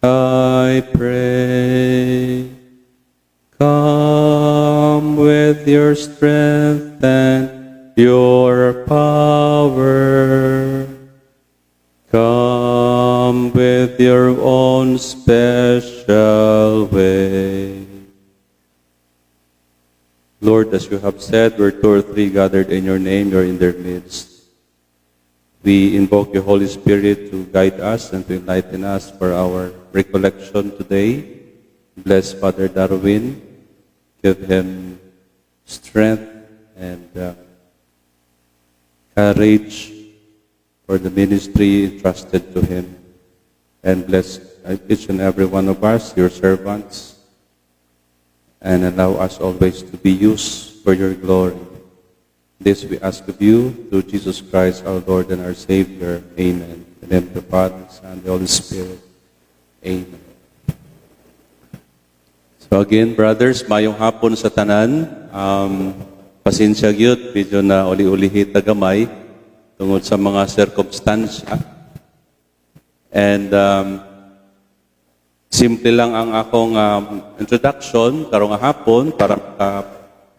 I pray. Come with your strength and your power. Come with your own special way. Lord, as you have said, where two or three gathered in your name, you're in their midst. We invoke your Holy Spirit to guide us and to enlighten us for our recollection today. Bless Father Darwin. Give him strength and courage for the ministry entrusted to him. And bless each and every one of us, your servants, and allow us always to be used for your glory. This we ask of you through Jesus Christ, our Lord and our Savior. Amen. In the name of the Father, Son, and the Holy Spirit. Amen. So again, brothers, maayong hapon sa tanan. Pasensya gyud, medyo na uli-ulihi ta gamay tungod sa mga sirkumstansya. And simple lang ang akong introduction karong hapon para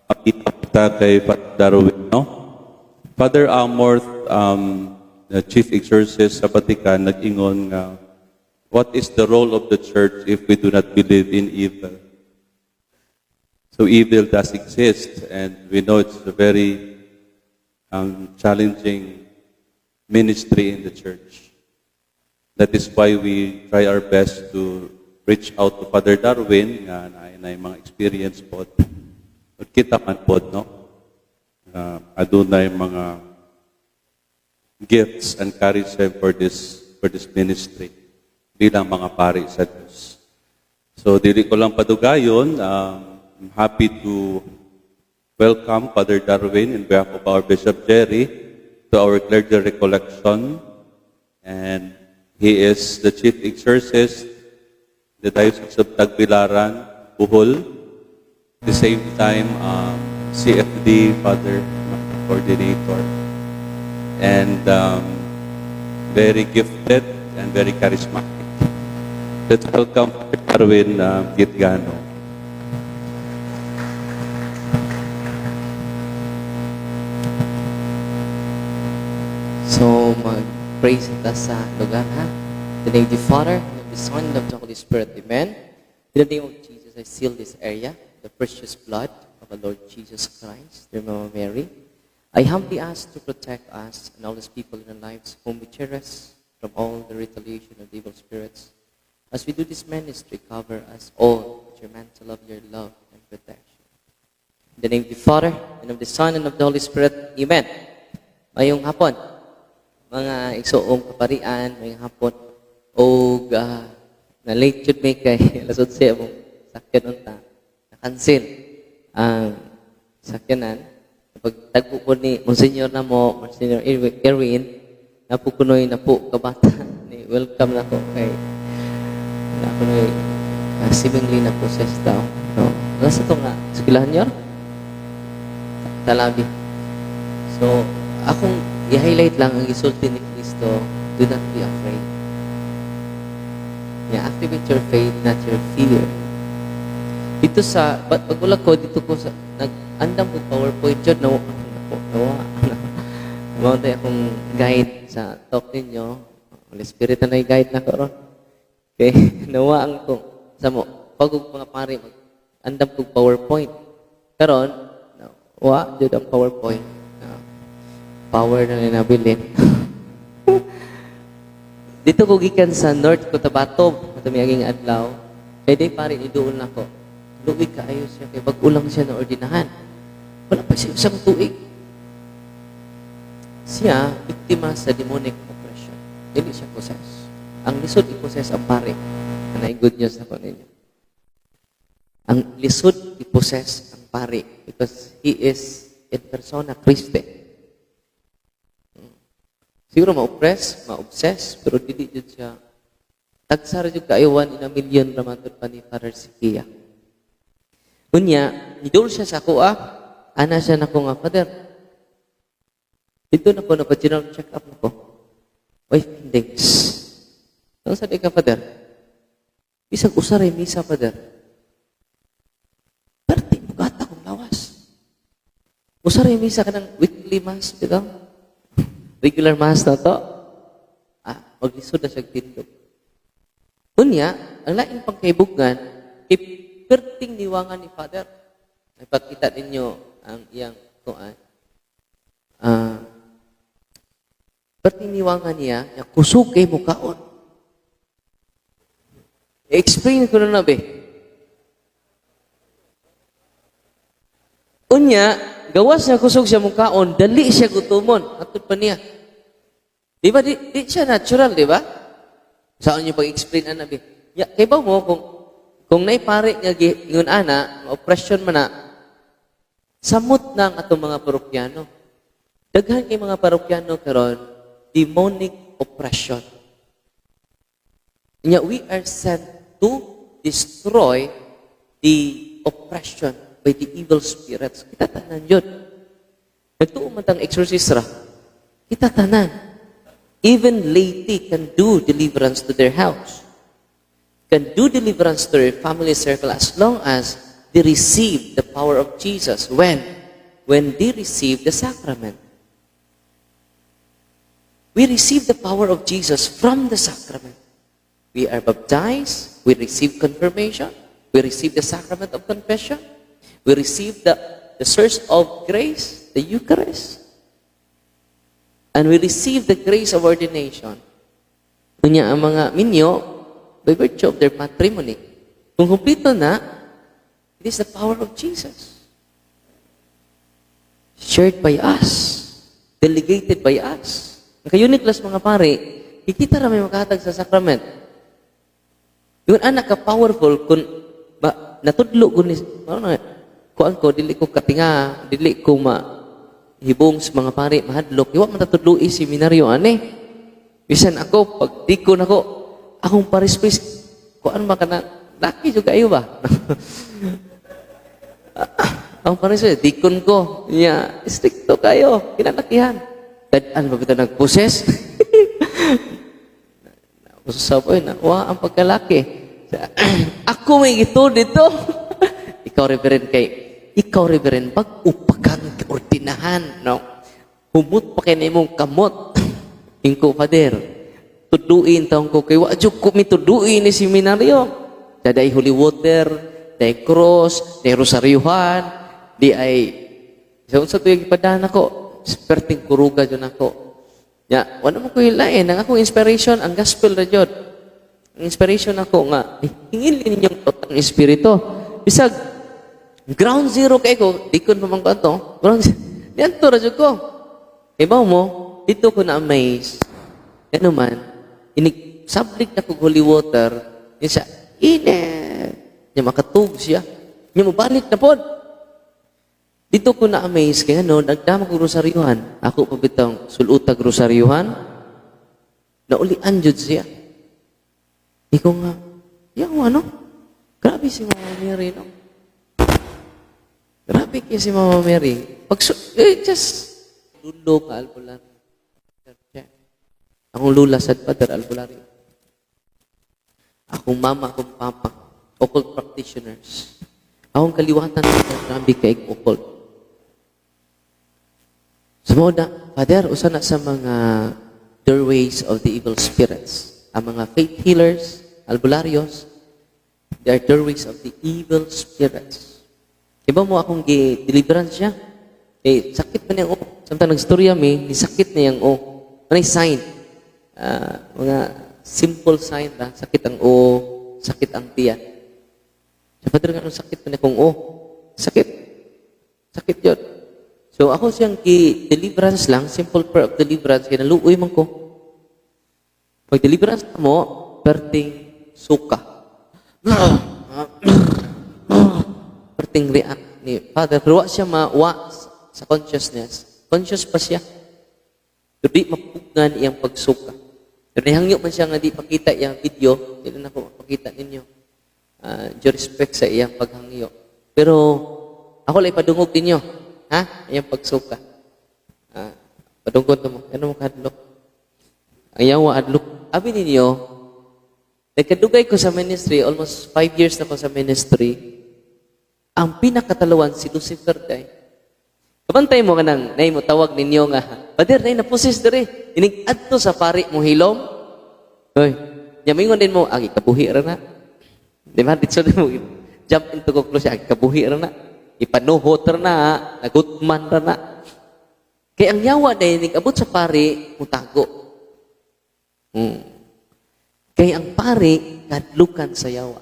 makita ta kay Father Darwin, no? Father Amorth, the chief exorcist sa Vatican, nag-ingon nga, "What is the role of the church if we do not believe in evil?" So evil does exist, and we know it's a very challenging ministry in the church. That is why we try our best to reach out to Father Darwin, nga naay mga experience pod. At kita man pod, no? Adunay mga gifts and charism for this ministry bilang mga pari sa Diyos. So dili ko lang padugayon, I'm happy to welcome Father Darwin in behalf of our Bishop Jerry to our clergy recollection. And he is the chief exorcist, the Diocese of Tagbilaran, Bohol. At the same time, CFD Father Coordinator. And very gifted and very charismatic. Let's welcome Father Darwin Gitgano. So, mag-praise ta sa lugar, ha? In the name of the Father, and of the Son, and of the Holy Spirit. Amen. In the name of Jesus, I seal this area, the precious blood of our Lord Jesus Christ, dear Mama Mary. I humbly ask to protect us and all these people in our lives whom we cherish from all the retaliation of the evil spirits. As we do this ministry, cover us all with your mantle of your love and protection. In the name of the Father, and of the Son, and of the Holy Spirit. Amen. Maayong hapon, mga igsuong kaparian, maayong hapon. Og na late jud may kay alas 11 among sakyan unta. Na-cancel ang sakyanan. Pagtagpo po ni Monsignor na mo, Monsignor Erwin, napo kunoy na po kabata ni welcome na ko kay na kunoy seemingly na possess daw. So, nasa to nga eskwelahan niyo? Talabi. So, akong i-highlight lang ang gisulti ni Kristo, "Do not be afraid." Yeah, activate your faith, not your fear. Dito sa, pag wala ko, dito ko sa, nag-andam ko PowerPoint yun, nawa, nawa, nawa, tayo akong guide sa talk ninyo. Holy Spirit na guide na ko ron. Okay, nawa ang ko, sa mo, pag mga pare, mag-andam ko PowerPoint. Karon, nawa, jud ang PowerPoint. Power na nabilin. Dito ko gikan sa North Cotabato, ato miaging adlaw. Kay day pare iduol nako. Luoy kaayo siya kay bag-o lang siya na ordinahan. Wala pa siya isang tuig. Siya biktima sa demonic oppression. Dili siya possess. Ang lisod i-possess ang pare. Anay good news ako ninyo. Ang lisod i-possess ang pare because he is in persona Christi. Siguro ma-oppress, ma-obsess, pero dili jud siya. Tagsa ra jud kaayo, one in a million ra man pa ni Father Sikia. Unya, nidol siya sa ako ah. Ana siya nako nga, "Father, dito na ko, napa-general check up nako. Oy, findings." "Ano sa di ka, Father?" Bisag usa ra misa, Father. Perting bugata kong lawas. Usa ra misa, kanang weekly mass, bitaw. Regular mass na to. Ah, maglisod na siya tindog. Unya, ang lain pang kaibugan, kay perting niwangan ni Father. Ipakita ninyo ang iyang kuan. Ah, perting niwangan niya, nga kusog kay mukaon. I-explain ko na na, be. Unya, gawas niya kusog siya mukaon, dali siya gutumon. Atod pa niya. Di ba? Di siya natural, di ba? Saan niyo pag-explain ana, be? Ya, kay ba mo kung naipare nga ingon ana, oppression man na, samot na ang atong mga parokyano. Daghan kay mga parokyano karon demonic oppression. Nya we are sent to destroy the oppression by the evil spirits. Kita tanan yun. Nagtuo man tang exorcist ra. Kita tanan. Even laity can do deliverance to their house. Can do deliverance to their family circle as long as they receive the power of Jesus. When? When they receive the sacrament. We receive the power of Jesus from the sacrament. We are baptized, we receive confirmation, we receive the sacrament of confession, we receive the source of grace, the Eucharist, and we receive the grace of ordination. Unya ang mga minyo, by virtue of their matrimony. Kung kumpleto na, it is the power of Jesus. Shared by us. Delegated by us. Ang ka-unique mga pare, kikita ra may makahatag sa sacrament. Yung anak ka powerful kung ba, natudlo ko ni ano na kuan ko, dili ko katinga, dili ko ma hibong sa mga pare mahadlok. Iwa man tatudloi seminaryo ani. Bisan ako pag di ko nako akong parish priest, kuan ba kana, laki jud kayo ba ang parish priest, deacon ko niya, stricto kayo, kinalakihan. Dad-an ba bitaw nagposes? Usap oy na, wa ang pagkalaki. Ako may ito dito. Ikaw, Reverend, kay ikaw, Reverend, pag upakang ordinahan, no? Humot pa kay nimong kamot. Ingko, Father, tuduin taong ko kay wa jud ko mituduin ni seminaryo. Daday holy water, day cross, day rosaryuhan, di ay sa unsa tuig ipadaan ako, perting kuruga jud nako. Ya, wala mo ko hilain. Ang akong inspiration, ang gospel na jud. Ang inspiration ako nga, eh, hingin ninyong ang espiritu. Bisag, ground zero kay ko, di ko pa man ko ato. Ground zero. Diyan to, radyo ko. Ibaw mo, dito ko na-amaze. Ano man, inig, sablik na ko holy water, yun siya, init. Niya makatug siya. Niya mabalik na pod. Dito ko na-amaze, kaya ano, nagdama ko rosaryuhan. Ako pa bitang sulutag rosaryuhan, naulian jud siya. Ikaw nga, yaw ano? Grabe si Mama Mary, no? Grabe kaya si Mama Mary. Pag, eh, just, lulo ka, albularyo. Akong lula sa Father, albularyo. Akong mama, akong papa, occult practitioners. Akong kaliwatan, grabe kay occult. Sa so, na, Father, usa na sa mga doorways of the evil spirits. Ang mga faith healers, albularyos, they are doorways of the evil spirits. Iba mo akong gi-deliverance siya. Eh, sakit pa niyang o. Samtang nagstorya mi, ni sakit niyang o. Ano yung sign? Ah, mga simple sign ba? Sakit ang o, sakit ang tiyan. Sa Father, nga sakit pa niya kung o. Sakit. Sakit yun. So ako siyang gi-deliverance lang, simple prayer of deliverance, kaya naluoy man ko. Pag deliverance mo, perting suka. Perting react ni Father. Pero wa siya mawa sa consciousness. Conscious pa siya. Pero di mapugngan iyang pagsuka. Pero nihangyo man siya nga di pakita iyang video, di na ako mapakita ninyo. Due respect sa iyang paghangyo. Pero ako lang ipadungog ninyo. Ha? Iyang pagsuka. Padunggon mo. Ano mo kadlok? Ang yawa adlok. Abi ninyo, Nagkadugay ko sa ministry, almost 5 years na ko sa ministry, ang pinakatalawan si Lucifer day. Kabantay mo kanang nay mo tawag ninyo nga, "Pader, nay na-possess diri." Inig adto sa pari mo hilom. Oy, nya mingon din mo, "Agi kabuhi ra na." Di ba? Ditso din mo jump into conclusion, "Agi kabuhi ra na. Ipanuhot ra na, nagutman ra na." Kay ang yawa day inig abot sa pari, mutago. Kay ang pari kadlukan sa yawa.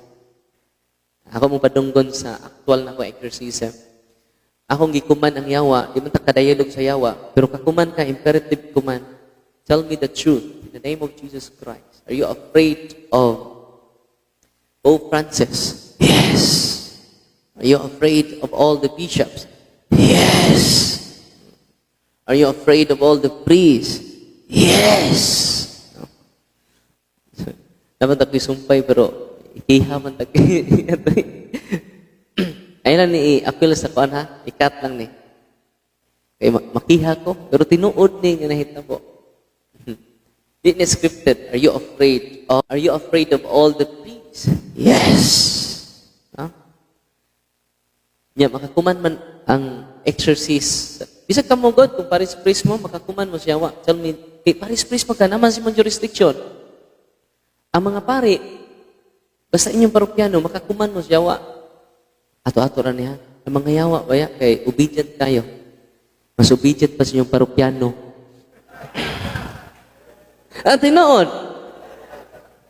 Ako mo padunggon sa aktual na ko exorcism. Akong gi-command ang yawa, di man ta kadialog sa yawa, pero ka-command ka, imperative command. "Tell me the truth in the name of Jesus Christ. Are you afraid of Pope Francis?" "Yes." "Are you afraid of all the bishops?" "Yes." "Are you afraid of all the priests?" "Yes." No? Dapat ako'y sumpay pero ikiha man tag. Ayun lang ni i-appeal sa kuan ha, i-cut lang ni. Kay makiha ko, pero tinuod ni nga nahitabo. Di ni scripted. "Are you afraid of all the priests?" "Yes." Ha? Nya maka-command man ang exorcist. Bisag kamo God, kung parish priest mo, maka-command mo siya, wa. "Tell me," kay parish priest mo ka, naman si mong jurisdiction. Ang mga pari, basta inyong parokyano, maka-command mo siya, wa. Ato-ato ra niya. Ang mga yawa, baya, kay obedient kayo. Mas obedient pa sa inyong parokyano. Ang tinuod,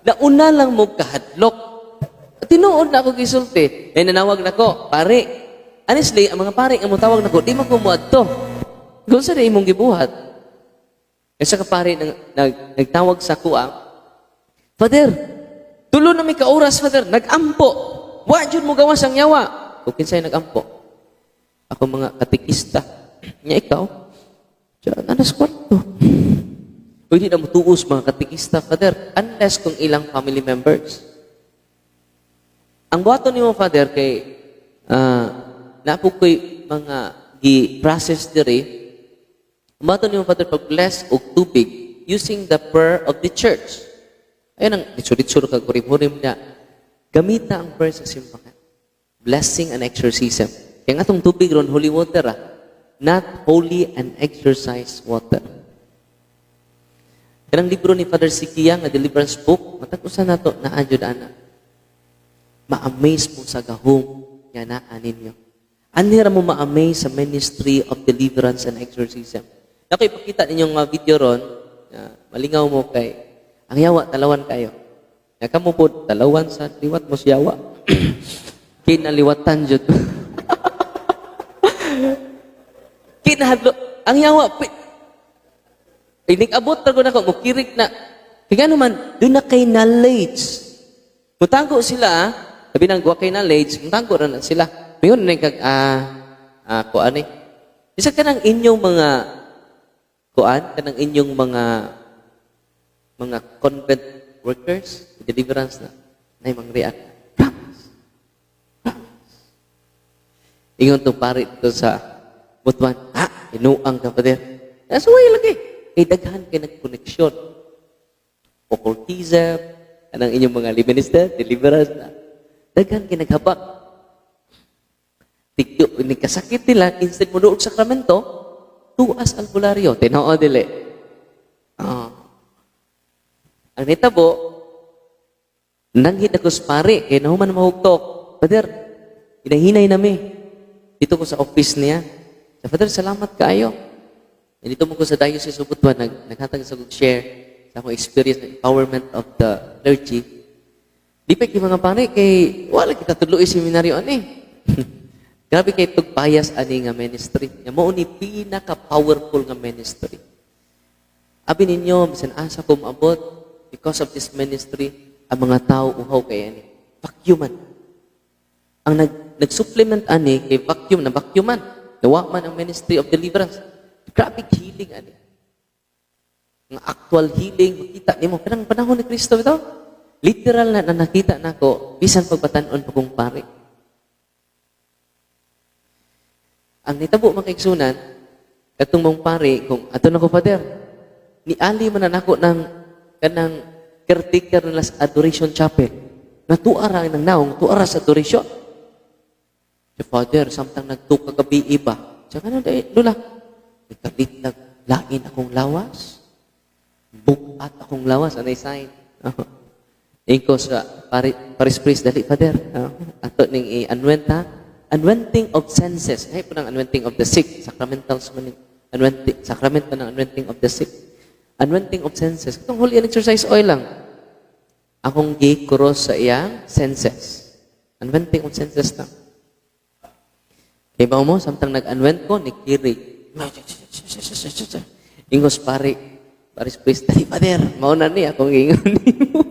nauna lang mo kahadlok. Tinuod na ako gisulti. Eh, nanawag na ko, "Pare." Honestly, ang mga pare nga motawag nako, di man ko moadto. Kung sa imong gibuhat. Kasi ka pare nagtawag sa kuha, "Father, tulo na mi ka oras, Father, nagampo. Wa jud mo gawas ang yawa." Kung kinsay nagampo? "Ako mga katikista." "Nya ikaw?" "Diyan, anas kwarto." Pwede na mutuos mga katikista, Father, unless kung ilang family members. Ang buhaton nimo, Father, kay napo ko'y mga gi-process diri, ang buhaton nimo, Father, pag-bless og tubig using the prayer of the church. Ayun ang litsur-litsur kag hurim-hurim na. Gamita ang prayer sa simbahan. Blessing and exorcism. Kaya nga itong tubig ron, holy water ah. Not holy and exorcised water. Kanang libro ni Father Sikia nga deliverance book, matag usa nato naa jud ana. Ma-amaze mo sa gahom nga naa ninyo. Anhi ra mo ma-amaze sa ministry of deliverance and exorcism. Nako ipakita ninyong mga video ron, na malingaw mo kay ang yawa talawan kayo. Nga kamo po talawan sa liwat mo siya yawa. Kinaliwatan jud. Kinahadlo ang yawa inig abot ra ko nako mukirig na. Kaya naman, doon na kay knowledge. Mutago sila, ah. Sabi nang wa kay knowledge, mutago ra na sila. Mayon na kag kuan eh. Isa ka ng inyong mga kuan, kanang inyong mga convent workers, deliverance na, nay mang-react. Promise. Promise. Ingon tong pare dito sa Butuan, "Ah, inuang ka pa din." Nasuway lagi. Kay daghan kay nagkoneksyon. Occultism, anang inyong mga minister, deliverance na. Daghan kay naghabak. Tigyo, ni kasakit nila, instead mo doon sakramento, tuas albularyo. Tinoo dili. Ah. Ang nitabo, nanghid ako sa pare, kay nahuman mahugtok. "Father, hinahinay nami." Dito ko sa office niya. Sa "Father, salamat kaayo." Dito mo ko sa Diocese of Butuan, naghatag sa kog share sa akong experience ng empowerment of the clergy. Di pa kay mga pare, kay wala kita tudlo seminaryo ani. Grabe kay tugpayas ani nga ministry. Nga mao ni pinaka-powerful nga ministry. Abi ninyo, bisan asa ko maabot, because of this ministry, ang mga tao uhaw kay ani. Vacuum man. Ang nag-supplement ani kay vacuum na vacuum man. Nawa man ang ministry of deliverance. Grabe healing ani. Ang actual healing, makita nimo kanang panahon ni Kristo ito. Literal na, na nakita nako bisan pagbatan-on pa kong pare. Ang nitabo mga kaigsunan, katong mong pare, kung ato na ko, Father, niali man na nako ng kanang Caretaker nila sa Adoration Chapel. Nga tuara ang naong, tuara sa adoration. Si Father, samtang nagtuka gabi iba. Tsaka na, dahil, lula, ikalit lain akong lawas. Bugat akong lawas. Anay sign. Ingko sa parish priest, dali, Father. Ato ning i-anoint ha. Anointing of senses. Ay po ng anointing of the sick. Sacramentals man ning anointing, sacrament man ng anointing of the sick. Anointing of senses. Katong holy and exorcise oil lang. Akong gi-cross sa iyang senses. Anointing of senses lang. Kay ba mo, samtang nag-anoint ko, ni kirig. Ingos pare, parish priest, dali, Father, mao na ni akong ingon nimo.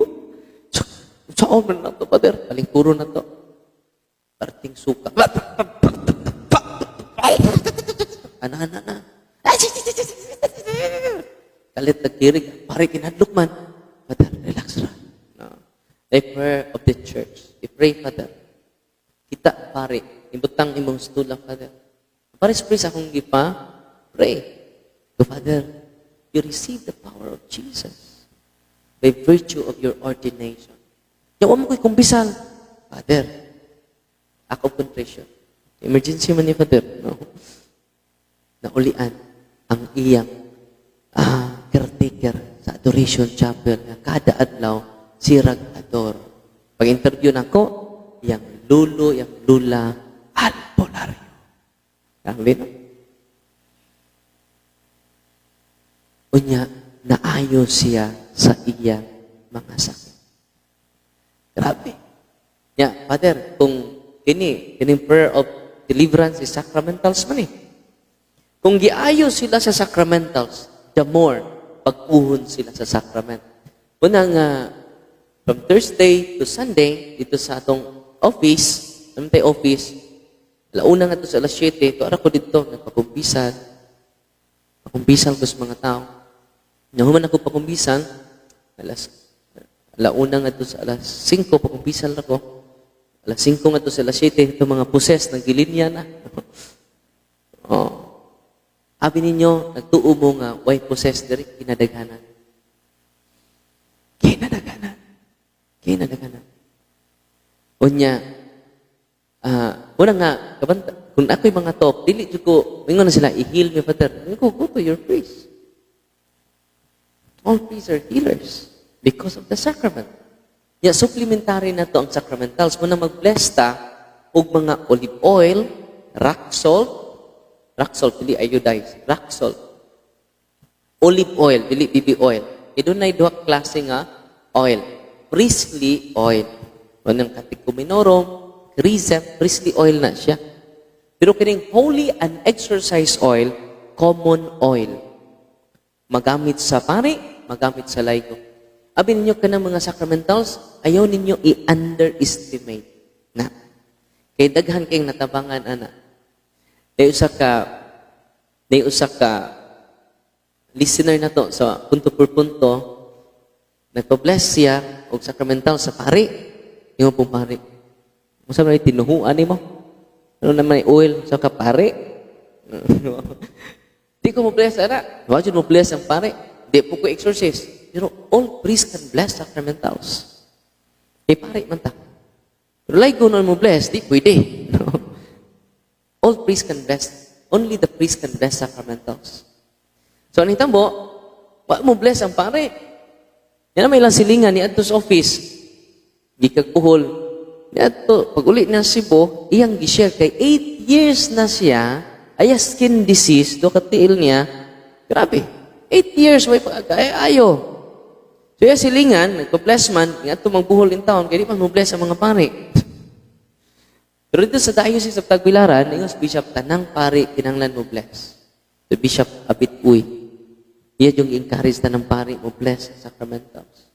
Saan man na to, Father? Palingkuro na to. Parting suka. Ana, ana, ana. Kalit nagkirig. Pare, kinadlok man. Father, relax ra. No. The prayer of the church. I-pray, Father. Kita, pare. Ibutang imong stula, Father. Parish priest akong gipa, pray. To Father, you receive the power of Jesus by virtue of your ordination. Yawa mo ko'y kumpisal. Father, act of contrition. Emergency man ni Father. No? Naulian ang iyang caretaker sa Adoration Chapel nga kada adlaw sirag ador. Pag interview nako, yang lulo, yang lula, albularyo. Grabe, no? Unya, naayo siya sa iya mga sakit. Grabe. Ya, Father, kung kining prayer of deliverance is sacramentals man eh. Kung giayo sila sa sacramentals, the more pag-uhon sila sa sacrament. Una nga, from Thursday to Sunday, dito sa atong office, naman tayo office, alauna nga to sa alas 7, to ara ko dito, nagpakumpisal. Pakumpisal ko sa mga tao. Nahuman ako pakumpisal, alauna nga to sa alas 5, pakumpisal ako. Alas 5 nga to sa alas 7, ito mga poses, naggilinya na. Oh. Abi ninyo, nagtuo mo nga, way poses diri, kinadaghanan. Kinadaghanan. Kinadaghanan. Unya, una nga, kabanta, kung ako'y mga top, dili jud ko, mingon na sila, i-heal me, Father. Go, go to your priest. All priests are healers because of the sacrament. Ya, supplementary na to ang sacramentals. Muna mag-bless ta og mga olive oil, rock salt, dili iodized, rock salt. Olive oil, dili baby oil. Idunay duha ka klase nga oil. Priestly oil. Manang catechumenorum, chrism, priestly oil na siya. Pero kining holy and exorcise oil, common oil. Magamit sa pari, magamit sa laygo. Abi ninyo kanang mga sacramentals, ayaw ninyo i-underestimate. Na. Kay daghan kayong natabangan ana. Nay usa ka listener na to sa punto por punto, nagpa-bless siya og sacramental sa pari. Ingon pong pari. Unsa man tinuhuan nimo? Ano naman oil sa ka pari? Di ko mo bless ana. Wa jud mo bless ang pari. Di po ko exorcist. Pero all priests can bless sacramentals. Kay pari man ta. Pero like ko mo bless, di pwede. All priests can bless. Only the priest can bless sacramentals. So, ang hitabo, wa mo bless ang pare. Yan may ilang silingan ni adto sa office. Gikag Bohol. Ni adto, pag uli niya sa Cebu, iyang gi-share kay 8 years na siya, ay skin disease, do katiil niya, grabe. 8 years, way pag ay, ayo. So, iya silingan, nagpa-bless man, nga adto magbuhol in town, kaya di man mo bless ang mga pare. Pero dito sa Diocese of Tagbilaran, ingon si Bishop, tanang pari, kinanglan mo bless. The Bishop Abit Uy. Iya yung encourage tanang pari mo bless sa sacramentals.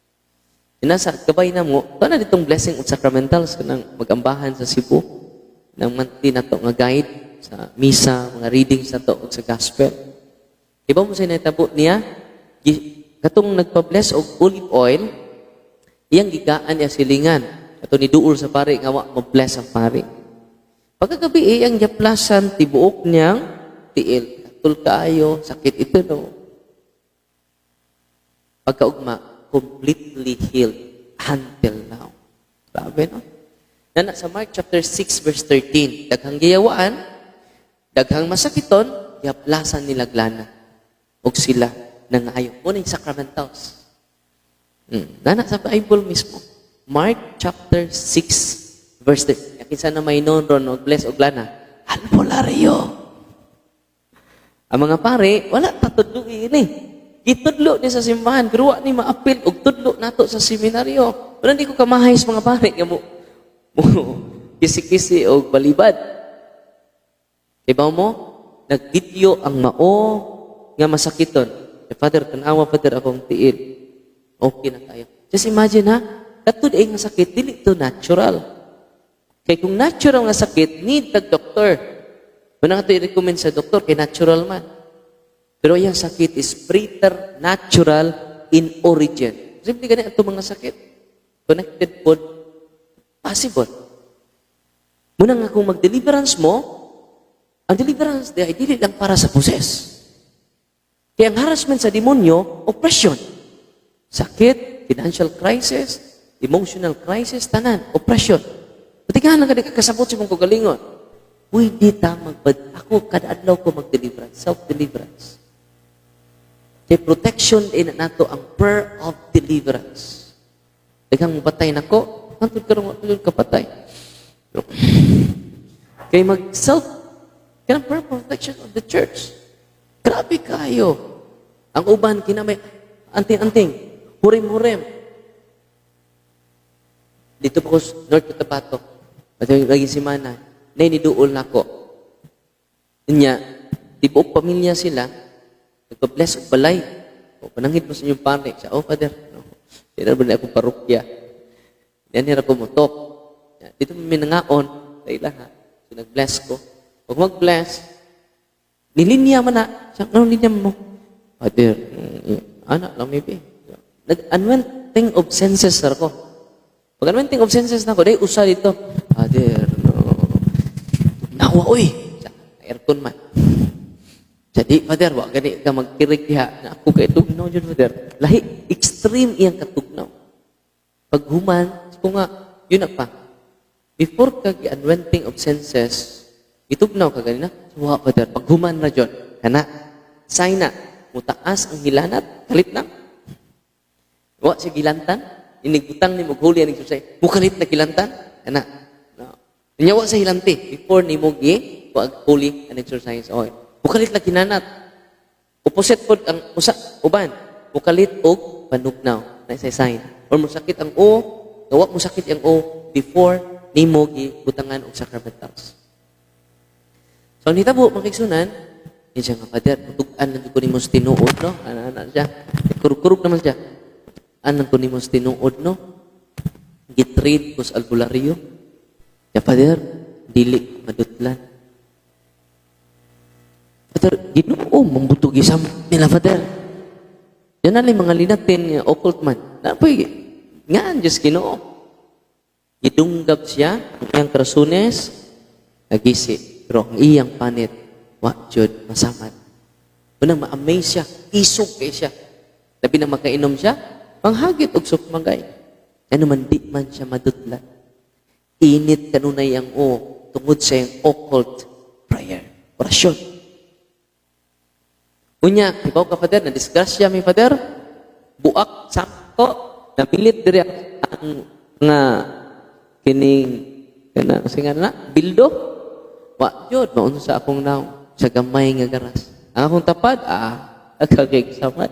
Inasa, gabay na mo, ito na ditong blessing of sacramentals kanang magambahan sa Cebu, nang monthly na to nga guide sa misa, mga readings na to, ug sa gospel. Iba mo sa natabo niya, katong nagpa-bless og olive oil, iyang gigaan niya silingan. Ato ni duol sa pari nga wa mo-bless ang pari. Pagkagabi, iyang giplasan tibuok niyang tiil. Katul kaayo, sakit ito no. Pagkaugma, completely healed until now. Grabe, no? Nana sa Mark chapter 6 verse 13, daghang giyawaan, daghang masakiton, gihaplasan nila lana. Og sila nangayo. Mao ning sacramentals. Nana sa Bible mismo. Mark chapter 6 verse 13. Kinsa na may known ron og bless og lana? Albularyo. Ang mga pare, wala patudlo ini. Gitudlo ni sa simbahan, pero wa ni maapil og tudlo nato sa seminaryo. Wala, di ko kamahay sa mga pare nga mo kisi-kisi og balibad. Ibaw mo, nagvideo ang mao nga masakiton. "Eh, Father, tanawa, Father, akong tiil. Okay na kayo." Just imagine ha, katud ay nga sakit, dili to natural. Kay kung natural nga sakit, need tag doktor. Muna nga to i-recommend sa doktor, kay natural man. Pero yung sakit is preternatural in origin. Simple gani ato mga sakit. Connected pod, possible. Muna nga kung mag-deliverance mo, ang deliverance di ay dili lang para sa possess. Kaya ang harassment sa demonyo, oppression. Sakit, financial crisis, emotional crisis, tanan, oppression. Patigahan lang ka di ka kasabot sa imong kagalingon. Pwede ta magbad. Ako, kada adlaw ko mag-deliverance, self-deliverance. Kay protection din nato ang prayer of deliverance. Daghang mupatay nako, hantod karon wa ko kapatay. Kay mag self kanang prayer protection of the church. Grabe kayo. Ang uban kinamay anting-anting, hurim-hurim. Dito pa ko sa North Cotabato. At yung lagi si Mana, na niduol nako. Nya, tibuok pamilya sila, nagpa-bless og balay. O, pananghid mo sa inyong pare. Siya, "Oh, Father, no. Kaya ba na akong parokya. Yan hira ko motok. Dito may nangaon, sa ilaha." So, nag-bless ko. Pag mag-bless, nilinya man na. Siya, "Anong linya mo?" "Father, ana lang maybe." Nag-anointing of senses sir ko. Pag anointing of senses na ko, dahil usa dito. "Father, no. Nawa, uy. Sa aircon man. Jadi, Father, wa gani ka magkirig diha. Na ako kay tugnaw dyan, Father." Lahi, extreme iyang katugnaw. Pag human, ko nga, yun na pa. Before ka gi-anointing of senses, itugnaw ka ganina, "Wa, Father." Pag human na dyan, kana, sign na, mutaas ang hilanat, kalit na. Wa siya gilantan, inigbutang ni mo holy aning susay, mukalit na gilantan, kana. No. Nya wa sa hilanti, before ni mo gi, wag holy and exorcise oil. Mukalit na kinanat. Opposite pod ang usa uban, mukalit og panugnaw na sa sign. Or musakit ang o, wa mo sakit ang o before nimo gi butangan og sacramentals. So ang nitabo, mga kaigsunan, yun siya nga, "Father, tug-an lang ko nimo sa tinuod, no?" Ana, ana siya. Kurug-kurug naman siya. "Anang ko nimo sa tinuod, no? Gitrade ko sa albularyo. Ya, Father, dili madutlan. Father, Ginoo, mambuto gisam nila, Father." Yan na lang mga linatin nga occult man. Napoy, nga, Diyos Ginoo. Gidunggab siya, ang iyang krasunes, nagisi. Pero ang iyang panit, wa jud masamad. Unang ma-amaze siya, isog kay siya. Labi na makainom siya, panghagit og sukmagay. Ano man, di man siya madutlan. Init kanunay ang o tungod sa iyang occult prayer. Orasyon. Unya, ibaw ka, Father, na disgrasya mi, Father, buak, sakto, namilit diri ang nga kining kana singa na bildo, wa jud maunsa akong naong sa gamay nga garas. Ang akong tapad, agkagig samad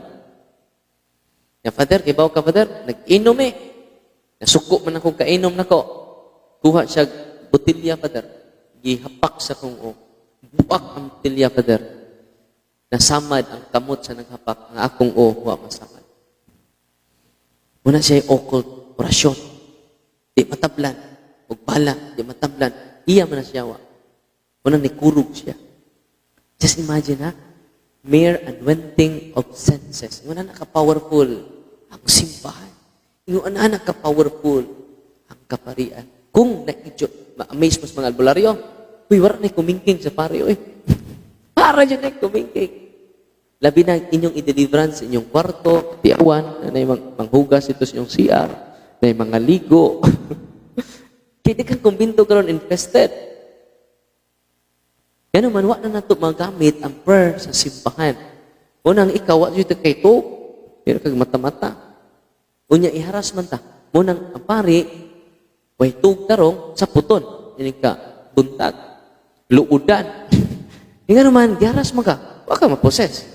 ya, Father. Kibaw ka, Father, nag-inom eh, nasuko man akong kainom nako. Kuha siya botilya, Father, gihapak sa kong o buak ang botilya, Father. Nasamad ang kamot sa naghapak, ang akong o wa masamad. Muna siya occult orasyon. Di matablan. Og bala, di matablan. Iya man na siya wa. Muna nikurog siya. Just imagine ha, mere anointing of senses. Ingon na ka-powerful ang simbahan. Ingon na ka-powerful ang kaparian. Kung na-medyo, ma-amaze mo sa mga albularyo, "Uy, wala na kumingking sa pare, uy." Para dyan na kumingking. Labi na inyong i-deliverance, inyong kwarto, tiawan, na mang, manghugas ito sa inyong CR, na mga ligo. Kaya di kang kumbinto karon infested. Yan man, wa na nato magamit ang prayer sa simbahan. Unang ikaw, wa dito kay to, pero kag mata-mata. Unya, iharas man ta. Munang ang pari, way tug tarong sa puton. Ini ka, buntag, luudan. Nga naman, giharas man ka, wa ka ma-possess.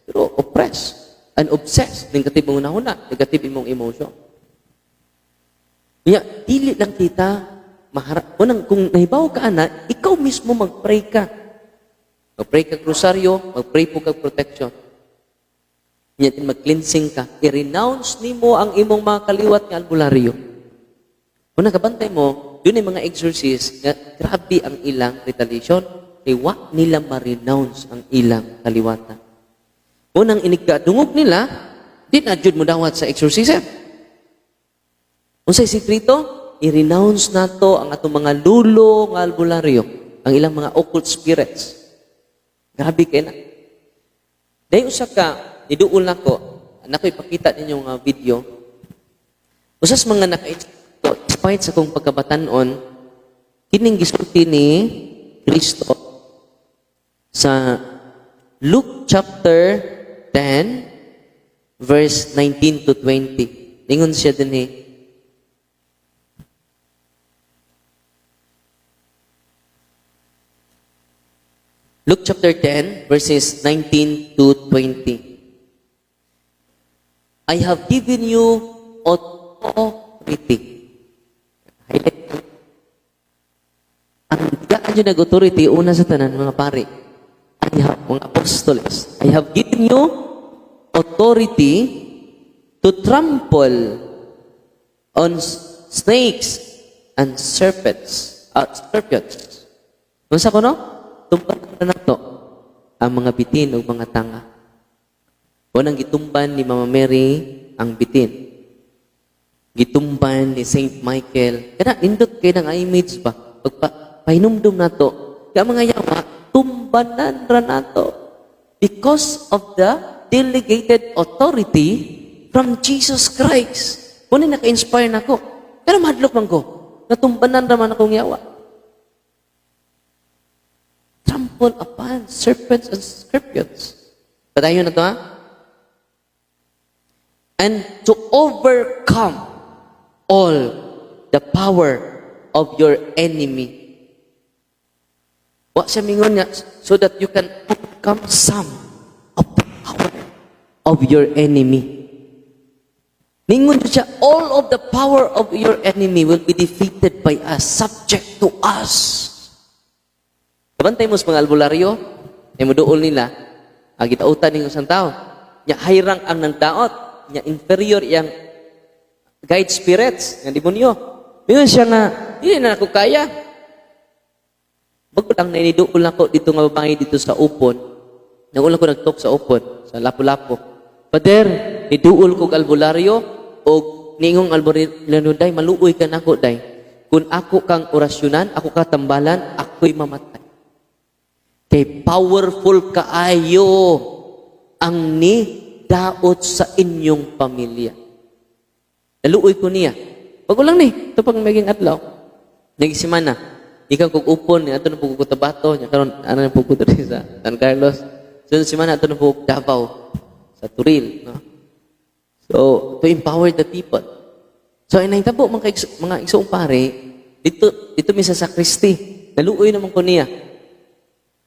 Pero oppress and obsessed. Negative mong unahuna, negative imong emotion. Nya, dili lang kita mahara. Unang, kung nahibaw ka ana, ikaw mismo mag-pray ka. Mag-pray ka rosaryo, mag-pray po kag protection. Nya, mag-cleansing ka. I-renounce nimo ang imong mga kaliwat nga albularyo. Kung nakabantay mo, yun yung mga exorcist nga grabe ang ilang retaliation, kay wa nila ma-renounce ang ilang kaliwatan. Unang inigkadungog nila, di na jud mo dawat sa exorcism. Unsay sekreto? I-renounce nato ang atong mga lulo nga albularyo, ang ilang mga occult spirits. Grabe kay na. Dahil usa ka, niduol nako, nako ipakita ninyo nga video. Usas mga naka despite sa kong pagkabatanon, kining gisulti ni Kristo sa Luke chapter 10 verse 19 to 20. Ningon siya dinhi. Luke chapter 10 verses 19 to 20. I have given you authority. Highlight. Ang gaan yun nag-authority, una sa tanan, mga pare. I have, mga apostoles. I have given you authority to trample on snakes and serpents. Scorpions. Unsa ko no? Tumban na nato ang mga bitin o mga tanga. Unang gitumban ni Mama Mary ang bitin. Gitumban ni Saint Michael. Kana nindot kay nang image ba? Pagpa pahinumdum nato, kaya mga yawa tumbanan ra nato because of the delegated authority from Jesus Christ. Muna naka-inspire nako. Pero mahadlok man ko. Natumbanan ra man akong yawa. Trample upon serpents and scorpions. Padayon na to, ha? And to overcome all the power of your enemy. Wa siya mingon nga, so that you can overcome some of the power of your enemy. Ningon siya, all of the power of your enemy will be defeated by us, subject to us. Kabantay mo sa mga albularyo, ay muduol nila, ang gitautan ninyo sa tao. Nya high rank ang nangdaot, nya inferior yang guide spirits, nga demonyo. Mingon siya nga, hindi na ako kaya. Bago lang nainiduol ako dito nga babae dito sa Upon. Nagulang ko nag-talk sa Upon, sa Lapu-Lapu. Father, niduol kog albularyo o niingong albularyo day, maluoy ka nako day. Kung ako kang orasyonan, ako ka tambalan, ako'y mamatay. Kay powerful kaayo ang ni daot sa inyong pamilya. Naluoy ko niya. Bago lang ni, ito pang maging adlaw. Nagisimana. Ikaw kog upon, ato na pug Cotabato, nya karon ano na pug diri sa San Carlos. So simana ato na pug Davao sa Turil, no? So to empower the people. So ay nahitabo mga mga igsoong pare, dito dito mi sa sacristy. Naluoy naman ko niya.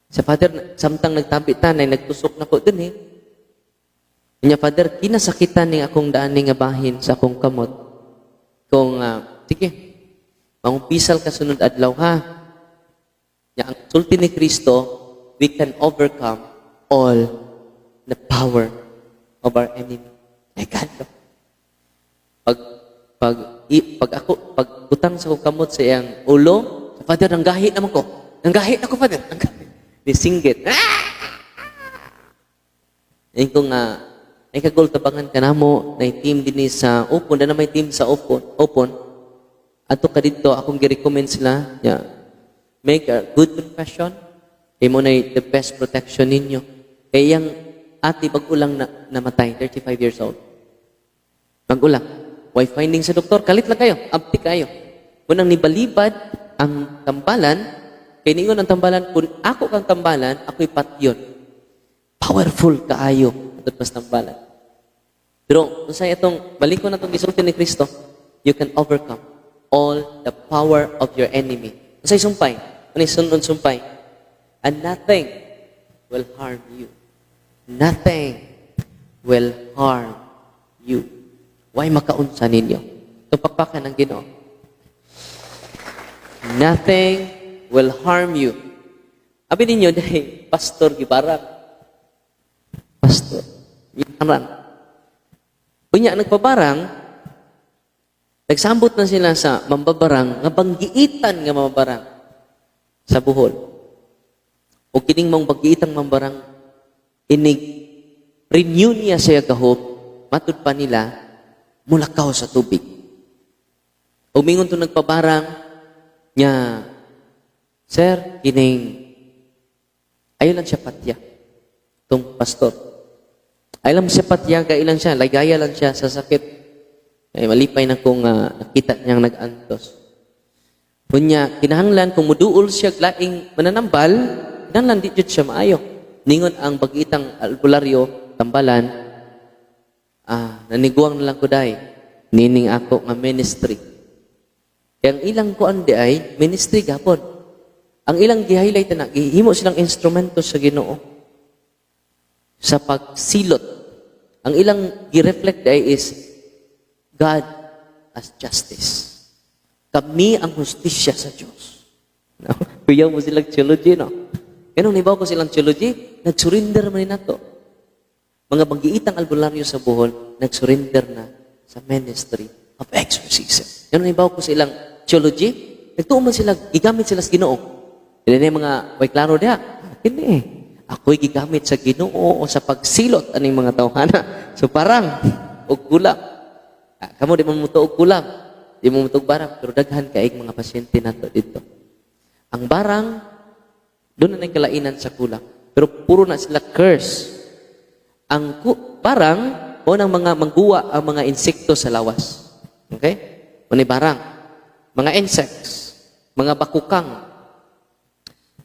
Sa father, samtang nagtabi ta, nay nagtusok na ko dun eh. Nya father, kinasakitan ni akong daan nga bahin sa akong kamot. Kung, sige, mangumpisal ka sunod adlaw ha. Nya ang sulti ni Kristo, we can overcome all the power of our enemy. Ay, God. Pag ako, pag butang sa akong kamot sa iyang ulo, father, nanggahi naman ko. Nanggahi ako, father. Nanggahi. Nisinggit. Ah! Ayun ko nga, ay kagol tabangan ka namo, na team din ni sa Open, na may team sa Open, Open. Ato ka dito, akong gi-recommend sila, yeah. Make a good confession. Kay mo na the best protection ninyo. Kay yang ate bag-o lang na, namatay, 35 years old. Bag-o lang. Way finding sa doktor, kalit lang kayo, abti kayo. Unang nibalibad ang tambalan, kay ningon ang tambalan, kung ako kang tambalan, ako'y patyon. Powerful kaayo atod mas tambalan. Pero unsay itong balik ko na itong gisulti ni Kristo, you can overcome all the power of your enemy. Unsay sumpay? Ano sunod sumpay? And nothing will harm you. Nothing will harm you. Way makaunsa ninyo? Tupakpakan ng Ginoo. Nothing will harm you. Abi ninyo, dahil pastor gibarang. Pastor. Gibarang. Unya, nagpabarang, nagsambot na sila sa mambabarang, nga banggiitan nga mambabarang sa Bohol. O kining mong banggiitang mambarang, inig renew niya siya gahom, matud pa nila, mulakaw sa tubig. O mingon to nagpabarang, niya, "Sir, kining, ayaw lang siya patya, tong pastor. Ayaw lang siya patya, kailan siya, ligaya lang siya sa sakit. Ay, malipay na kung nakita niyang nag-antos. Kunya, kinahanglan kung muduol siya laing mananambal, kinahanglan di jud siya maayo." Ningon ang bagitang albularyo, tambalan, "Ah, naniguang na lang ko day, nining ako nga ministry." Kaya ang ilang kuan di ay, ministry gapon. Ang ilang gi-highlight na, gihimo silang instrumento sa Ginoo sa pagsilot. Ang ilang gi-reflect ay is God as justice. Kami ang hustisya sa Diyos. No? Kuyaw mo silang theology, no? Ganun, nibaw ko silang theology, nag-surrender man nato. Mga banggiitang albularyo sa Bohol, nag-surrender na sa ministry of exorcism. Ganun, nibaw ko silang theology, nagtuo man sila, gigamit sila sa Ginoo. Dili na yung mga, way klaro diha. Kini eh. Ako'y gigamit sa Ginoo o sa pagsilot aning mga tawhana. So parang, og kulang. Ah, kamo di mo mutuo og kulang. Di mo mutuo og barang, pero daghan kaig mga pasyente nato dito. Ang barang, doon na kalainan sa kulang. Pero puro na sila curse. Ang barang, o ng mga mangguwa ang mga insekto sa lawas. Okay? Muna barang. Mga insects, mga bakukang,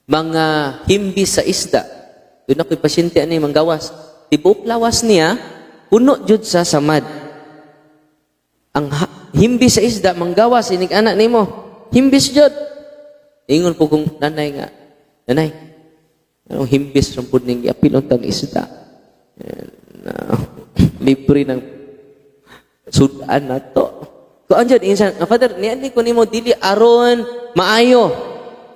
mga himbi sa isda. Doon ako'y pasyente ani manggawas. Tibuok lawas niya, puno jud sa samad. Ang himbi sa isda, manggawas, inig anak nimo. Himbis jud. Ingon po kong nanay nga, "Nanay, anong himbis rin po ning giapil tang isda? Eh, na, libre ng sudan na to." Kuan jud insan, nga, "Father, nianhi ko nimo dili aron maayo.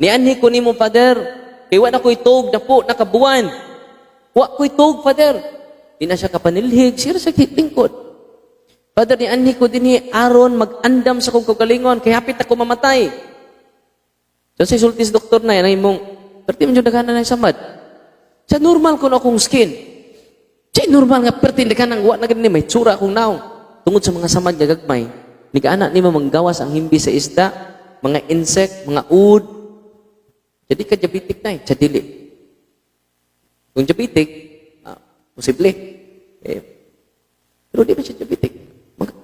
Nianhi ko nimo, Father, kay wa na ko'y tuog na po nakabuwan. Wa ko'y tuog, Father." Di na siya kapanilhig, siya sa lingkod. "Father, nianhi ko dinhi aron mag-andam sa kong kaugalingon kay hapit ako mamatay." So sa sulti sa doktor na yan, ay mong, perti man jud daghanan ng samad. Sa normal ko na akong skin. Sa normal nga perti daghanan wa na gani may tsura akong naong. Tungod sa mga samad nga gagmay, nigaana ni mo manggawas ang himbi sa isda, mga insect, mga ud. Jadi ka diabetic na eh, sa dili. Kung diabetic, posible. Eh, pero di ba siya diabetic?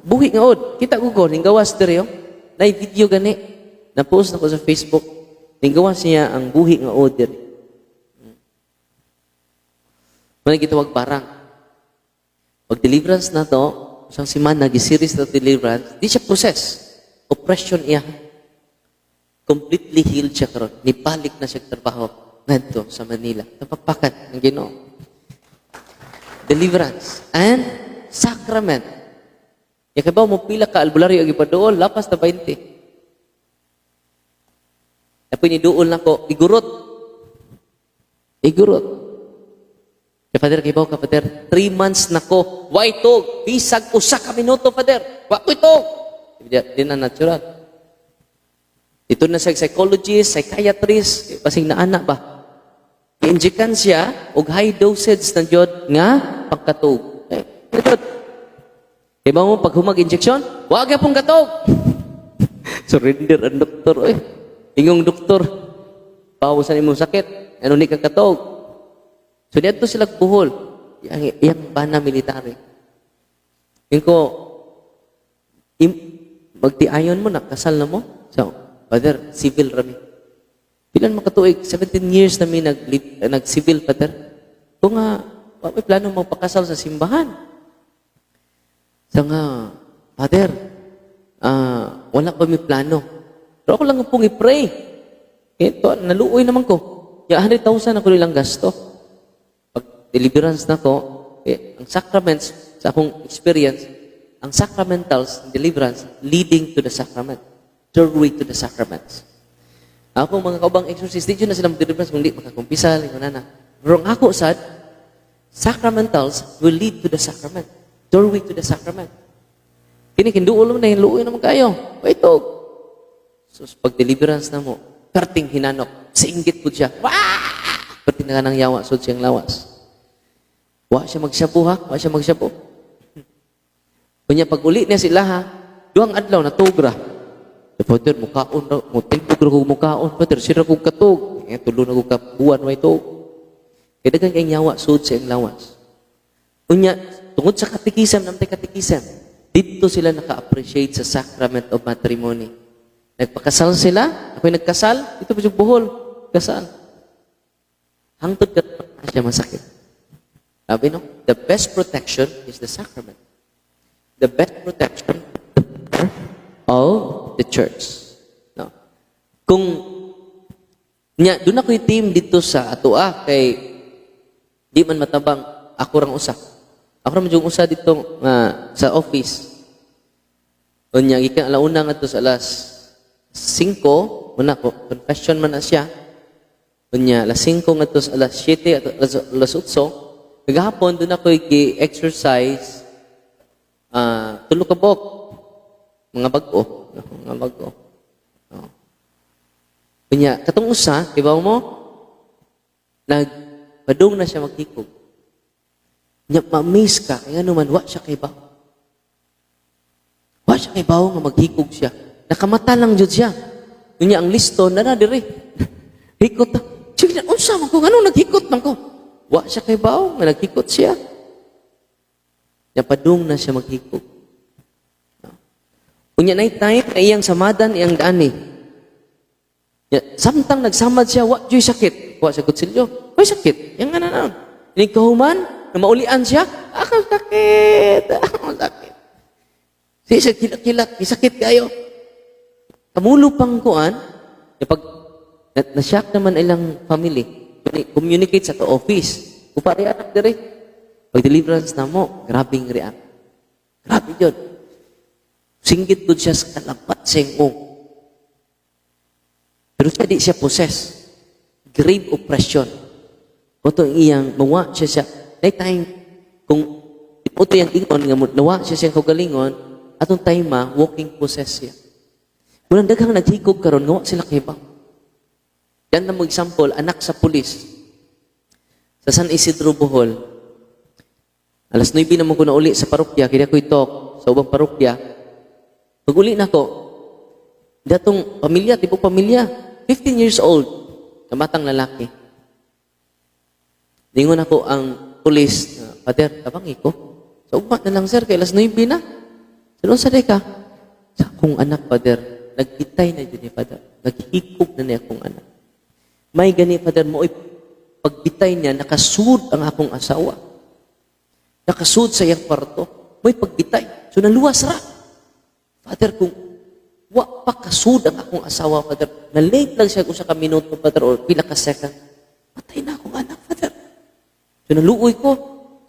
Buhi nga od. Kita ko ko, ninggawas diri oh. Nay video gani. Na-post na ko sa Facebook. Ninggawas niya ang buhi nga od diri. Mao gitawag barang. Pag deliverance na to, isang simana, gi-series na deliverance, di siya process. Oppression iya. Completely healed siya karon. Nibalik na siya trabaho ngadto sa Manila. Napakpakan ng Ginoo. Deliverance and sacrament. Ya kay ba mo pila ka albularyo ang ipaduol, lapas na 20. Apoy ni duol nako, igurot. Igurot. Kay Father, kay ka, Father, 3 months na ko, way tuog, bisag usa ka minuto, Father, wa ko'y tuog. Di na natural. Dito na sa psychologist, psychiatrist, basig na anak ba? I-injectan siya og high dosage na jud nga pagkatuog. Eh, jud. Kay ba mo pag humag injection, wa gyapon katuog. Surrender ang doktor oy. Ingong doktor, bawasan imong sakit, ano ni ka katuog. So diadto sila Bohol. Iyang bana military. Ingon ko, magtiayon mo na, kasal na mo? So, Father, civil rami. Pilan makatuig? 17 years na mi nag-civil, Father. Kung nga, wa may plano magpakasal sa simbahan. Sa nga, Father, wala pa may plano. Pero ako lang pong i-pray. Ito, naluoy naman ko. Ya, 100,000 ako nilang gasto. Pag deliverance na ko, eh, ang sacraments, sa akong experience, ang sacramentals, deliverance, leading to the sacrament. Doorway to the sacraments. Ako, mga kaubang exorcist, di na sila mag-deliverance kung di makakumpisal, ingon na. Pero ang ako sad, sacramentals will lead to the sacrament. Doorway to the sacrament. Kini kinduol mo na yung luoy naman kayo. Waitog. So, pag deliverance na mo, perting hinanok, singgit po siya. Wah! Perting na nang yawa, sud siyang lawas. Wa siya magsabu ha, wa siya magsabu. Kunya pag uli niya sila ha, duhang adlaw na tugra. Father, mukaon ra, mutibog ra kog mukaon, Father, sira kog katog. Eh, tulo na kog ka buwan way tug. Kay daghan kay yawa sud sa iyang lawas. Unya, tungod sa katikisam, namtay katikisam, dito sila naka-appreciate sa sacrament of matrimony. Nagpakasal sila, ako'y nagkasal, ito pa yung Bohol, kasal. Hangtod ka siya masakit. Sabi no, the best protection is the sacrament. The best protection of the church. No. Kung nya doon ako'y team dito sa atoa kay di man matabang ako rang usa. Ako ra man yung usa dito nga sa office. Unya gikan alauna ngadto sa alas 5 muna ko confession man na siya. Unya alas 5 ngadto sa alas 7 at alas 8. Kagahapon doon ako gi-exercise tulo ka buok mga bag-o, mga bag-o. Oh. Unya katong usa, kibaw mo, nagpadung na siya maghikog. Nya ma-amaze ka kay ngano man wa siya kay baw. Wa siya kay baw nga maghikog siya. Nakamata lang jud siya. Unya ang listo na na diri. Hikot ta. Sige na, unsa man ko nganong naghikot man ko? Wa siya kay baw nga naghikot siya. Nya padung na siya maghikog. Unya na time na iyang samadan iyang dani. Ya, samtang nagsamad siya, wa juy sakit. Wa siya kutsilyo. Way sakit. Yang nga na na. Ini kahuman, na maulian siya, ako sakit, ako sakit. Siya siya kilat-kilat, sakit kayo. Kamulo pang kuan, ya pag na-shock naman ilang family, communicate sa to office. Upari anak dire. Pag deliverance na mo, grabing react. Grabe yun. Singgit doon siya sa kalabat sa iyong. Pero siya di siya possess. Grave oppression. Oto iyang mawa siya siya. Like time, kung ito yung ingon, nga nawa siya siyang kaugalingon, atong time ma, walking possess siya. Unang daghang naghikog karon nga wa sila kahibaw. Yan na mo example, anak sa pulis. Sa San Isidro, Bohol. Alas 9 naman ko na uli sa parokya, kaya ko'y talk sa ubang parokya. Pag uli na ko, datong pamilya, tipo pamilya, 15 years old, kamatang lalaki. Dingon ako ang pulis, na, "Father, tabangi ko." "Sa ugma na lang, sir, kay alas 9 na." "Sa sa ka?" "Sa akong anak, Father, nagbitay na din ni Father. Naghikog na niya akong anak. May gani, Father, mo pagbitay niya, nakasud ang akong asawa. Nakasud sa iyang kwarto. May pagbitay. So naluwas ra. Father, kung wa pa kasud ang akong asawa, Father, na late lang siya usa ka minuto, Father, or pila ka second, patay na akong anak, Father. So naluoy ko.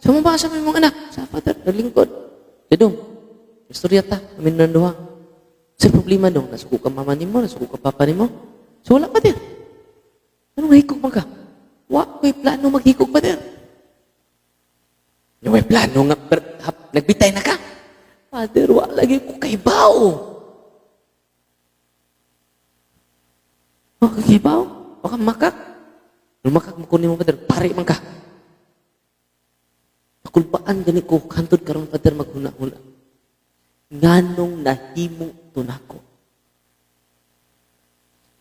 Sa mo ba sa may mga anak?" "Sa, Father, nalingkod." "Dong, istorya ta, kami nang duha. Sa problema dong, nasuko ka mama nimo, nasuko ka papa nimo?" "So wala pa din." "Anong hikog man ka?" "Wa ko'y plano maghikog, Father." "Yung may plano nga, pero, hap, nagbitay na ka?" "Father, wa lagi ko kay bao." "Wa ka kay bao? Wa ka makak? Lumakak mo ko nimo, Father, pare man ka." Nakulbaan gani ko, hantod karon, Father, maghuna-huna. Nganong nahimo to nako?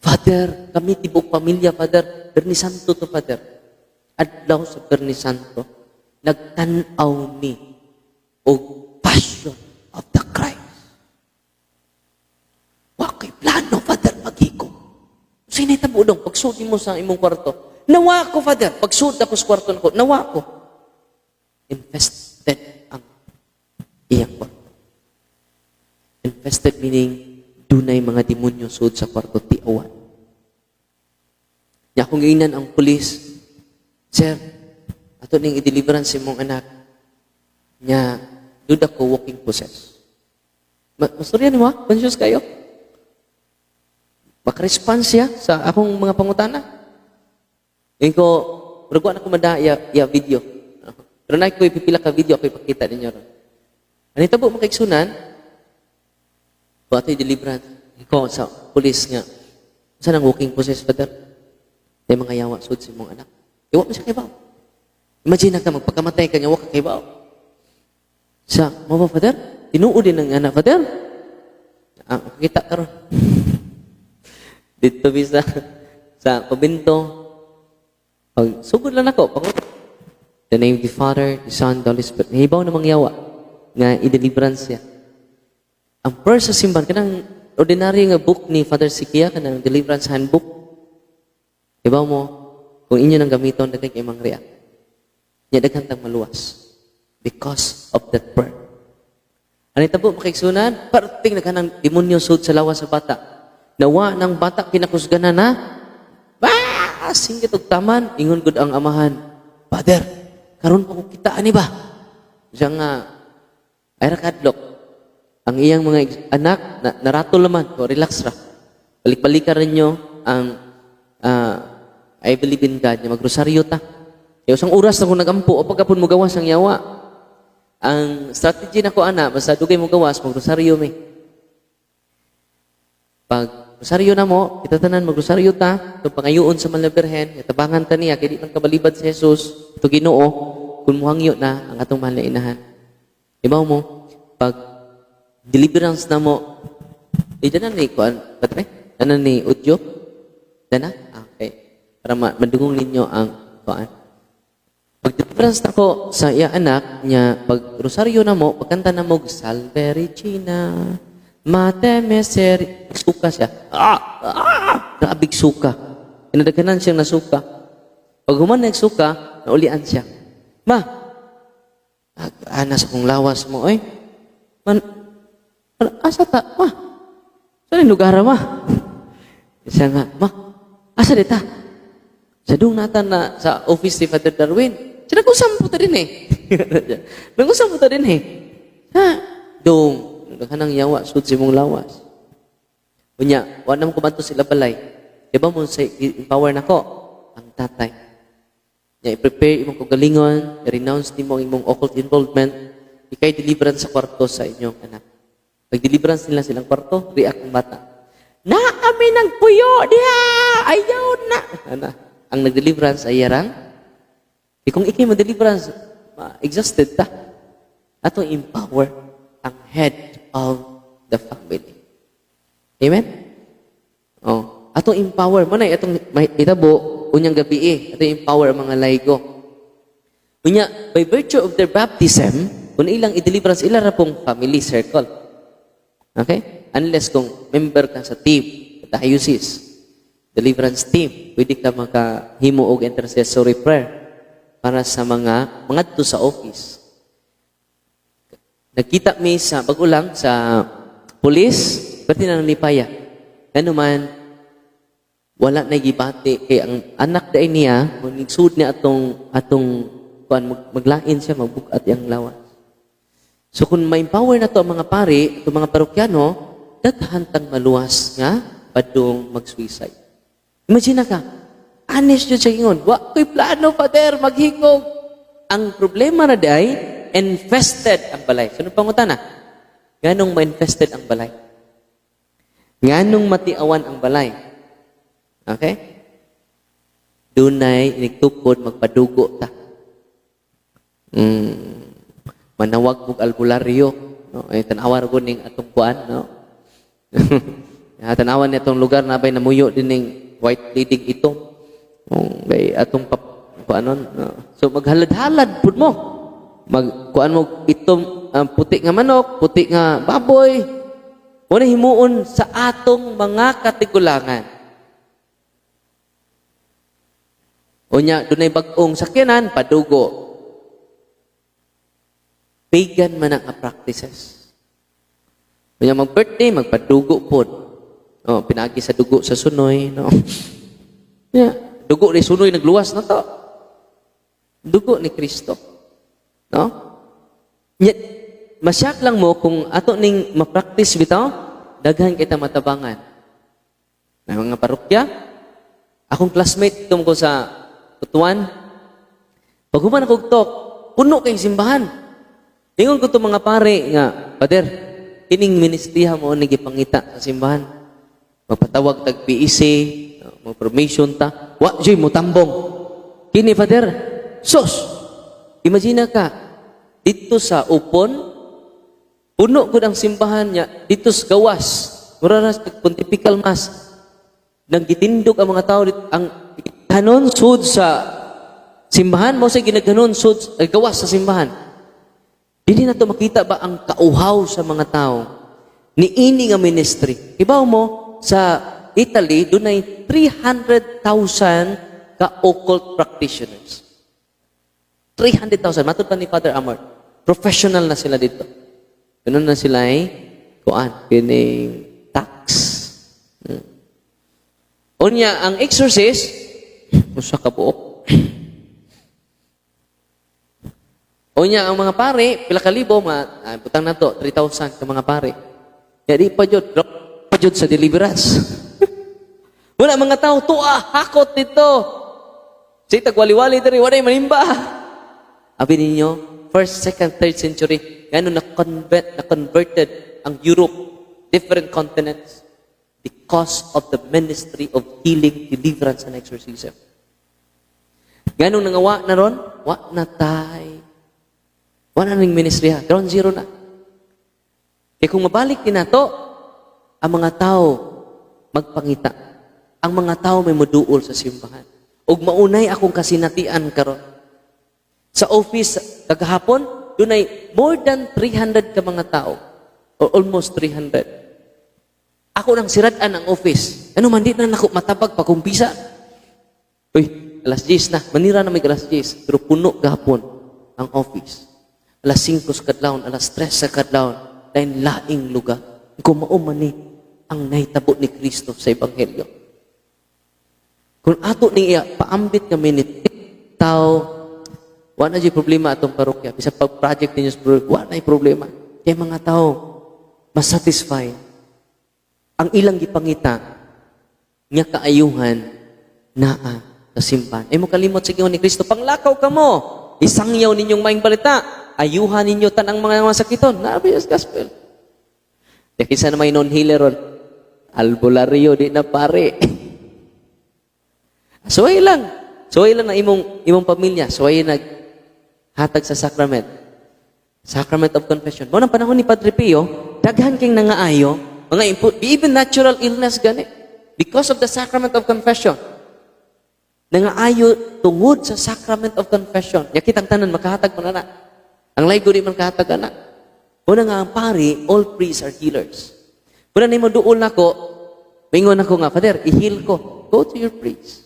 Father, kami tibok pamilya, Father, Biyernes Santo to, Father. Adlaw sa Biyernes Santo. Nagtan-aw mi og Passion of the Christ. Wa ko'y plano, Father, maghikog. Unsay nahitabo dong? Pagsud mo sa imong kwarto. Nawa ko, Father. Pagsud ako sa kwarto nako, nawa ko. Infested ang iyang kwarto. Infested meaning, dunay mga demonyo sud sa kwarto, tiawan. Nya akong giingnan ang pulis, "Sir, ato ning i-deliverance imong anak." Nya, duda ko walking possess. Mastorya nimo ha? Conscious kayo? Maka-response siya sa akong mga pangutana. Ngayon ko, murag wa na ko mada iya video. Pero na ko ipipila ka video ako ipakita ninyo ron. Ano ito mga kaigsunan? Ko ato deliverance. Ko sa pulis nga, "Saan ang walking possess, Father?" "May mga yawa sud sa imong anak." Iwa mo siya kaybaw. Imagine na ka, magpakamatay ka niya, wa ka kaybaw. Sa, mao ba, Father? Tinuod din ang anak, Father. Ah, kita karon. Dito bisa sa kumbento. Pag sugod lang ako, pag the name of the Father, the Son, the Holy Spirit. Nahibaw na mangyawa nga i-deliverance siya. Ang prayer sa simbahan, kanang ordinary nga book ni Father Sikia, kanang Deliverance Handbook. Ibaw mo, kung inyo nang gamiton, daghan kay mang react. Nya daghan tang maluwas. Because of that prayer. Ano tabo makaigsunan? Parting naghanang demonyo sud sa lawas sa bata. Nawa ng bata kinakusganan na. Ba! Singgit og taman, ingon gud ang amahan. "Father, karon pa ko kita ani ba?" Siya nga, ay ra kadlok. Ang iyang mga anak, na, narato laman, ko relax ra. Balik-balikan ninyo ang I believe in God, nga magrosaryo ta. Kaya usang oras na kung nagampo, o pagkapon mo gawas ang yawa. Ang strategy na ko ana, basta dugay mo gawas, magrosaryo mi. Pag rosaryo na mo, kita tanan magrosaryo ta, ito pangayoon sa Mahal na Birhen, tabangan ta niya, kay di man kabalibad si Jesus, ito Ginoo, kung muhangyo na ang atong mahal na inahan. Ibaw mo, pag deliverance na mo, eh, dana ni kuan, patre? Dana ni audio? Dana? Ah, okay. Para madungog ninyo ang kuan. Pag deliverance na ko sa iya anak niya, pag rosaryo na mo, pagkanta na mo, Salve Regina, Mater Miseri, suka siya. Ah! Ah! Grabe suka. Kinadaghanan siyang nasuka. Pag human nagsuka, naulian siya. "Ma, ana sa kong lawas mo, oy. Man, man, asa ta, ma? Saan yung lugar, ma?" Siya nga, "Ma, asa dita?" Sa dung natan na sa office ni Father Darwin. Siya nag-usap po ta din eh. Nag-usap po ta din eh. Ha? Dong, naghanang yawa, sud sa imong lawas. Unya, wa na mo kumanto sila balay. Diba mo sa empower nako ang tatay. Nya i-prepare imong kaugalingon, i-renounce nimo ang imong occult involvement, ikay deliverance sa kwarto sa inyong anak. Pag deliverance nila silang kwarto, react ang bata. "Na kami ng puyo diha! Ayaw na!" Ana, ang nag-deliverance ay yarang. Di kung ikay mo deliverance, ma-exhausted ta. Atong empower ang head of the family. Amen? Oh, atong empower mo na atong may itabo unyang gabi eh. Atong empower ang mga laygo. Unya, by virtue of their baptism, kung ilang i-deliverance, ila ra pong family circle. Okay? Unless kung member ka sa team, diocese, deliverance team, pwede ka makahimo og intercessory prayer para sa mga mangadto sa office. Nagkita mi sa bago lang sa pulis, pwede na nalipaya. Kano man, wala na gibati kay ang anak dai niya, kung nigsud niya atong atong kuan maglain siya, magbug-at yang lawas. So kung ma-empower na to ang mga pari, itong mga parokyano, daghan tang maluwas nga padung mag-suicide. Imagine na ka, honest yun siya ingon, "Wa ko'y plano, Father, maghikog." Ang problema na day, infested ang balay. Sunod pangutana, nganong ma-infested ang balay? Nganong matiawan ang balay? Okay? Dunay inigtukod magpadugo ta. Manawag mog albularyo, no? Ay tan-awa ra ning atong kuan, no? Ya, tan-awan ni atong lugar na bay namuyo din ning white lady ito. Kung kay atong kuanon, no? So maghalad-halad pud mo. Mag kuan mo itom puti nga manok, puti nga baboy. Mao na himuon sa atong mga katigulangan. Unya dunay bag-ong sakyanan, padugo. Pagan man ang practices. Unya mag-birthday, magpadugo pod. Oh, pinagi sa dugo sa sunoy, no. Yeah. Dugo ni sunoy nagluwas na to. Dugo ni Kristo. No? Nya, masyak lang mo kung ato ning ma-practice bitaw, daghan kita matabangan. Na mga parokya, akong classmate ko sa Butuan, pag human ako talk, puno kay simbahan. Ingon ko to mga pare nga, "Pader, kining ministriha mo ni gipangita sa simbahan. Magpatawag tag PEC, mo permission ta, wa joy mo tambong. Kini, Father, sus. Imagine ka, dito sa Upon, puno gud ang simbahan niya, dito sa gawas, mura ra sa pontifical mass, nang gitindog ang mga tao dito, ang hanon sud sa simbahan mo sa ginaghanon sud ay gawas sa simbahan. Dili na to makita ba ang kauhaw sa mga tao ni ini nga ministry. Ibaw mo sa Italy dunay 300,000 ka occult practitioners. 300,000 matud pa ni Father Amor. Professional na sila dito. Ganun na sila ay kuan kining tax. Unya ang exorcist usa ka buok. Unya ang mga pare, pila ka libo mga butang nato 3,000 ka mga pare. Ya di pa jud, drop pa jud sa deliverance. Wala mga tao tuwa hakot dito. Say tagwali-wali diri wala manimba. Abi ninyo, first, second, third century, ngano na converted ang Europe, different continents, because of the ministry of healing, deliverance, and exorcism. Ganong nangawa na ron? Wa na tay. Wa na ning ministry ha. Ground zero na. Kaya kung mabalik din nato, ang mga tao magpangita. Ang mga tao may muduol sa simbahan. Ug maunay akong kasinatian karon. Sa office kagahapon, dunay more than 300 ka mga tao. Or almost 300. Ako nang sirad-an ang office. Ano man, di na nako matabag pag-umpisa. Uy, alas 10 na. Manira na may alas 10. Pero puno gahapon ang office. Alas 5 sa kadlawon, alas 3 sa kadlawon. Dahil laing lugar. Kung mao man ni ang nahitabo ni Kristo sa Ebanghelyo. Kung ato ning iya, paambit kami ni tao, wala na problema atong parokya. Bisa pag project ninyo sa parokya, wala na problema. Kaya mga tao, masatisfy. Ang ilang gipangita, nga kaayuhan, naa sa simbahan. Ay mo kalimot sa ni Kristo, panglakaw ka mo. Isangyaw ninyong maayong balita. Ayuhan ninyo tanang mga masakiton. Nabi sa gospel. Kaya kinsa na may non-healer ron. Albularyo, di na pare. Suway lang. Suway lang na imong pamilya. Suway nag hatag sa sacrament. Sacrament of confession. Mao nang panahon ni Padre Pio, daghan king nangaayo, mga even natural illness gani. Because of the sacrament of confession. Nangaayo tungod sa sacrament of confession. Ya kitang tanan makahatag man ana. Ang laygo di man kahatag ana. Una nga ang pari, all priests are healers. Una nimo duol nako, mingon ako nga, "Father, i-heal ko." Go to your priest.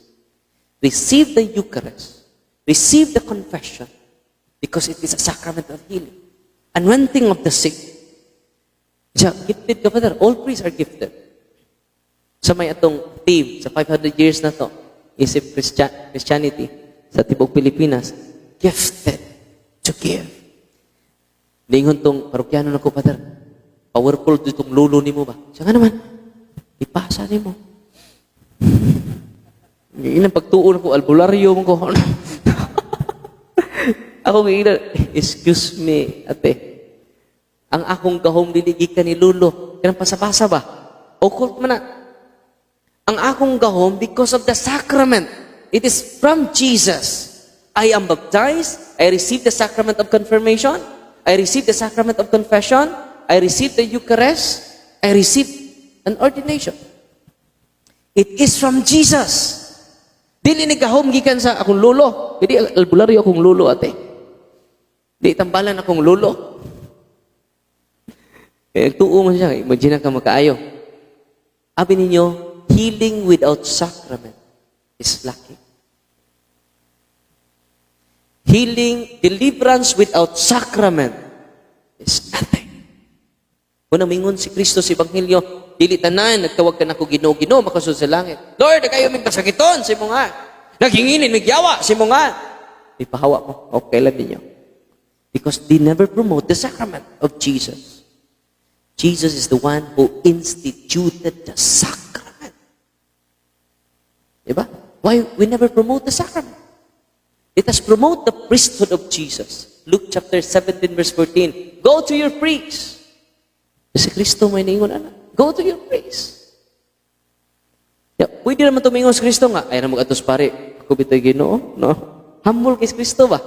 Receive the Eucharist. Receive the confession. Because it is a sacrament of healing. Anointing of the sick. Siya, gifted ka, Father. All priests are gifted. Sa may atong theme, sa 500 years na to, isip Christianity, sa tibok Pilipinas, gifted to give. Ningon tong parokyano nako, "Father, powerful ditong lulo nimo ba?" Siya nga naman, ipasa nimo. Ilang pagtuon ko, albularyo mo ko. Ako ngayon, "Excuse me, ate. Ang akong gahom dili gikan ni lulo. Kanang pasapasa ba? Occult man na. Ang akong gahom because of the sacrament. It is from Jesus. I am baptized. I received the sacrament of confirmation. I received the sacrament of confession. I received the Eucharist. I received an ordination. It is from Jesus. Dili ni gahom gikan sa akong lulo. Dili albularyo akong lulo, ate. Di tambalan akong lolo. Kaya tuo man siya, imagine ka makaayo. Abi ninyo, healing without sacrament is lacking. Healing, deliverance without sacrament is nothing. Kung mingon si Kristo sa Ebanghelyo, dili tanan, nagtawag kanako "Ginoo, Ginoo," makasud sa langit. "Lord, kayo ming pasakiton sa imong ngalan. Naghinginin mig yawa sa imong ngalan." Ipahawa mo. Okay lang ninyo. Because they never promote the sacrament of Jesus. Jesus is the one who instituted the sacrament. Diba? Why we never promote the sacrament? Let us promote the priesthood of Jesus. Luke chapter 17 verse 14. "Go to your priest." Si Kristo may ningon ana. "Go to your priest." Ya, pwede naman tumingon si Kristo nga, "Ay na mag atos pare, ako bitoy Ginoo," no? Humble kay si Kristo ba?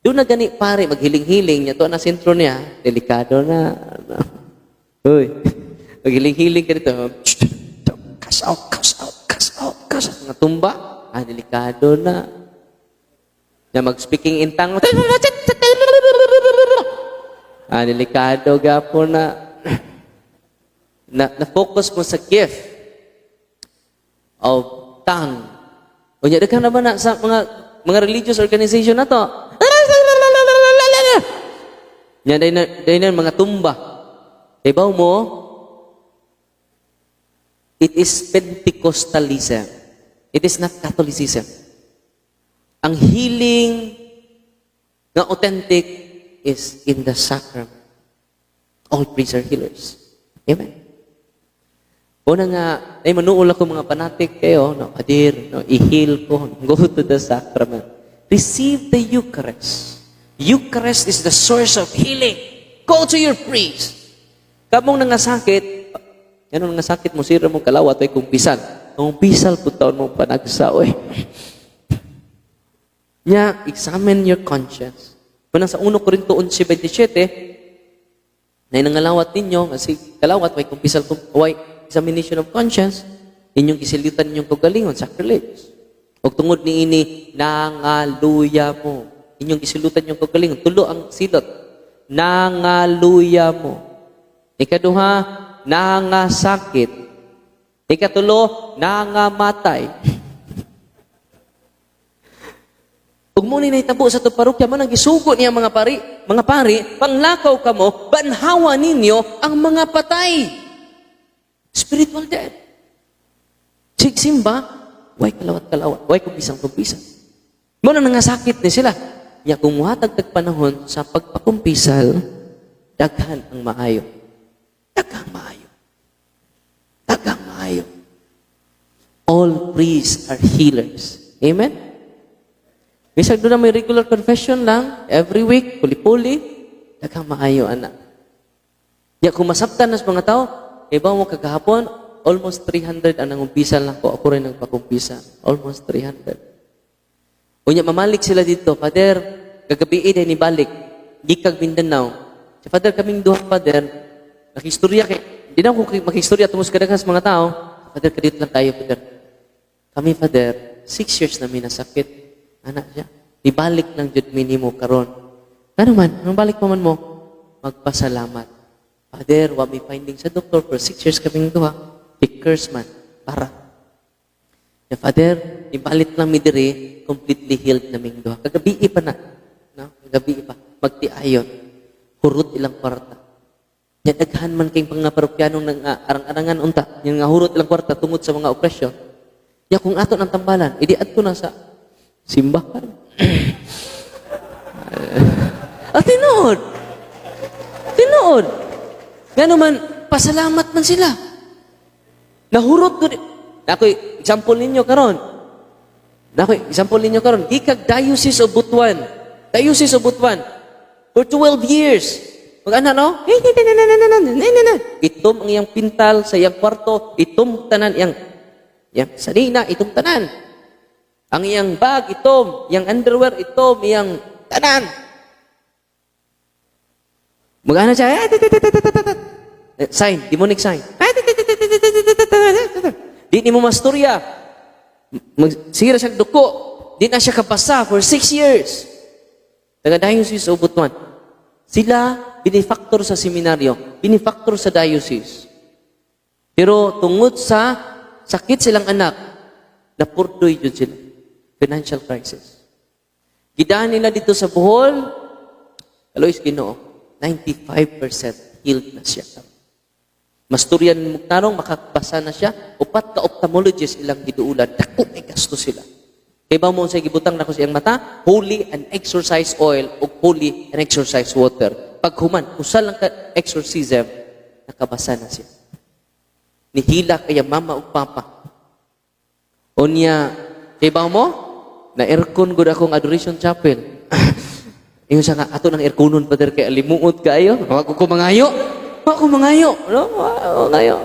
Doon na gani pare, maghiling-hiling niya, to na sentro niya, delikado na. No? Uy, maghiling-hiling ka dito, cast out, cast out, cast out, cast out. Nga tumba, ah, delikado na. Na mag-speaking in tongue, ah, delikado gapo na. Na focus mo sa gift of tongue. Unya, daghan naman na sa mga religious organization na to. Nya day na mga tumba. Ibaw mo, it is Pentecostalism. It is not Catholicism. Ang healing nga authentic is in the sacrament. All priests are healers. Amen. Una nga, ay manuol ako mga fanatic kayo, no, "Adir, no, i-heal ko." Go to the sacrament. Receive the Eucharist. Eucharist is the source of healing. Go to your priest. Kamong nangasakit, ano nangasakit mo, sira mo kalawat ay kumpisal. Kumpisal po taon mo panagsa, oy. Nya, examine your conscience. Kung sa 1 Corinto 11:27, na nangalawat ninyo, kasi kalawat, way kumpisal, way examination of conscience, inyong gisilitan inyong kagalingon, sacrilege. Og tungod ni ini, nangaluya mo. Inyong gisilutan inyong kagalingon. Tulo ang silot. Nangaluya mo. Ikaduha, nangasakit. Ikatulo, nangamatay. Ug mo ni nahitabo sa atong parokya mo nang gisugo niya mga pari, "Panglakaw kamo, banhawa ninyo ang mga patay." Spiritual dead. Sig simba, way kalawat-kalawat, way kumpisang-kumpisan. Mo na nangasakit ni sila. Ya kung muhatag tag panahon sa pagpakumpisal, daghan ang maayo. Daghang maayo. Daghang maayo. All priests are healers. Amen? Bisag doon na may regular confession lang, every week, puli-puli, daghang maayo, ana. Ya, kung masabtan na sa mga tao, iba mo kagahapon, almost 300 ang nangumpisal lang ko. Ako rin nagpakumpisa. Almost 300. Unya, mamalik sila dito, "Father, kagabi eh, ni balik. Gikag Mindanao. Si Father, kaming duha, Father, nakistorya kay, di na ako makistorya tungod sa kadaghan sa mga tao. Father, kadito lang tayo, Father. Kami, Father, 6 years na mi nasakit." Anak siya. "Ibalik lang jud mi nimo karon." "Ano man, anong balik pa man mo?" "Magpasalamat. Father, wa may finding sa doktor for 6 years kaming duha. I-curse man. Para. Ya, Father, ibalik lang mi diri, completely healed na ming duha. Kagabi pa na. No? Kagabi pa. Magtiayon. Hurot ilang kwarta. Ya, daghan man kay mga parokyanong nang arang-arangan unta. Yang nga hurot ilang kwarta tungod sa mga opresyon. Ya, kung ato ng tambalan, idi adto na sa simbahan. Ah, tinuod. Tinuod. Ngano man, pasalamat man sila. Nahurot ko. Ako, example ninyo karon. Nako, example ninyo karon. Gikag Diocese of Butuan. Diocese of Butuan. For 12 years. Mag-ana, no? Itom ang iyang pintal sa iyang kwarto. Itom tanan iyang sarina, itom tanan. Ang iyang bag, itom. Iyang underwear, itom. Iyang tanan. Mag-ana siya, eh, sign, demonic sign. Di ni mo masturya. Magsira siya duko. Di na siya kapasa for 6 years. Taga Diocese of Butuan. Sila, benefactor sa seminaryo, benefactor sa diocese. Pero tungod sa sakit silang anak, napurdoy jud sila. Financial crisis. Gidaan nila dito sa Bohol, kaluoy sa Ginoo, 95% healed na siya. Masturyan mugtarong, makabasa na siya, upat ka ophthalmologist ilang giduulan, dako kay gasto sila. Kay ba mo sa gibutang nako siyang mata? Holy and exorcise oil o holy and exorcise water. Paghuman, usa lang ka exorcism, nakabasa na siya. Nihila kaya mama ug papa. Unya, kay ba mo? Na aircon gud akong adoration chapel. Ingon siya nga, ato nang airconon, Father, kay alimuot kaayo. Wa ko mangayo. Wa ko mangayo. No, wa ko mangayo.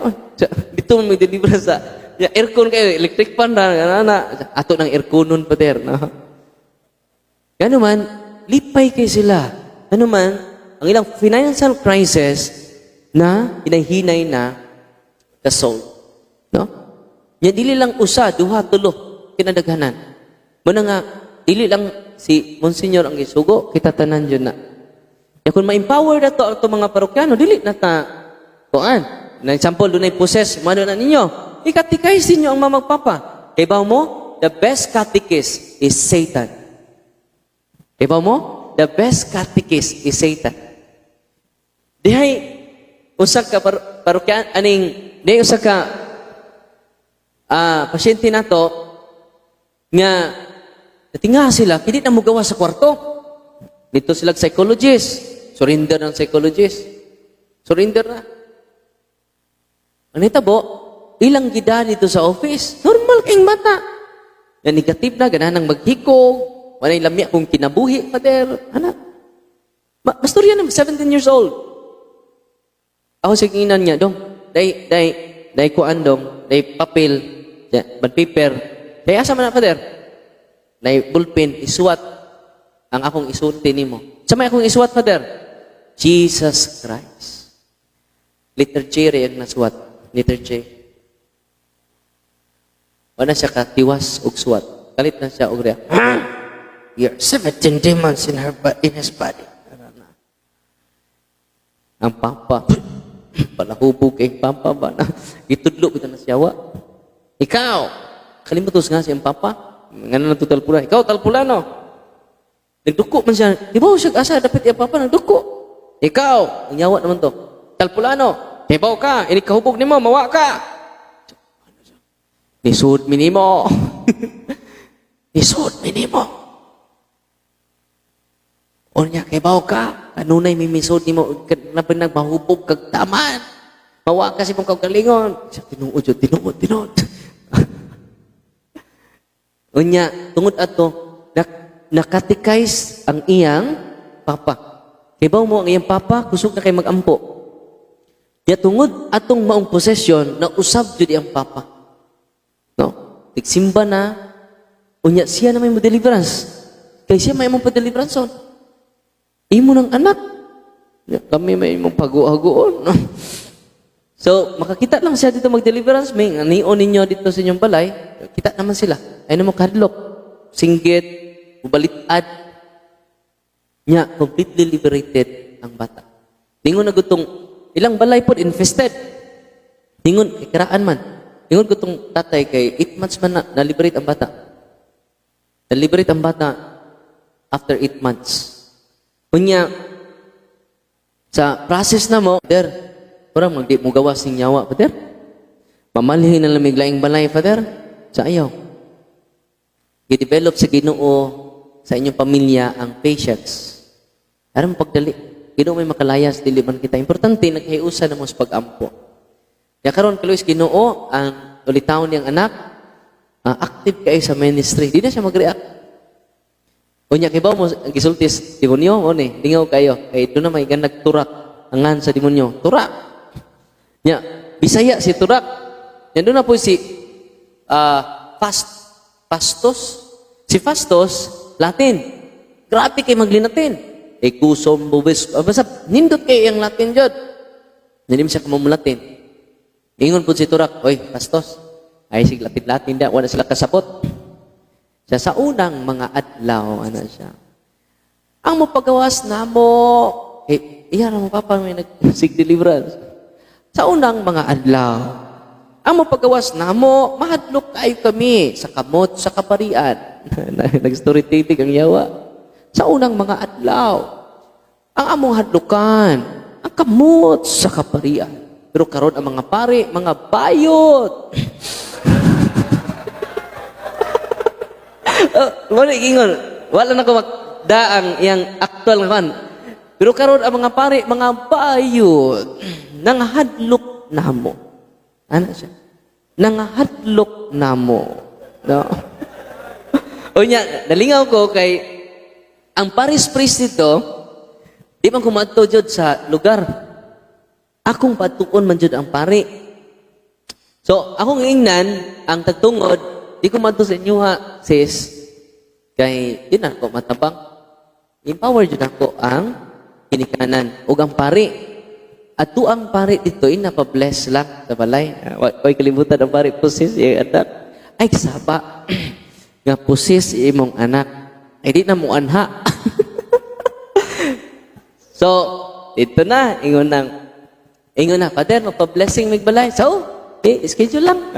Dito may deliver sa ya, aircon kayo, electric fan ra na, ato nang airconon, Father, no. Gano man, lipay kay sila. Ano man, ang ilang financial crisis na hinay-hinay na the soul. No? Nya dili lang usa, duha, tulo, kinadaghanan. Muna nga, dili lang si Monsignor ang gisugo, kita tanan yun na. Ya kung ma-empower na to ato mga parokyano, dili na ta kuan. Na example, dunay possess, mano na ninyo. I-catechize ninyo ang mama ug papa. Kay ba mo, the best catechist is Satan. Kay ba mo, the best catechist is Satan. Dihay usa ka parokyan aning dihay usa ka pasyente nato nga natinga sila, kini na mogawa sa kwarto. Dito sila psychologist. Surrender ng psychologist. Surrender na. Ang nitabo, ilang gida dito sa office. Normal kayong bata. Na negative na, ganahan ng maghikog, walay lamya kung kinabuhi, Father. Anak. Masturya na, 17 years old. Ako sa kinginan niya, dong, day, day, day kuan dong, day papel, bond paper. Kaya asa man na, Father? Day ballpen, isuwat ang akong isulti nimo. Sa may akong isuwat, Father? Jesus Christ. Letter J rin ang nasuwat. Letter J. Wala siya katiwas og suwat. Kalit na siya og react. Here, 17 demons in his body. Ang papa. Palahubog kay papa ba na. Gitudlo kita na siya wa. Ikaw, kalimutos nga siyang papa. Nga na talpulano. Ikaw, talpulano. Nagduko man siya. Di ba siya asa dapat iyang papa nagduko. Ikaw, ang yawa naman to. Talpulano, hibaw ka, ini kahubog nimo, mawa ka. Nisud mi nimo. Nisud mi nimo. Unya, kay baw ka, kanunay mi misud nimo, napin nagmahubog kag taman. Mawa ka sa imong kaugalingon. Siya, tinuod yun, tinuod, tinuod. Unya, tungod ato, na-catechize ang iyang papa. Kay baw mo ang iyang papa, kusog na kay magampo. Ya tungod atong maong possession, na usab jud iyang papa. No? Tigsimba na, unya siya na may mo deliverance. Kay siya may mong pa-deliverance on. Imo ng anak. Ya, kami may imong paguhaguon. So, makakita lang siya dito mag-deliverance. May anion ninyo dito sa inyong balay. Kita naman sila. Ay na mo kadlok. Singgit, ubalitad. Nya, completely liberated ang bata. Ningon na gutong, ilang balay po infested. Ningon, kay karaan man. Ningon gutong tatay kay 8 months man na, na-liberate ang bata. Na-liberate ang bata after 8 months. Unya, sa process na mo, Father, parang magdi mo gawas ning yawa, Father. Mamalhin na lamig laing balay, Father. Sa ayaw. Gi-develop sa Ginoo sa inyong pamilya ang patience. Aron pagdali. Ginoo may makalayas, dili man kita. Importante, naghiusa na mo sa pag-ampo. Kaya karon kaluoy sa Ginoo, ang ulitaw niyang anak, active kayo sa ministry. Di na siya mag-react. Unya kay mo ang gisultis demonyo mo ni, lingaw kayo. Kay doon na may ganag turak angan sa demonyo. Turak. Nya, Bisaya si turak. Nya doon na po si Fastos. Si Fastos, Latin. Grabe kay maglinatin. E kusom bubis. Basta nindot kay ang Latin jud. Hindi siya kamamulatin. Ingon po si Turak, "Oy, Fastos, ay sig Latin-Latin da, wala sila kasabot." Siya sa unang mga adlaw, ano siya. Ang mapagawas namo, eh, iya ra mo papa may nag-seek deliverance. Sa unang mga adlaw, ang mapagawas namo, mahadlok kayo kami sa kamot sa kaparian. Nag-storytelling ang yawa. Sa unang mga adlaw, ang among hadlukan, ang kamot sa kaparian. Pero karon ang mga pare, mga bayot. Oh, wala ingon. Wala na ko magdaang iyang aktual nga kan. Pero karon ang mga pare, mga bayot, nangahadlok namo. Ano siya? Nangahadlok namo. No? Unya, nalingaw ko kay ang parish priest dito, di man kumadto jud sa lugar. Akong patuon man jud ang pare. So, akong ingnan, ang tagtungod, di ko madto sa inyo ha, sis, kay di na ako matabang. Empower jud ako ang kinikanan ug ang pari. At ang pare dito, ina-bless lang sa balay. Ah, wa kalibutan ang pare, possess iyang anak. Ay, saba. Nga possess imong anak. Ay, di na mo anha. So, ito na, ingon na, "Father, magpa-blessing mig balay." So, eh, schedule lang.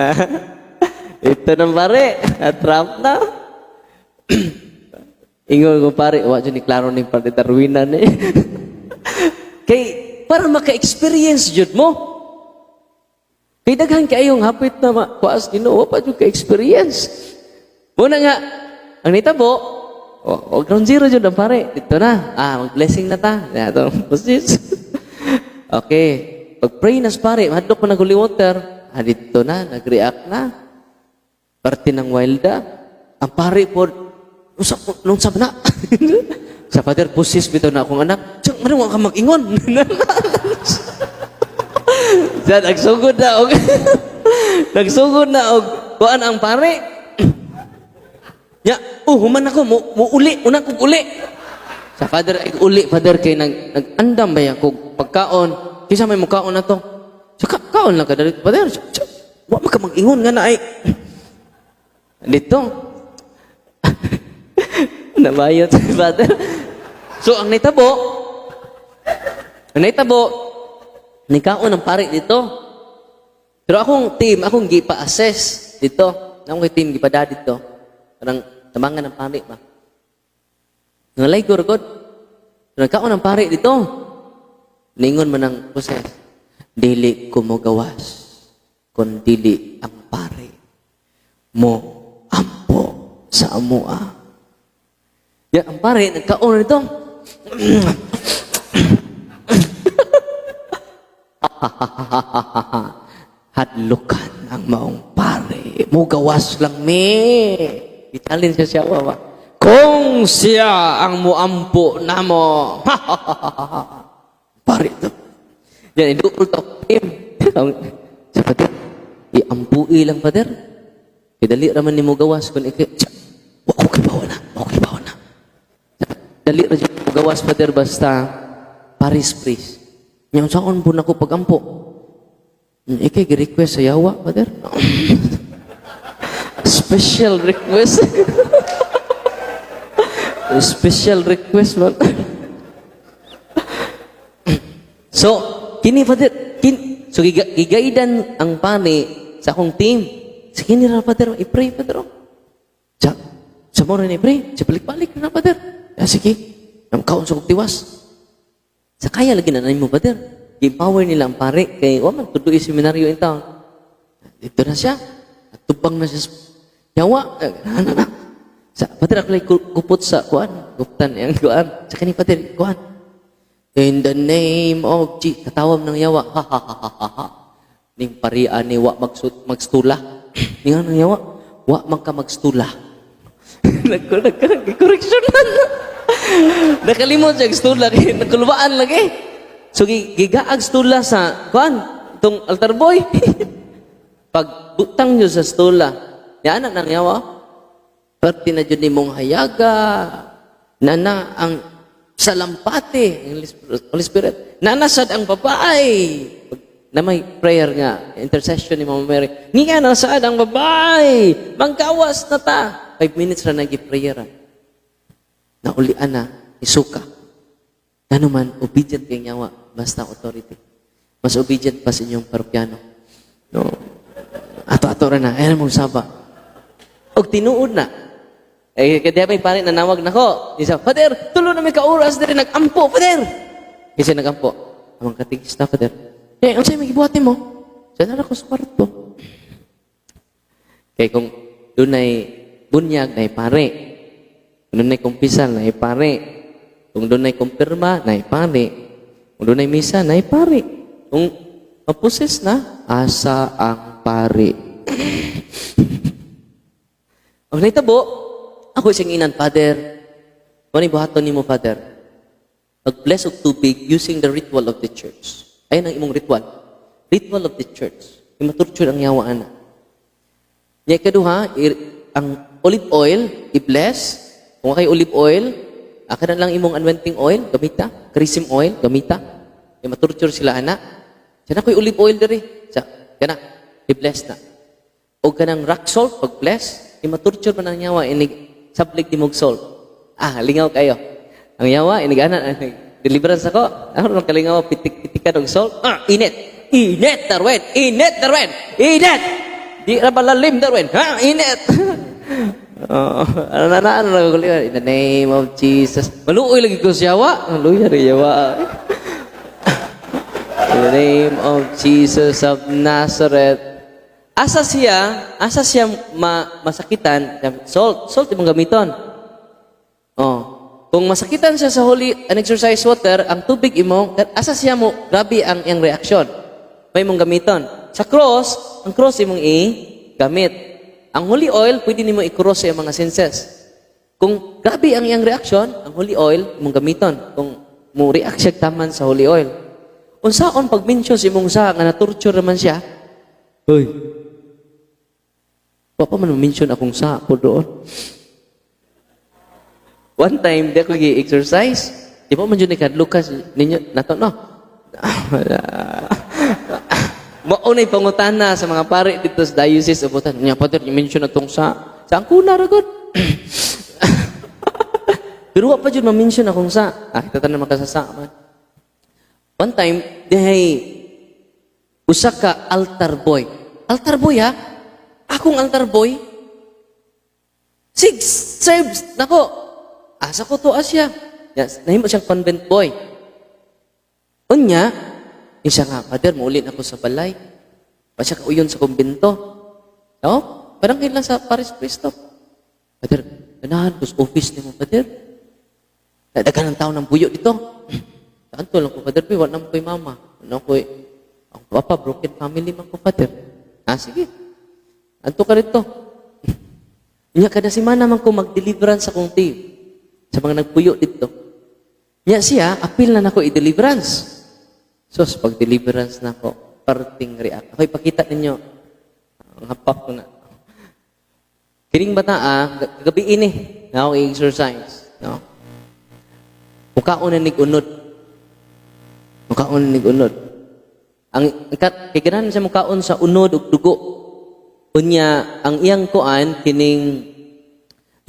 Ito na pare, na-trap na. Ingon ko pare, wa jud ni klaro ni pare Darwinan eh. Kay para maka-experience jud mo. Kay daghan kaayong hapit na makuas Ginoo pa jud ka-experience. Muna nga ang nitabo, o, o ground zero jud ang pare. Dito na. Ah, mag-blessing na ta. Na to. Okay. Pag-pray na sa pare, mahadlok pa nag holy water. Ah, dito na, nag-react na. Parte ng wilda. Ang pare po, unsa unsa na? Sa "Father, possess bitaw na akong anak." "Tsang, ano ka mag-ingon?" Sa nagsugod na og kuan ang pare. Ya, oh, human ako mo uli, unang kog uli. Sa "Father, ay uli, Father, kay nag-andam ba kog pagkaon. Kisa may mukaon na to." Sa kaon lang ka dali, Father. Wa man ka mag-ingon nga na ay. Dito. Nabayot si Father. So, ang nitabo, nikaon ang pare dito. Pero akong team, akong gipa-assess dito. Akong kay team, gipada dito. Parang tamangan ng pare ba. Ngalay ko, God. Nagkaon ang pare dito. Ningon man ang process. "Dili ko mo gawas, kun dili ang pare mo ampo sa amoa." Ya, ang pare, nagkaon nito. "Hadlukan ang maong pare. Mugawas lang mi." I-challenge siya siya ba? "Kung siya ang muampo namo." Pare to. Yan, idupol to. Sa "Father, iampui lang, Father. Kay dali raman ni mo gawas kung ikay, wa ko kibaw na, wa ko kibaw na. Dali ra jud mo gawas, Father, basta parish priest." "Nya unsaon po nako pagampo?" "Ikay gi-request sa yawa, Father. Special request. Special request man." So, kini Father, so gigaidan ang pani sa akong team. Sa kini ra, Father, i-pray, Father. Oh. Sa mo rin i-pray, sa balik-balik na, Father. Ah, sige, ang kaon sa kog tiwas. Sa kaya lagi na mo, Father. Gi-empower nila ang pare kay wa man tuloy seminaryo in town. Dito na siya. At tubang na siya. Yawa, na, na, na. Sa "Father, ako kupot sa kuan, guptan yang kuan. Sa kani, Father, kuan. In the name of Jesus." Katawam ng yawa. "Ha ha ha ha ha ha. Ning parian ni wa magsut magstula." Ningan ng yawa, "Wa man ka magstula." Nagko nagko correction na. Nakalimot siya stula kay nakulbaan lagi. So gigaag stula sa kuan itong altar boy. Pag butang nyo sa stula, yan na nang yawa. Parte na jud nimong hayaga. Nana ang salampati, ang Holy Spirit. Nana sad ang babae. Na may prayer nga, intercession ni Mama Mary. Nga na sad ang babae. Manggawas na ta. 5 minutes ra nagi-prayer. Naulian na. Isuka. Ngano man, obedient kay yawa, basta authority. Mas obedient pa sa inyong parokyano. No. Ato-ato ra na, ay mong saba. Og tinuod na. Eh, kaya may pare nanawag nako. Isa, "Father, tulo na may ka-oras diri nag-ampo, Father." Kasi nag-ampo. Amang katikista, Father. "Eh, ang sa'yo may gibuhat mo?" "Sa nara ko sa kwarto." Kay kung dunay bunyag, nay pare. Kung dunay kumpisal, nay pare. Kung dunay kumpirma, nay pare. Kung dunay misa, nay pare. Kung ma-possess na, asa ang pare? Ang nahitabo, ako siyang inan, "Father, ano yung buhaton nimo, Father? Mag-bless og tubig using the ritual of the church." Ayun ang imong ritual. Ritual of the church. Yung ma-torture ang yawa ana. Nya ikaduha, ang olive oil, i-bless. Kung kay olive oil, aka na lang imong anointing oil, gamita. Chrism oil, gamita. Yung ma-torture sila ana. Sana ko'y olive oil diri. Sa, kana, i-bless na. O kanang rock salt, pag-bless, i-matorture man ang yawa, inig, sablig di mog salt. Ah, lingaw kayo. Ang yawa, inig ana, deliverance ako. Ako nang kalingaw, pitik-pitikan og salt. Ah, init! Init, Darwin! Init, Darwin! Init! Di ra malalim, Darwin! Ha? Init! Oh, ano na na, ano na, in the name of Jesus. Maluoy lagi ko siya, yawa. Maluoy rin yawa. In the name of Jesus of Nazareth. Asa siya masakitan? Salt, salt imong gamiton. Oh. Kung masakitan siya sa holy and exorcised water, ang tubig imo, asa siya mo, grabe ang iyang reaksyon. May imong gamiton. Sa cross, ang cross imong i-gamit. Ang holy oil, pwede nimo i-cross sa iyang mga senses. Kung grabe ang iyang reaksyon, ang holy oil imong gamiton. Kung mo react siya taman sa holy oil. Unsaon pag mention sa imong sa nga na-torture naman siya? Hoy. Wa pa man mention akong sa po doon. One time, di ako gi-exorcise. Di pa man jud ni Lucas ninyo nato no. Mao na'y pangutana sa mga pare dito sa Diocese of Butan. "Nya Father, i-mention na tong sa ang kuna ra gud." Pero wa pa jud ma-mention akong sa. Ah, kita tanan makasasa man. One time, dihay usa ka altar boy. Altar boy ha? Akong altar boy. Six serves nako. Asa ko to siya. Yes, nahimo siyang convent boy. Unya, isa nga, "Father, muuli na ako sa balay." Pa siya kauyon sa kumbento. No? Parang lang sa Paris Priest. "Father, ganahan ko sa office nimo, Father. Daghan ng tao ng buyo dito. Anto lang ko, Father, wala naman ko'y mama. Ano ko, ang papa, broken family man ko, Father." "Ah, sige. Anto ka rito." Nya kada semana man ko mag-deliverance sa akong team. Sa mga nagpuyo dito. Nya siya, apil na nako i-deliverance. So, sa pag-deliverance na ako, parting react. Ako ipakita ninyo. Ang hapap ko na. Kining bata, ah, gabi ini, na ako i-exorcise. No? Mukaon na nig unod. Mukaon na nig unod. Ang kay ganahan siya mukaon sa unod ug dugo. Unya ang iyang kuan kining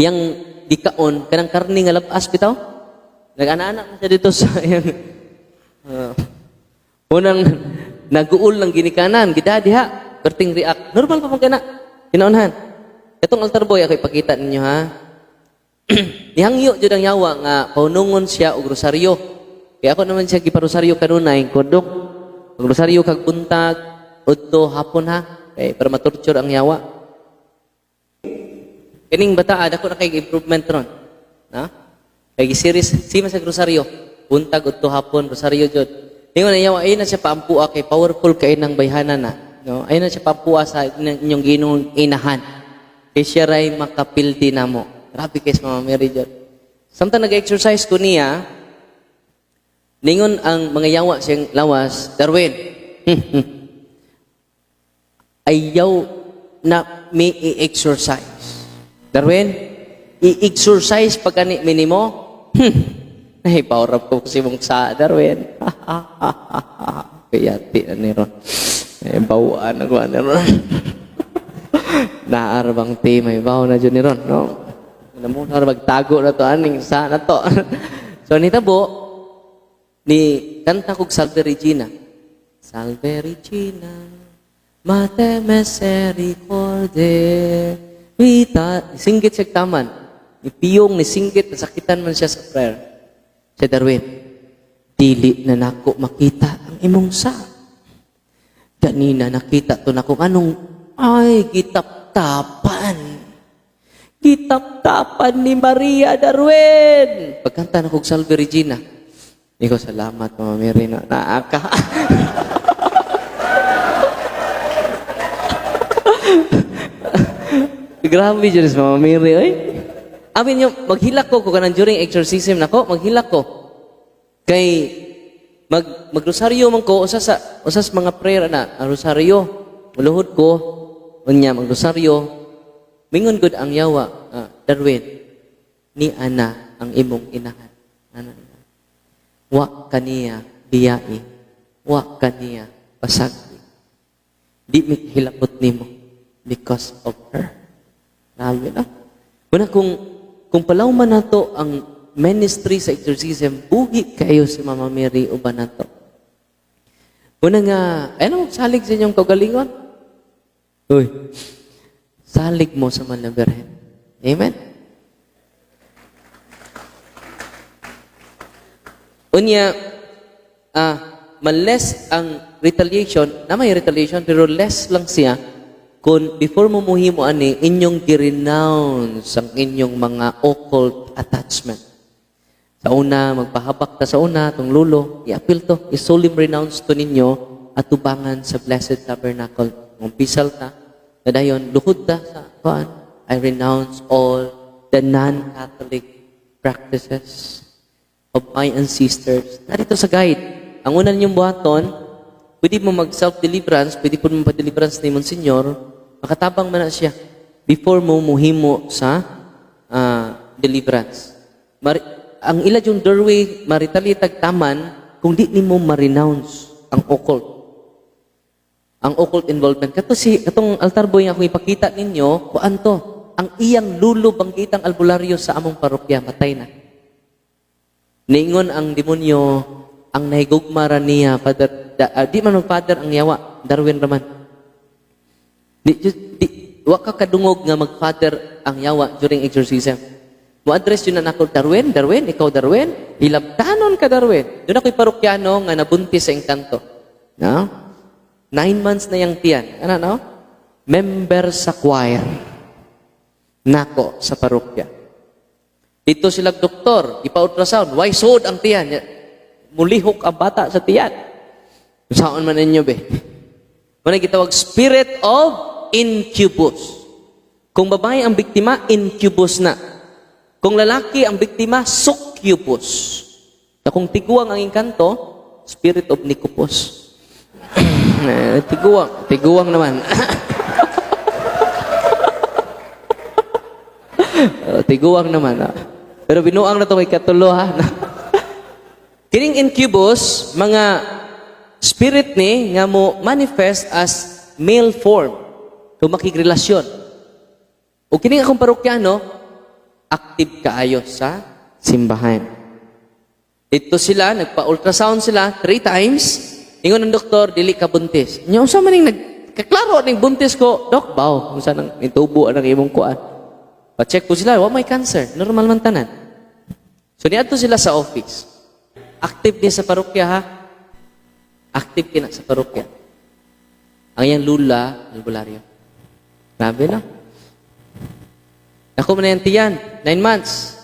iyang gikaon kanang karni nga labas bitaw. Nag-ana-ana man siya dito sa iyang unang naguol ng ginikanan, gida diha, perting react. Normal pa man kana. Hinaunhan. Itong altar boy ako ipakita ninyo ha. Nihangyo jud ang yawa nga paunungon siya og rosaryo. Kaya ako naman siya giparosaryo kanunay, kodok. Ang rosaryo kag buntag, udto hapon ha. Kay para matorture ang yawa. Kining bata dako na kay improvement ron. Na? Kay series sima sa rosaryo, buntag udto hapon rosaryo jud. Ningon ang yawa ayun na siya paampua kay powerful kay nang bayhana na. No? Ayun na siya paampua sa inyong Ginoong inahan. Kay siya ray makapildi namo. Grabe kay sa Mama Mary jud. Samtang nag-exorcise ko niya, ningon ang mga yawa siyang lawas, "Darwin, ayaw na may i-exorcise. Darwin, i-exorcise pag ani minimo, Ay, power up ko kasi mong sa Darwin." Kaya ti na ni ron. Eh, bawaan ako ni ron. Naarbang ti, may baw na dyan ni ron, no? Namunar magtago na to, aning sa na to. So nitabo ni kanta kog Salve Regina. Salve Regina, Mater Misericordiae, vita. Singgit siya taman. Ni piyong, ni singgit, nasakitan man siya sa prayer. Siya, "Darwin, dili na nako makita ang imong sa. Ganina nakita to nako anong ay gitaptapan. Gitaptapan ni Maria, Darwin." Pagkanta na kog Salve Regina. Ikaw, salamat, Mama Mary, na naaka. Grabe dyan si Mama Mary, oy. Amin yung, maghilak ko, kung kanang during exorcism nako, maghilak ko. Kay, magrosaryo man ko, usa sa mga prayer na, ang rosaryo, muluhod ko, unya, magrosaryo, mingon gud ang yawa, "Ah, Darwin, ni ana ang imong inahan. Ana, wa kaniya biyai, wa kaniya pasagdi. Di mi hilakot nimo because of her." Grabe na. Una kung palaw man nato ang ministry sa exorcism, buhi kayo si Mama Mary uban nato. Una nga, ano salig sa inyong kaugalingon? Uy, salig mo sa Mahal na Birhen. Amen? Unya, ma-less ang retaliation, na may retaliation, pero less lang siya kung before mo muhimo ani, inyong gi-renounce ang inyong mga occult attachment. Sa una, magpahabak ta sa una, tong lulo, i-appeal to, i-solemn renounce to ninyo, atubangan sa Blessed Tabernacle. Umpisal ta, na dayon, luhod ta sa kuan, "I renounce all the non-Catholic practices of my ancestors." Narito sa guide. Ang una ninyong buhaton, pwede mo mag-self-deliverance, pwede po mo pa-deliverance ni Monsignor, makatabang man na siya before mo muhimo sa deliverance. Ang ila yung doorway, maritalitag taman, kung di nimo ma-renounce ang occult. Ang occult involvement. Kato si, katong altar boy nga akong ipakita ninyo, kuan to, ang iyang lulo banggitang albularyo sa among parokya, matay na. Niingon ang demonyo, ang nahigugma ra niya, Father, di man mag-father ang yawa, Darwin raman. Di, wa ka kadungog nga mag-father ang yawa during exorcism. Mo-address yun na nako, "Darwin, Darwin, ikaw Darwin, hilabtanon ka, Darwin." Doon ako'y parokyano nga nabuntis sa engkanto. No? 9 months na yang tiyan. Ano, no? Member sa choir. Nako sa parokya. Dito sila doktor, ipa-ultrasound, why sod ang tiyan? Mulihok ang bata sa tiyan. Saan man ninyo be? Muna gitawag spirit of incubus. Kung babae ang biktima, incubus na. Kung lalaki ang biktima, succubus. Na kung tiguang ang engkanto, spirit of Nicopus. Eh, tiguang, tiguang naman. Tiguang naman. Ah. Pero binuang na itong ikatulo ha. Kining incubus, mga spirit ni nga mo manifest as male form kung makigrelasyon. O kining akong parokyano, active kaayo sa simbahan. Dito sila, nagpa-ultrasound sila three times. Ingon ng doktor, "Dili ka buntis." Nya unsa man ning nagkaklaro ning buntis ko, "Dok, baw, unsa nang itubo ang imong kuan." Pa-check po sila, wa may cancer, normal man tanan. So niadto sila sa office. Active din sa parokya ha. Active kina sa parokya. Ang iyang lula, albularyo. Grabe na. Ako man na yung tiyan, 9 months.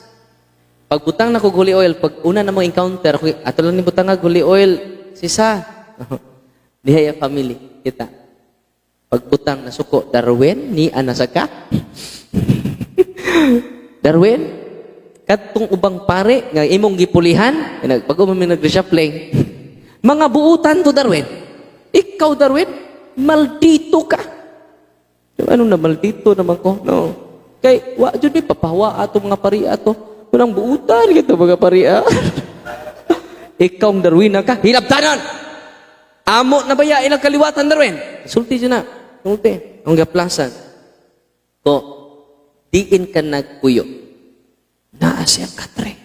Pagbutang na kog holy oil, pag una na mo encounter, ako, ato lang ni butang nga holy oil, sisa. Dihay ang family, kita. Pagbutang na suko, "Darwin, ni anasa ka? Darwin, kadtong ubang pare nga imong gipulihan, bago man mi nag-reshuffling, mga buutan to, Darwin. Ikaw, Darwin, maldito ka." Ano na maldito naman ko? No. Kay wa jud mi papawa ato mga pari ato. Unang buutan kita mga pari. "Ikaw ang Darwin na ka, hilabtanon. Amo na baya ilang kaliwatan, Darwin?" Sulti siya na. Sulti. Ang gaplasan. Ko, diin ka nagpuyo. Naa siyang katre.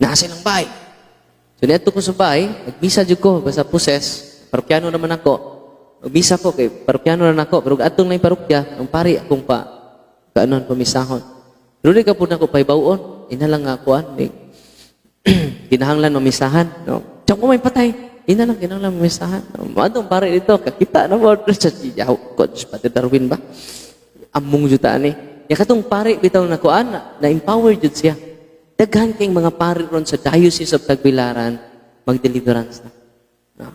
Naa silang bahay. So niadto ko sa bahay, nagmisa jud ko basta possess, parokyano naman ako. Magmisa ko kay parokyano na nako, pero adtong na yung parokya, ang pari akong pa kaanon pamisahon. Pero di ka po nako pahibaw-on, ina lang nga kuan, may kinahanglan mamisahan, no. Tiyan ko may patay. Ina lang kinahanglan mamisahan. No? Maadong pare dito, kakita na mo sa yaw ko, pati Darwin ba? Among jud ta ani. Ya katong pare bitaw na kuan na, na-empower jud siya. Daghan kay mga pare ron sa Diocese of Tagbilaran mag-deliverance na. No.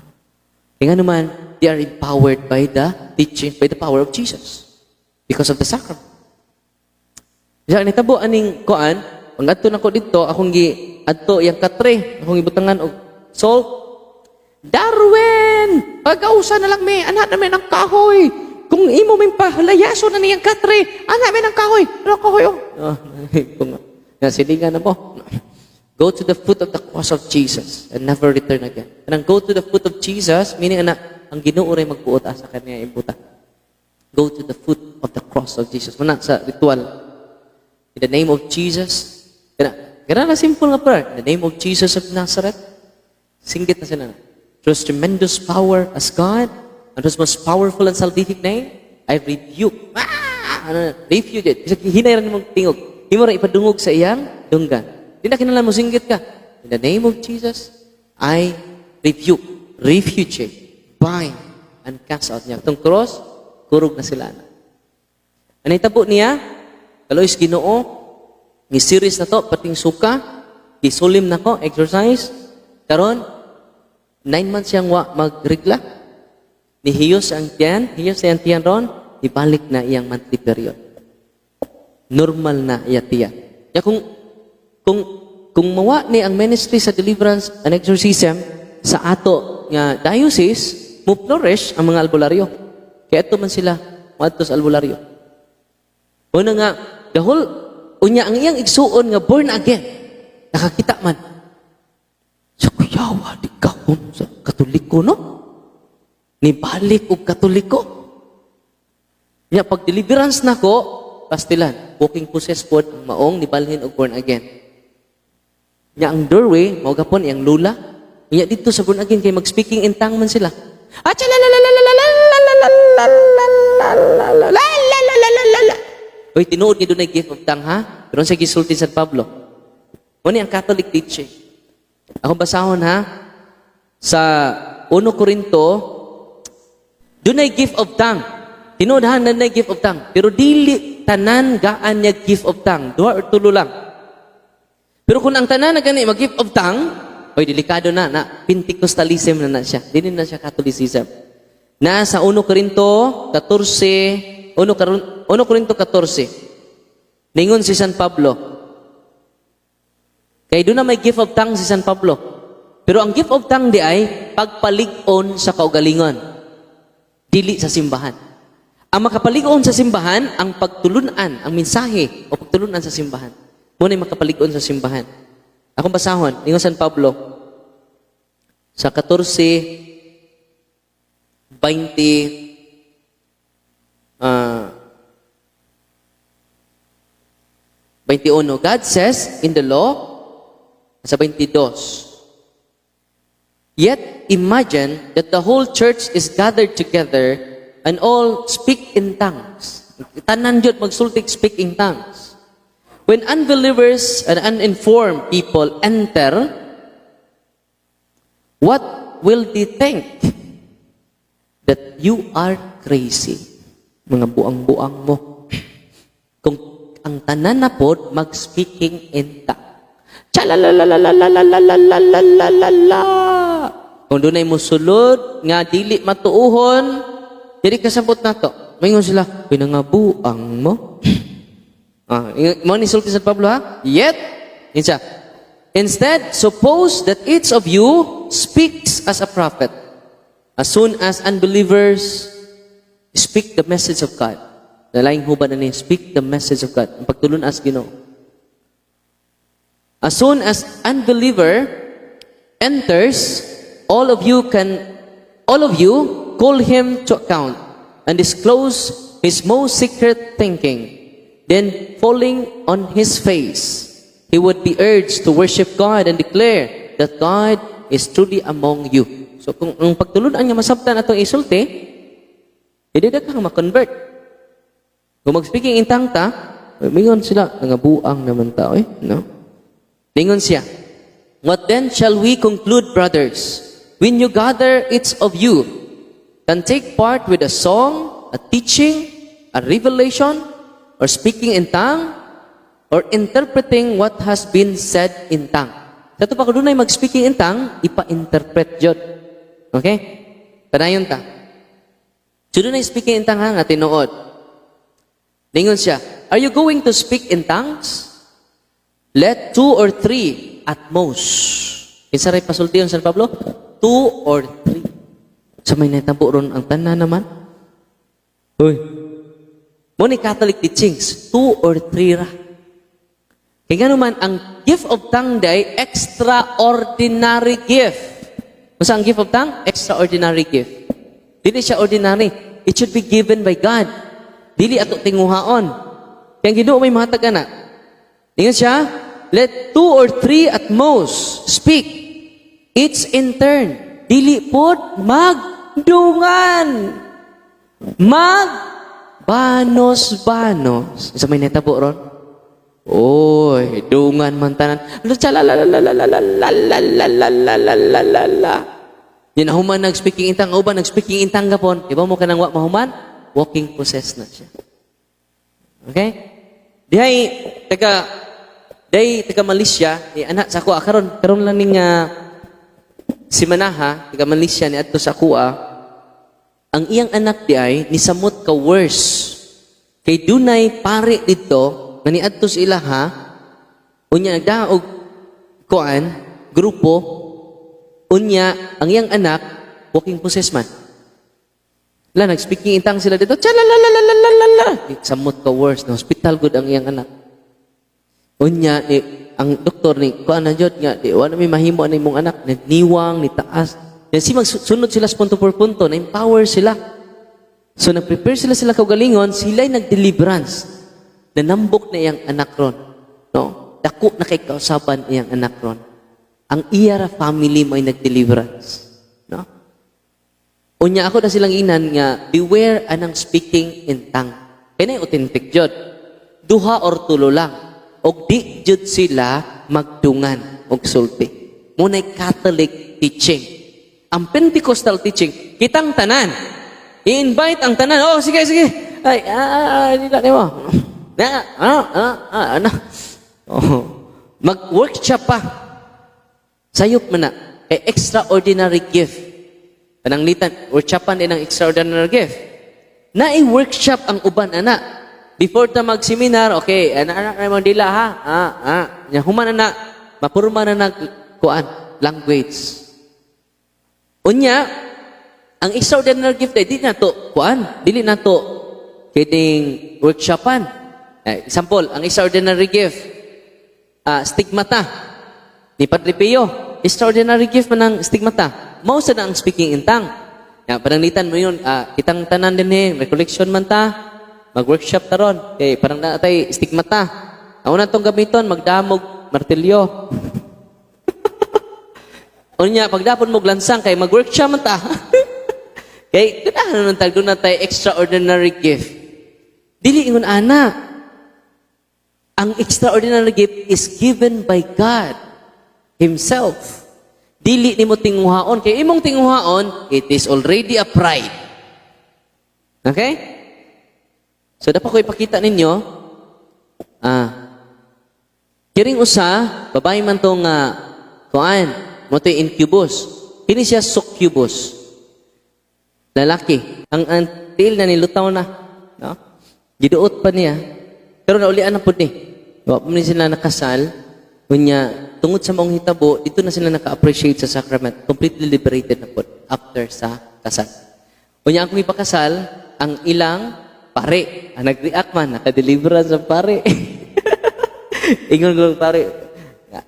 Kaya nga naman, they are empowered by the teaching, by the power of Jesus. Because of the sacrament. Kaya nitabo aning kuan, pag adto nako dito, akong gi adto yang katre, akong ibutangan og salt. Darwin! Pagausa na lang me, anak na ng kahoy. Kung imo may pahalayaso na niyang katre, anak may ng kahoy. Ano kahoy oh? Oh, kung nga silingan na mo. Go to the foot of the cross of Jesus and never return again. Kanang go to the foot of Jesus, meaning ana, ang Ginoo ray magbuot asa kaniya ibuta. Go to the foot of the cross of Jesus. Muna sa ritual. In the name of Jesus. Kana, kana na simple nga prayer. In the name of Jesus of Nazareth. Singgit na sila na. Through his tremendous power as God, and his most powerful and salvific name, I rebuke. Ah! Ano, refute it. Bisag hinay ra nimong tingog. Imo ra ipadungog sa iyang dunggan. Di na kinahanglan mo singgit ka. In the name of Jesus, I rebuke, refute, bind, and cast out niya. Itong cross, kurog na sila na. Ano itabo niya? Kaloy sa Ginoo, ni series na to, pating suka, gisulim na ko, exercise. Karon, 9 months siyang wa magrigla. Nihiyos ang tiyan, hiyos ang tiyan ron, ibalik na iyang monthly period. Normal na iya tiyan. Ya kung mawa ni ang ministry sa deliverance and exorcism sa ato nga diocese, mo flourish ang mga albularyo. Kaya ito man sila, moadto sa albularyo. Una nga, the whole, unya ang iyang igsuon nga born again, nakakita man. Sa kuyawa, di ka sa Katoliko, no? Nibalik og Katoliko. Nya pag deliverance nako, pastilan, walking possessed pod ang maong nibalhin og born again. Nya ang doorway, mao gapon iyang lula. Nya dito sa born again kay mag-speaking in tongue man sila. Ah, la. Uy, tinuod nga dunay gift of tongue ha. Pero sa gisulti San Pablo. Mo ni ang Catholic teaching. Akong basahon ha. Sa 1 Corinto, dunay gift of tongue. Tinuod ha, dunay gift of tongue. Pero dili tanan gaan niya gift of tongue. Duha or tulo lang. Pero kung ang tanan na gani mag gift of tongue, oy, delikado na na Pentecostalism na na siya. Dili na siya Catholicism. Na sa 1 Corinto 14, 1 Corinto 14. Ningon si San Pablo. Kay doon na may gift of tongue si San Pablo. Pero ang gift of tongue di ay pagpalig-on sa kaugalingon. Dili sa simbahan. Ang makapalig-on sa simbahan, ang pagtulunan, ang mensahe o pagtulunan sa simbahan. Muna yung makapalig-on sa simbahan. Akong basahon, ningon San Pablo, sa 14, 20, 21, God says in the law, sa 22, "Yet imagine that the whole church is gathered together and all speak in tongues." Tanan jud magsultik speak in tongues. "When unbelievers and uninformed people enter, what will they think? That you are crazy." Mga buang-buang mo. Kung ang tanan na pod mag-speaking in tongue. Chalalalalalalalalalalalala. Kung dunay musulod nga dili matuuhon, dili kasabot nato. Maingon sila, "Pinangabuang mo." Ah, mo ni sulti San Pablo ha? Yet, insa. "Instead, suppose that each of you speaks as a prophet. As soon as unbelievers speak the message of God." Nalaing huban na ni, speak the message of God. Ang pagtulun as Ginoo. "As soon as unbeliever enters, all of you call him to account and disclose his most secret thinking. Then falling on his face, He would be urged to worship God and declare that God is truly among you. So kung ang pagtulunan nga masabtan atong isulti, hindi na kang ma-convert. Kung mag-speaking in tongue ta, mingon sila, nangabuang naman tao eh, no? Ningon siya, "What then shall we conclude, brothers? When you gather, each of you can take part with a song, a teaching, a revelation, or speaking in tongue, or interpreting what has been said in tongue." Sa ito pa, kung dunay mag-speaking in tongue, ipa-interpret jud. Okay? Padayon ta. So dunay speaking in tongue ha, nga tinuod. Ningon siya, "Are you going to speak in tongues? Let two or three at most." Kinsa ray pasultiyon, San Pablo? Two or three. Sa may natabo ron ang tanan naman. Uy. Mo ni Catholic teachings, two or three ra. Kaya nga naman, ang gift of tongue day, extraordinary gift. Unsa ang gift of tongue? Extraordinary gift. Dili siya ordinary. It should be given by God. Dili ato tinguhaon. Kaya ang Ginoo may mahatag ana. Ingon siya, "Let two or three at most speak, each in turn." Dili pod magdungan. Mag banos-banos. Sa may netabo ron? Oy, dungan man tanan. La la la la la la la la la la la la la la la la. Yan human nag-speaking in tongue, uban nag-speaking in tongue gapon. Iba mo kanang wa mahuman, walking possessed na siya. Okay? Dihay taga dihay taga Malaysia ni anak sa ako karon karon lang ning si Manaha taga Malaysia ni adto sa akoa. Ang iyang anak diay ni samot ka worse kay dunay pare didto nga niadto sa ilaha, unya nagdaog kuan grupo, unya ang iyang anak walking possessed man. La nag-speaking in tongue sila dito. Tsalalalalalalalala. Samot ka worse na hospital gud ang iyang anak. Unya ni ang doktor ni kuan na jud nga di wala may mahimo ani imong anak, nagniwang ni taas. Yan si magsunod sila sa punto por punto, na empower sila. So nag-prepare sila sila kaugalingon, sila'y nag-deliverance. Nanambok na iyang anak ron. No? Dako na kay kausaban iyang anak ron. Ang iyara family may nag-deliverance. No? Unya ako na silang inan nga beware anang speaking in tongue. Kaya na authentic jud. Duha or tulo lang. Og di jud sila magdungan og sulti. Muna'y Catholic teaching. Ang Pentecostal teaching, kitang tanan. I-invite ang tanan. Oh, sige, sige. Ay, ah, ah, dila nimo. Na, ah, ah, ah, ano. Oh. Mag-workshop pa. Sayop man na. Kay extraordinary gift. Pananglitan, workshopan din ang extraordinary gift. Na-workshop ang uban, ana. Before ta mag-seminar, okay, ana, ana, ana, mo dila ha. Ah, ah. Nya human na, mapurma na nag kuan, language. Unya, ang extraordinary gift ay di na to kuan, dili na to kining workshopan. Eh, example, ang extraordinary gift, stigmata ni Padre Pio, extraordinary gift man ang stigmata. Mao sa na ang speaking in tongue. Ya, pananglitan mo yun, kitang tanan din eh, recollection man ta, mag-workshop ta ron. Kay parang na tay stigmata. Ang una tong gamiton, magdamog martilyo. Unya, pagdapon mo lansang kay mag-workshop man ta. Kay kailangan nun tag doon na tay extraordinary gift. Dili ingon ana. Ang extraordinary gift is given by God Himself. Dili nimo tinguhaon. Kay imong tinguhaon, it is already a pride. Okay? So, dapat ko ipakita ninyo, kiring usa, babae man tong kuan, mo to incubus. Kini siya succubus. Lalaki. Ang tiil na nilutaw na. No? Giduot pa niya. Pero naulian na pud ni. Wa pa ni sila nakasal. Unya, tungod sa maong hitabo, dito na sila naka-appreciate sa sacrament. Completely liberated na pud after sa kasal. Unya, ang ipakasal, ang ilang pare. Ang nag-react man, naka-deliverance ang pare. Ingon ko pare,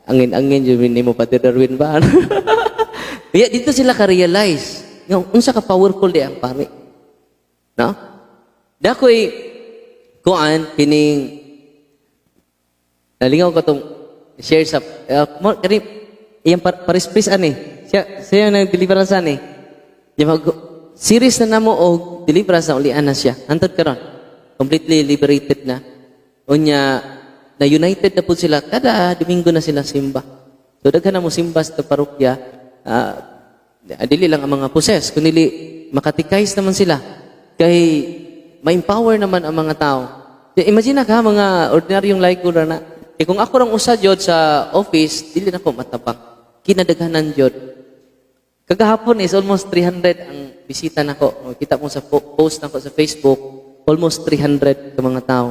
angin-angin jud ni mo Padre Darwin ba? Kaya dito sila ka-realize nga unsa ka powerful di ang pare. No? Dakoy kuan kining nalingaw ko tong Share sa mo kani iyang paris ani. Siya siya nag-deliverance ani. Di mag series na namo og deliverance na ulian na siya. Hantod karon. Completely liberated na. Unya na united na pud sila, kada Domingo na sila simba. So daghan na mo simba sa parokya. Dili lang ang mga possess, kundi makatikais naman sila. Kay ma-empower naman ang mga tao. Imagine na ka, mga ordinaryong laygo ra na. Eh kung ako rang usa jud sa office, dili na ko matabang. Kinadaghanan jud. Kagahapon is almost 300 ang bisita nako. Kita mo sa post nako sa Facebook, almost 300 ka mga tao.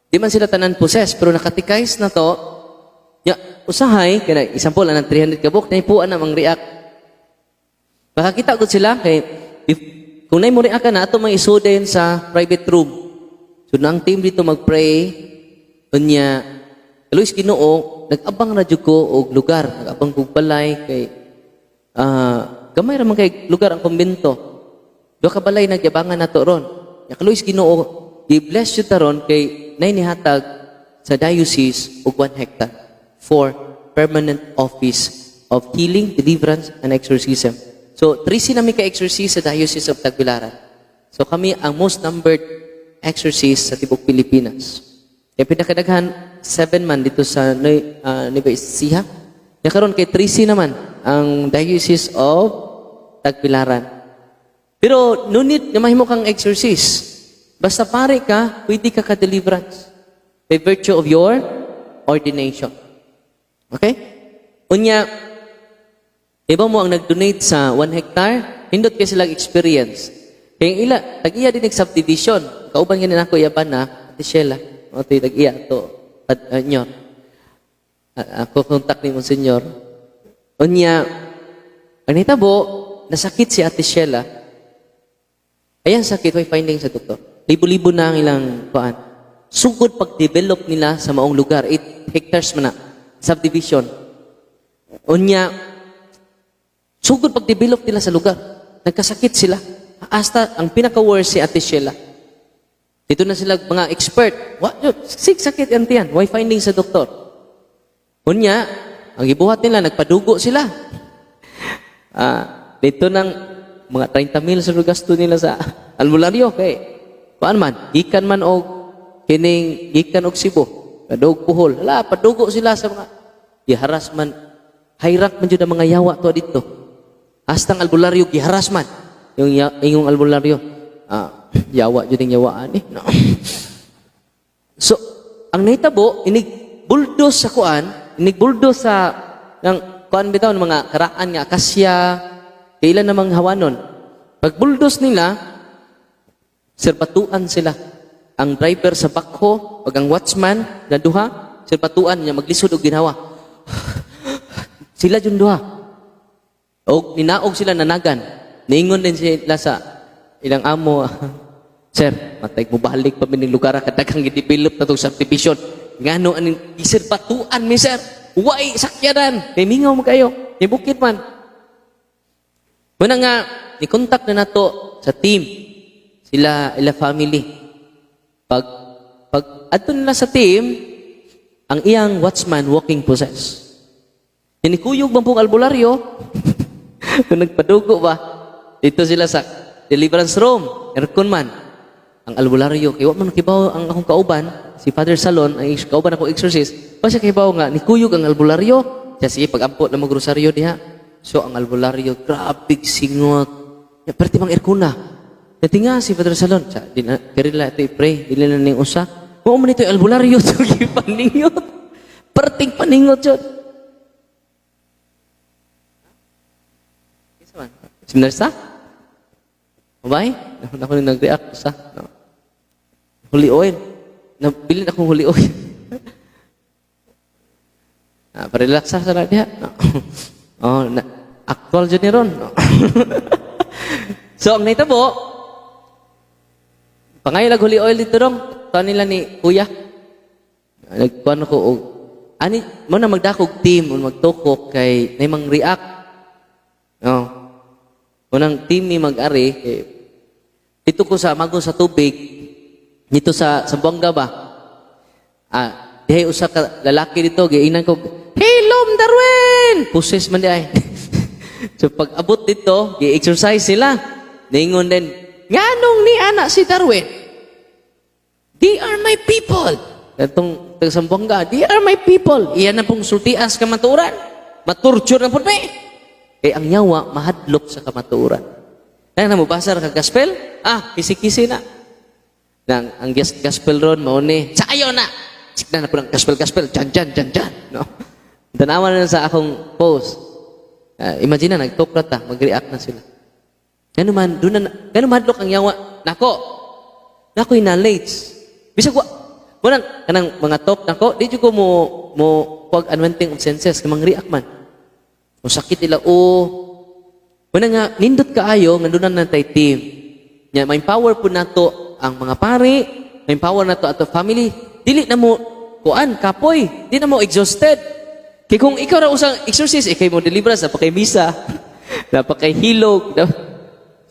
Di man sila tanan possess, pero nakatikais na to. Ya, usahay, kaya example, anang 300 ka buok, naipuan na mang react. Makakita gud sila kay if, kung nay mo react ka na ato mang isuden sa private room. So na ang team dito mag-pray, unya Luis Ginoo, nag-abang ra jud ko og lugar, nag-abang kog balay kay gamay ra man kay lugar ang kumbento. Duha ka balay nagyabangan nato ron. Ya Luis Ginoo, gi-bless jud ta ron kay nay nihatag sa diocese og 1 hectare for permanent office of healing, deliverance, and exorcism. So, 13 nami ka exorcist sa Diocese of Tagbilaran. So, kami ang most numbered exorcist sa tibok Pilipinas. Kaya pinakadaghan, 7 man dito sa Nueva Ecija. Kaya karon kay 13 naman ang Diocese of Tagbilaran. Pero no need na mahimo kang exorcist. Basta pare ka, pwede ka ka-deliverance by virtue of your ordination. Okay? Unya, iba mo ang nag-donate sa 1 hectare, hindot kay silang experience. Kaya yung ila, tag-iya din subdivision. Kauban gani nako iyaban na, Ate Sheila. O tag-iya to, at nyor. Ako contact ni Monsignor. Unya, ang nitabo, nasakit si Ate Sheila. Ayan sakit, may finding sa doktor. Libo-libo na ang ilang kuan. Sugod pag-develop nila sa maong lugar, 8 hectares man na, subdivision. Unya, sugod pag-develop nila sa lugar. Nagkasakit sila. Hasta, ang pinaka-worst si Ate Sheila. Dito na sila mga expert. What? Sig sakit yan tiyan. Why finding sa doktor? Unya, ang gibuhat nila, nagpadugo sila. Dito nang mga 30 mil sa gasto nila sa albularyo kay kuan man, gikan man og kining gikan og Cebu, padug Bohol. Hala, padugo sila sa mga giharas man, hayrak man jud ang mga yawa to dito. Hasta ang albularyo giharas man. Yung albularyo, yawa jud ang yawaan eh. No. So, ang nahitabo, inig bulldoze sa kuan, inig bulldoze sa ng kuan bitaw ng mga karaan nga akasya, kailan namang hawanon. Pag bulldoze nila, serbatuan sila. Ang driver sa backhoe, pag ang watchman na duha, serbatuan niya maglisod og ginhawa. Sila jud duha. Og ninaog sila nanagan. Niingon din sila sa ilang amo, "Sir, matay mo balik pa mining lugar kadaghang gi-develop na tong subdivision. Ngano aning giserbatuan mi, sir? Way sakyanan. Kay mingaw mo kayo. Kay bukid man." Muna nga, ni-contact na nato sa team. Sila, ila family. Pag adto nila sa team, ang iyang watchman walking possess. Inikuyog man pong albularyo? Kung nagpadugo ba? Dito sila sa deliverance room, aircon man. Ang albularyo, kay wa man kibaw ang akong kauban, si Father Salon, ang kauban ako exorcist, pa siya kibaw nga nikuyog ang albularyo. Siya sige pag-ampo na magrosaryo diha. So ang albularyo, grabe singot. Ya, perti bang aircon na. Dati nga si Father Salon, sa di na keri la ito i-pray, dili na ning usa. Mao man ito yung albularyo, so paningot. Perting paningot jud. Kinsa man? Seminarista? Babay? Ako nang nag-react sa no. Holy oil. Nabili na akong holy oil. Parelax sa na diha. No. Oh, na, actual jud ni ron. No. So ang nahitabo, pangayo lag holy oil dito dong. Tuan nila ni kuya. Nagkuan ko og ani mo na magdakog team o magtukok kay nay mang react. Oh. Unang team mi mag-ari kay dito ko sa mago sa tubig dito sa Zamboanga ba. Dihay usa ka lalaki dito, giingnan ko, "Hilom, Darwin!" Possess man diay. So pag abot dito, gi-exorcise sila. Ningon din, "Nganong ni anak si Darwin? They are my people." Katong taga Zamboanga, "They are my people." Iyan na pong sultias kamatuoran. Matorture na pud mi. Kay ang yawa mahadlok sa kamatuoran. Kaya na mo basa ra ka gospel, ah, kisi-kisi na. Nang ang gospel ron mao ni, sa ayo na. Signa na po ng gospel gospel, jan jan jan jan, no? Tanawa na sa akong post. Imagine na nagtukra ta, mag-react na sila. Ngano man, doon na, ngano mahadlok ang yawa nako. Nako'y knowledge. Bisag wa, muna kanang mga talk nako, di jud ko mo mo pag anointing of senses kay mang-react man. O sakit ila o muna nga nindot kaayo nga doon na natay team. Nya ma-empower po nato ang mga pari, ma-empower nato ato family. Dili na mo kuan kapoy, di na mo exhausted. Kay kung ikaw ra usang exorcist, ikay mo deliverance, napakay misa, napakay hilog.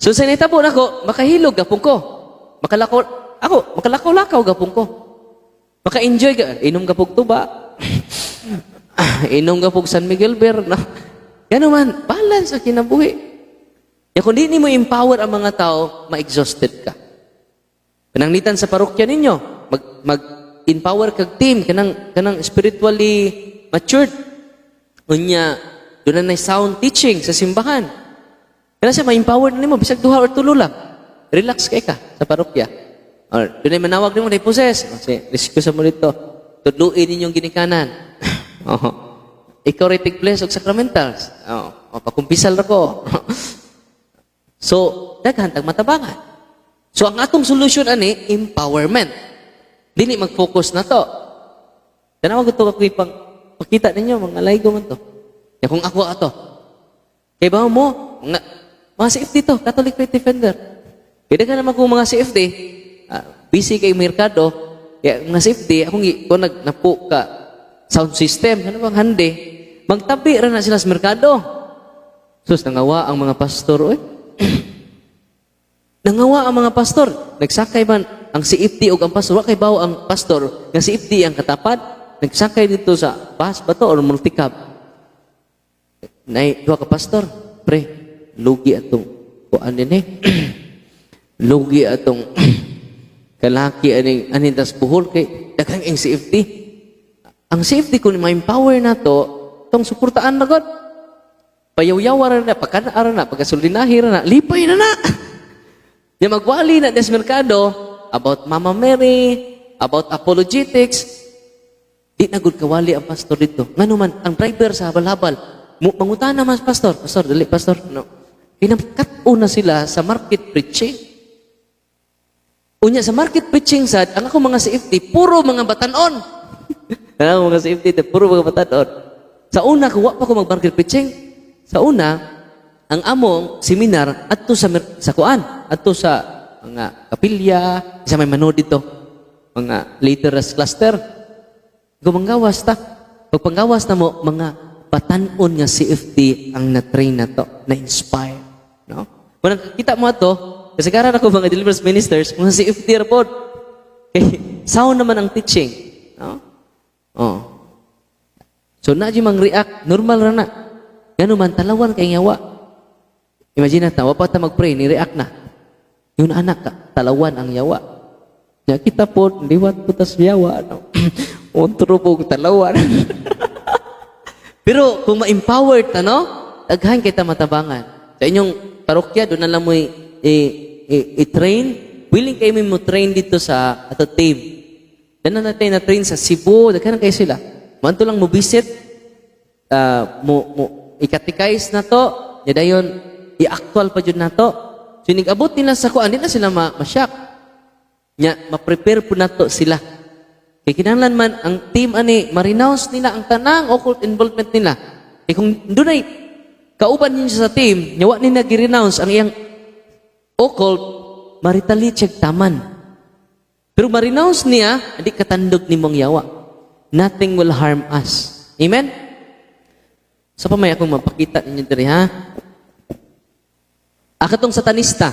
So sa nahitabo nako, makahilog gapon ko. Makalakaw ako, makalakaw-lakaw gapon ko. Maka-enjoy ka, inom ka pog tuba. Inom ka pog San Miguel Beer. No? Gano man, balance ang kinabuhi. Ya kung di nimo empower ang mga tao, ma-exhausted ka. Pananglitan sa parokya ninyo, mag mag empower kag team kanang kanang spiritually matured. Unya, doon na sound teaching sa simbahan. Kana siya ma-empower na nimo bisag duha or tulo lang. Relax kay ka sa parokya. Or doon ay manawag nimo na possess. Kasi rescue sa mo dito. Tudluin ninyong ginikanan. Oh. Ikaw rin tig-bless og sacramentals. Oh. Oh, pakumpisal ra ko. So, daghan tag matabangan. So, ang atong solution ani, empowerment. Dili mag-focus na to. Tanawa ko to ako ipang pakita ninyo, mga laygo man to. Ya kung ako ato. Kay ba mo, mga CFD to, Catholic Faith Defender. Kaya ka naman kung mga CFD, busy kay merkado, kaya mga CFD, akong ko nag napo ka sound system, ano bang hande, magtabi ra na sila sa merkado. Sus, nangawa ang mga pastor, oy. Nangawa ang mga pastor. Nagsakay man ang CFD o ang pastor. Wa kay bawo ang pastor nga CFD ang katapad. Nagsakay dito sa bus ba to or multicab. Nay, duha ka pastor. "Pre, lugi atong kuan din eh. Lugi atong kalaki aning aning tas buhol kay daghang ang CFD." Ang CFD kung ma-empower na to, tong suportaan na god. Payawyawa ra na, pagkanara na, pagkasulinahi ra na, lipay na na. Di magwali na des merkado about Mama Mary, about apologetics. Di na gud kawali ang pastor dito. Ngano man, ang driver sa habal-habal, mangutana man, "Pastor, pastor, dali pastor." No. Kinakat na sila sa market preaching. Unya sa market preaching sad, ang ako mga CFD, puro mga batanon. Ang ako mga CFD, puro mga batanon. Sa una, kung wa pa ko mag-market preaching, sa una, ang among seminar adto sa kuan, adto sa mga kapilya, sa may manood dito, mga literas cluster. Gumanggawas ta. Pag panggawas na mo, mga batanon nga CFD ang na-train na to, na-inspire. No? Kung nakikita mo ato, kasi karan ako mga deliverance ministers, mga CFD ra pod. Kay sound naman ang teaching. No? Oh. So na mang react, normal ra na. Ngano man talawan kay yawa. Imagine na ta, wa pa ta mag-pray, ni react na. Yun anak ka, talawan ang yawa. Ya kita po, liwat po tas yawa. No? Otro po talawan. Pero kung ma-empowered ta, no? Daghan kita matabangan. Sa inyong parokya, doon na lang mo i-train. Willing kayo mo train dito sa ato team. Doon na natin na-train sa Cebu, daghan kayo sila. Manto lang mo visit, mo, mo i-catechize na to, ya dayon i-actual pa jud nato. So abot nila sa kuan, di na sila ma-shock. Nya ma-prepare po nato sila. Kay kinahanglan man ang team ani ma-renounce nila ang tanang occult involvement nila. Kay kung dunay kauban niya sa team, nya wa ni nag-renounce ang iyang occult, ma-retaliate siya taman. Pero ma-renounce niya, hindi katandog ni mong yawa. Nothing will harm us. Amen? Sa pa may akong mapakita ninyo diri ha. Akatong satanista.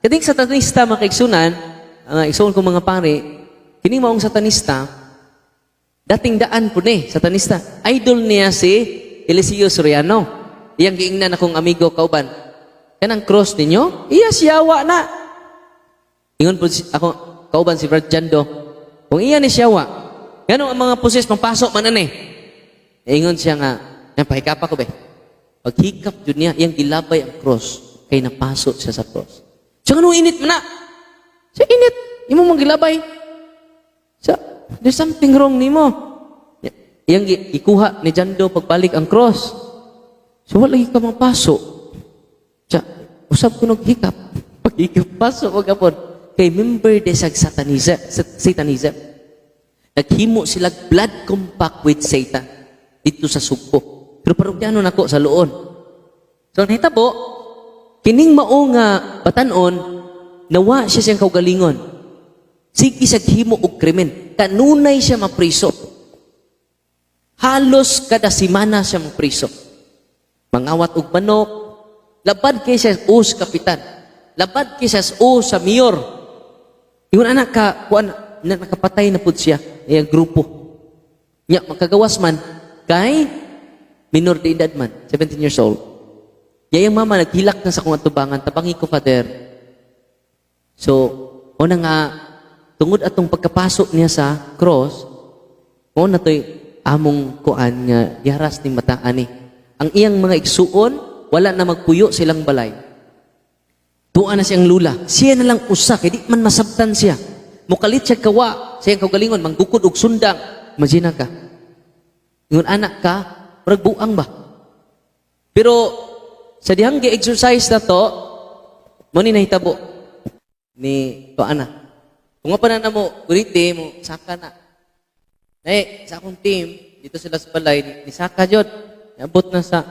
Kading satanista mga kaigsunan, ang igsuon ko mga pare, kini maong satanista, Dating daan po ni, satanista. Idol niya si Eliseo Soriano. Iyang giingnan akong amigo kauban. Kanang cross ninyo, iya siyawa na. Ingon po ako kauban si Brad Jando. Kung iya ni siyawa, ngano ang mga possessed mapasok man ani? Ingon siya nga, yan pahikapa ko be. Paghikap jud niya, iyang gilabay ang cross kay napasok siya sa cross. Siya, "Nganong init man na?" Siya, "Init, imo mang gilabay." Siya, "There's something wrong nimo." Iyang ikuha ni Jando pagbalik ang cross. So wala lagi ka mapasok. Siya, "Usab ko hikap." Paghikap, pasok ko gapon. Kay member de sa satanism. Naghimo sila blood compact with Satan dito sa Sugbo. Pero parokyano nako sa Loon. So ang nahitabo, kining mao nga batanon, nawa siya siyang kaugalingon. Sige siya himo og krimen. Kanunay siya mapriso. Halos kada simana siya mapriso. Mangawat og manok, labad kay siya o sa kapitan. Labad kay siya o sa mayor. Ingon anak ka, kuan na nakapatay na pud siya iyang grupo. Nya makagawas man kay minor de edad man, 17 years old. Nya iyang mama naghilak na sa akong atubangan, "Tabangi ko, Father." So, una nga tungod atong pagkapasok niya sa cross, mo na to'y among kuan nga giharas ning mataan ni. Ang iyang mga igsuon, wala na magpuyo silang balay. Tuwa na siyang lula. Siya na lang usa kay di man masabtan siya. Mukalit siya kawa, siyang kaugalingon manggukod og sundang. Imagine ka. Ingon anak ka, murag buang ba? Pero sa dihang gi-exorcise na to, mo ni nahitabo ni to ana. Kung nga pa na mo, kurite mo, saka na. Eh, sa akong team, dito sila sa balay, ni Saka jud. Niabot na sa,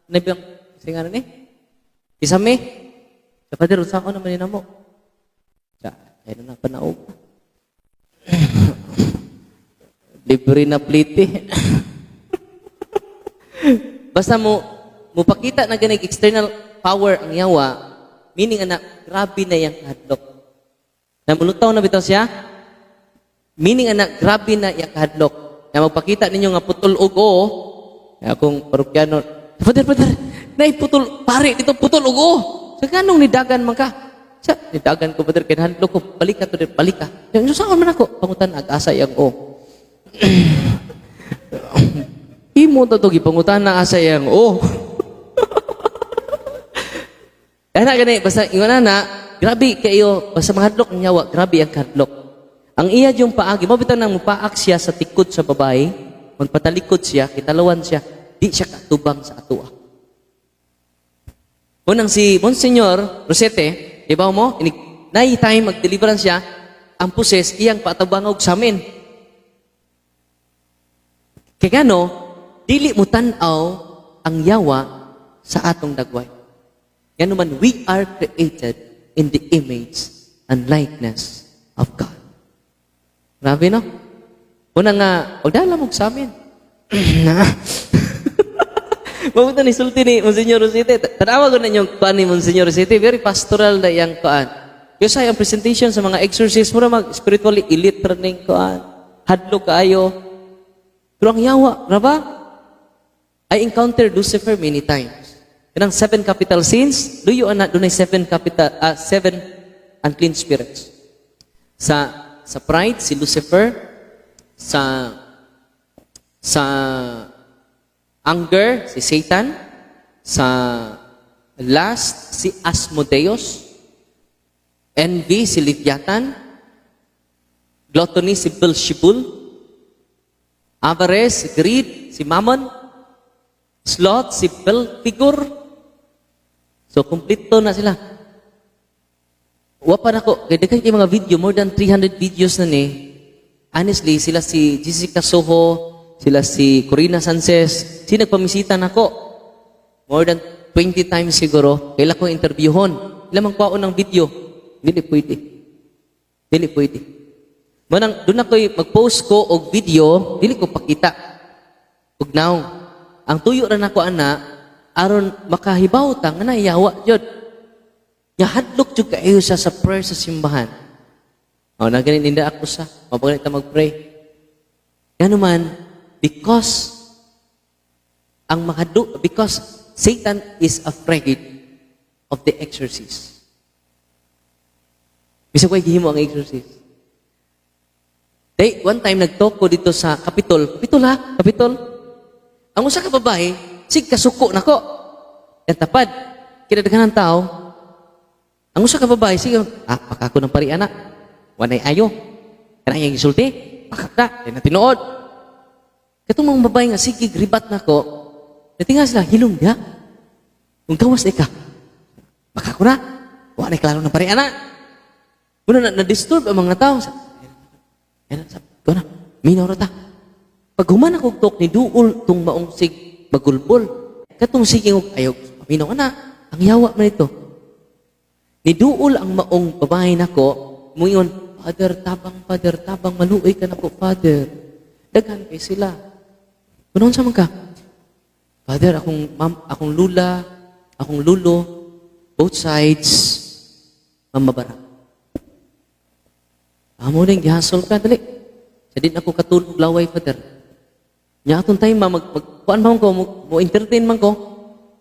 nabiyang, singa na ni? Kisame. Sa Father, unsa ko naman ni namo? Sa, ayun na panaog. Libre na plite. Basta mo pakita na ganig external power ang yawa, meaning ana, grabe na yang kahadlok. Namulutaw na bitaw siya, meaning ana, grabe na yang kahadlok. Na magpakita ninyo nga putol og o, akong parokyano, "Father, Father, nay putol, pare, dito putol og o." Sa kanong nidagan man ka? Sa, "Nidagan ko, Father, kay nahadlok ko, balik ka to, balik ka." Yung saan man ako? Pangutan ag asa yang o. Imo to gipangutan na asa yang o. Ana gani basta ingon ana, grabe kayo basta mahadlok ang yawa, grabe ang kahadlok. Ang iya yung paagi, mo bitaw nang mupaak siya sa tikod sa babae, magpatalikod siya, kitalawan siya, di siya katubang sa atoa. Unang si Monsignor Rosete, di ba mo, inig, nay time mag-deliverance siya, ang possessed iyang patabangog sa amin. Kaya ngano, dili mo tan-aw ang yawa sa atong dagway. Ngano man, we are created in the image and likeness of God. Grabe, no? Una nga, wag dala mo sa amin. Na. Mabuta ni sulti ni Monsignor Rosete. Tanawa ko na yung kuan ni Monsignor Rosete. Very pastoral na iyang kuan. Kaya sa ang presentation sa mga exorcist, mura mag spiritually elite ra ning kuan. Hadlo kaayo. Pero ang yawa, raba? I encountered Lucifer many times. Kanang seven capital sins, luyo ana dunay seven capital seven unclean spirits. Sa pride si Lucifer, sa anger si Satan, sa lust si Asmodeus, envy si Leviathan, gluttony si Beelzebul, avarice, greed si Mammon, sloth si Belphegor. So, kompleto na sila. Wa pa nako, kay daghan kay mga video, more than 300 videos na ni. Honestly, sila si Jessica Soho, sila si Korina Sanchez, si nagpamisita nako. More than 20 times siguro, kaila ko interviewhon. Ila man kwaon ng video. Dili pwede. Dili pwede. Manang doon ako'y mag-post ko og video, dili ko pakita. Og now, ang tuyo ra nako ana aron makahibaw ta nga nayawa jud. Nya hadlok jud kaayo siya sa prayer sa simbahan. Oh, na ganin ninda ako sa, mapaganit ta mag-pray. Ngano man, because ang mahadu because Satan is afraid of the exorcist. Bisag way gihimo ang exorcist. Day, one time nag-talk ko dito sa Capitol. Capitol ha? Capitol. Ang usa ka babae, sig kasuko nako. Yan tapad. Kinadaghanan tao. Ang usa ka babae, sige, ah, pakako ng pari ana. Wanay ayo. Kanang iyang gisulti, pakak na, di na tinuod. Katong mga babae nga sige ribat nako, natinga sila hilom diha. Kung gawas ka, pakako na. Wa nay klaro ng pari ana. Muna na, na-disturb ang mga tao. Ay, sa, ko na, minaw ra ta. Pag human ako talk ni duol tung maong sig magulbol. Katong sige og ayaw, paminaw ka na. Ang yawa man ito. Ni duol ang maong babae nako, muingon, "Father, tabang, Father, tabang, maluoy ka nako, Father." Daghan kay sila. Kuno sa man ka? "Father, akong mam, akong lula, akong lulo, both sides, mamabarang." Amo ning gihasol ka, dali. Sa din ako katulog laway, Father. Nya atong time ma mag, mag kuan man ko, mo entertain man ko.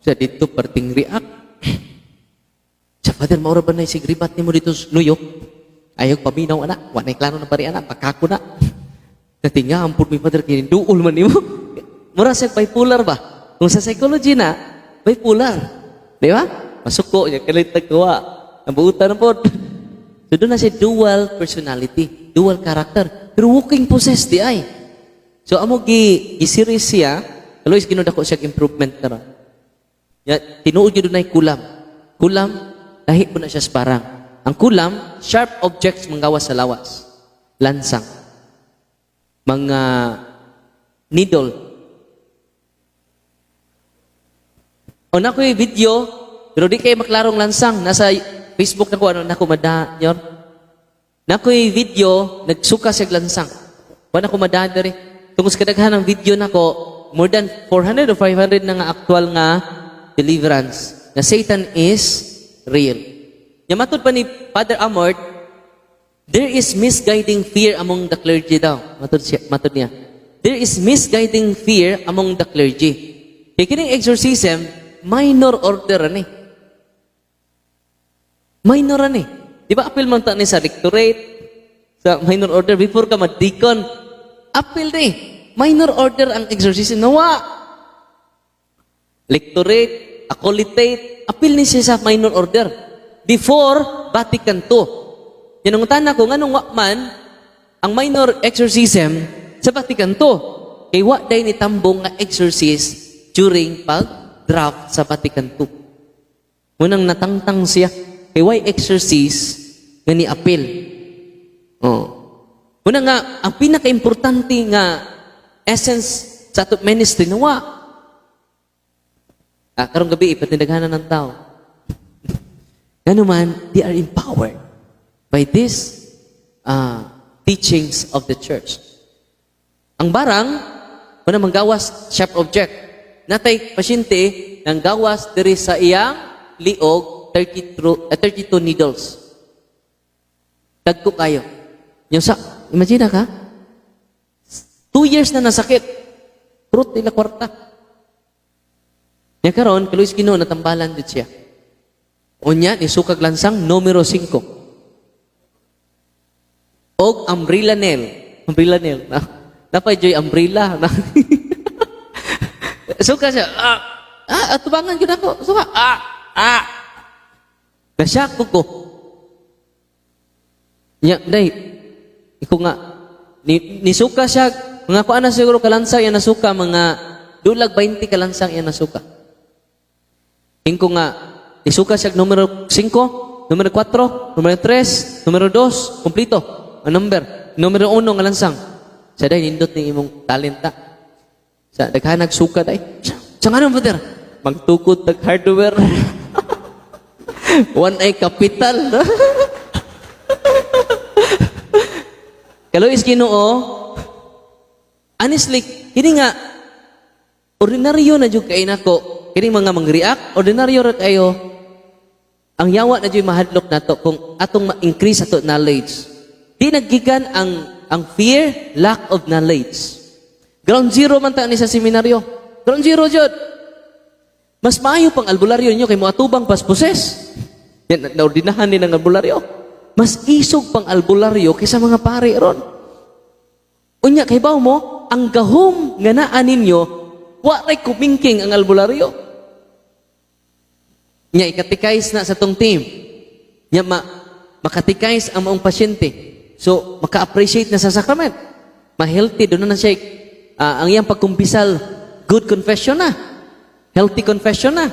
Sa dito parting react. Sa Father, maura ba na sigribat nimo dito sa New York? Ayaw paminaw ana, wa nay klaro na pari ana, pakako na. Natinga ampud mi, Father, kini duol man nimo. Mura sa bipolar ba? Kung sa psychology na, bipolar. Di ba? Masuko niya kalit nagkuha. Ang buutan na pod. So doon na siya dual personality, dual character. Pero walking possessed di ay. So amo gi series siya, Alois Ginoo dako siya improvement karon. Ya, tinuod gyud dunay kulam. Kulam lahi po na siya sa barang. Ang kulam, sharp objects manggawas sa lawas. Lansang. Mga needle. O na ko'y video, pero di kayo maklarong lansang. Nasa Facebook na ko, ano na ko mada, nyor. Na ko'y video, nagsuka siya lansang. Wala ko mada diri. Tungod sa kadaghan ng video nako, more than 400 or 500 na nga actual nga deliverance. Na Satan is real. Nya matud pa ni Father Amort, there is misguiding fear among the clergy daw. Matud siya, matud niya. There is misguiding fear among the clergy. Kay kining exorcism, minor order ani. Minor ani. Di ba apil man ta ni sa rectorate, sa minor order before ka mag-deacon? Apil ni. Minor order ang exorcism. Nawa. Lectorate, acolytate, apil ni siya sa minor order. Before Vatican II. Yan ang ko, nganong wa man ang minor exorcism sa Vatican II? Kay wa day ni tambong nga exorcist during pag-draft sa Vatican II. Munang natangtang siya. Kay why exorcist nga ni apil? Oh. Muna nga, ang pinaka-importante nga essence sa ato ministry, nawa. Ah, karong gabi, ipatindaghanan ng tao. Ngano man, they are empowered by this teachings of the church. Ang barang, wala manggawas sharp object. Natay pasyente nang gawas diri sa iyang liog 32, 32 needles. Dagko kayo. Yung sa, imagine ka, 2 years na nasakit. Krut nila kwarta. Nya karon, kaluoy Ginoo natambalan jud siya. Unya ni sukag lansang numero 5. Og umbrella nail. Umbrella nail. Na, napay joy umbrella. Na. Suka siya. Ah, ah, atubangan gyud ako. Suka. Ah, ah. Nasyak ko ko. Nya, day, iko nga, nisuka siya, mga kuan na siguro kalansang iya nasuka, mga dulag 20 kalansang iya nasuka. Ingko nga, nisuka siya numero 5, numero 4, numero 3, numero 2, kumplito. Ang number. Numero 1 nga lansang. Sa day, nindot ni imong talenta. Sa daghan nagsuka day. Sa nga brother? Magtukod tag hardware. One ay capital. Kaluoy Ginoo, honestly, kini nga ordinaryo na jud kay nako, kini mga mang-react, ordinaryo ra kayo. Ang yawa na jud mahadlok nato kung atong ma-increase ato knowledge. Di naggikan ang fear, lack of knowledge. Ground zero man ta ni sa seminaryo. Ground zero jud. Mas maayo pang albularyo ninyo kay moatubang pas poses. Yan, naordinahan ni ng albularyo. Mas isog pang albularyo kaysa mga pare ron. Unya, kay baw mo, ang gahom nga naa ninyo, wa ray kumingking ang albularyo. Nya, i-catechize na sa tong team. Nya, ma-catechize ang maong pasyente. So, maka-appreciate na sa sacrament. Ma-healthy, doon na siya, ang iyang pagkumpisal, good confession na. Healthy confession na.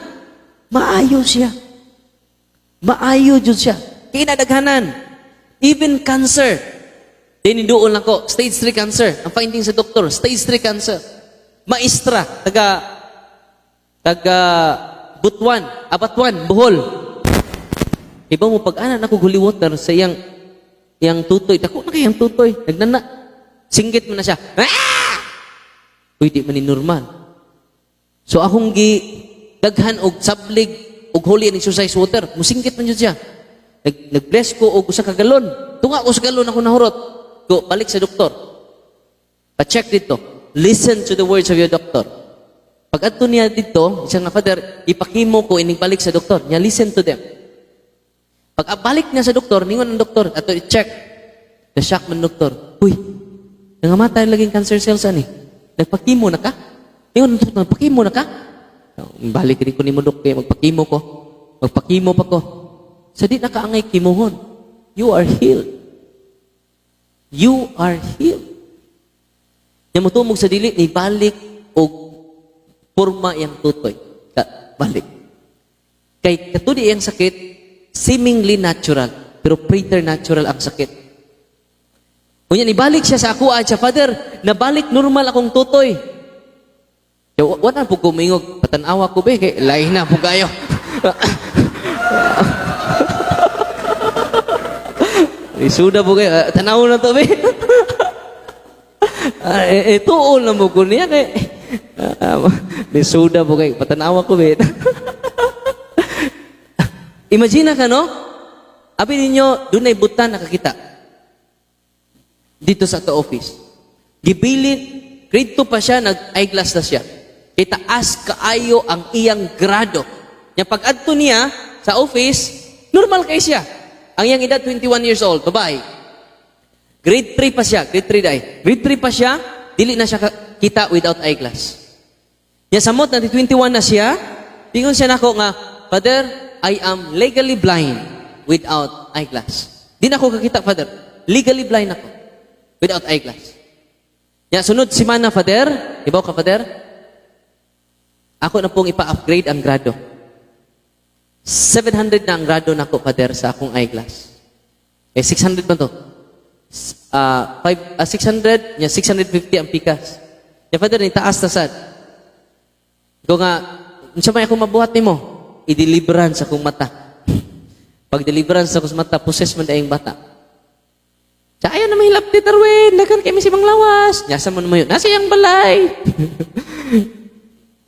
Maayo siya. Maayo jud siya. Kinadaghanan. Even cancer. Diniduol lang ko, stage 3 cancer. Ang finding sa doktor, stage 3 cancer. Maestra, taga Butuan, Abatuan, Bohol. Iba mo pag-ana nako holy water sa iyang tutoy. Dako na kayang tutoy. Nagnana. Singgit mo na siya. Ah! Uy, di man ni normal. So akong gi daghan og sablig og holy and exorcised water. Musinggit man jud siya. Nag-bless ko og usa ka galon. Tunga ko sa galon ako nahurot. Go, balik sa doktor. Pa-check dito. Listen to the words of your doctor. Pag adto niya dito, siya nga, "Father, ipakimo ko ining balik sa doktor." Niya, listen to them. Pag balik niya sa doktor, ningon ang doktor, ato i-check. Na-shock man doktor. "Uy, nangamatay laging cancer cells ani. Nagpa-chemo na ka?" Ningon ang doktor, "Nagpa-chemo na ka?" "Balik rin ko ni mo, dok, kay magpa-chemo ko. Magpa-chemo pa ko." Sa di nakaangay kimuhon. You are healed. You are healed. Nya motumog sa dili, ni balik og porma iyang tutoy. Ka, balik. Kay katudi iyang sakit, seemingly natural, pero preternatural ang sakit. Unya nibalik siya sa ako siya, "Father, nabalik normal akong tutoy." Kaya wala po ko mingog, patanawa ko be, kay lain na po kayo. Isuda po kayo, ah, tanaw na to be. Ah, eh, eh, tuol na mo ko niya kay ah, nisuda po kayo, patanawa ko be. Imagine ka, no? Abi ninyo, doon ay butan nakakita. Dito sa to office. Gibilin, grade 2 pa siya, nag-eyeglass na siya. Kay taas kaayo ang iyang grado. Nya pag adto niya sa office, normal kay siya. Ang iyang edad 21 years old, babae. Grade 3 pa siya, grade 3 dai. Grade 3 pa siya, dili na siya kita without eyeglass. Ya samot na 21 na siya, tingon siya nako nga, "Father, I am legally blind without eyeglass. Di na ako kakita, Father. Legally blind ako without eyeglass." Ya sunod si mana, "Father, ibaw ka, Father, ako na pong ipa-upgrade ang grado. 700 na ang grado nako, Father, sa akong eyeglass." Eh, 600 ba to? 600, nya 650 ang pikas. Ya, "Father, ni taas na sad." Ikaw nga, unsa may ako mabuhat nimo? I-deliverance akong mata. Pag deliverance ako sa mata, possess man daing bata. Sa ayaw na mahilap ni Darwin, dagan kay si Manglawas. Nyasa mo naman yun. Nasa iyang balay.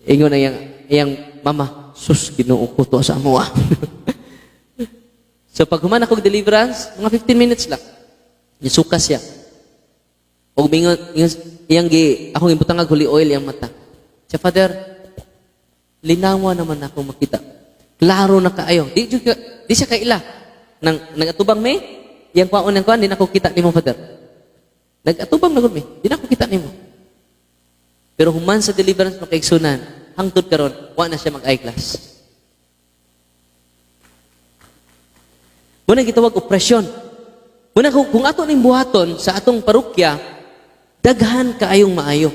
Ingon na iyang mama, "Sus, Ginoo ko to sa amo ah." So pag human ako deliverance, mga 15 minutes lang. Nisuka siya. Og mingon, iyang gi, akong ibutang og holy oil iyang mata. Siya, "Father, linawa naman ako makita. Klaro na kaayo." Di, jud di siya kaila. Nang, nagatubang may, iyang kwaon ng kuan, di na ako kita nimo, Father. Nagatubang na gud mi, di na ako kita nimo. Pero human sa deliverance makaigsunan, hangtod karon, wa na siya mag-eyeglass. Muna gitawag opresyon. Muna kung ato ning buhaton sa atong parokya, daghan kaayong maayo.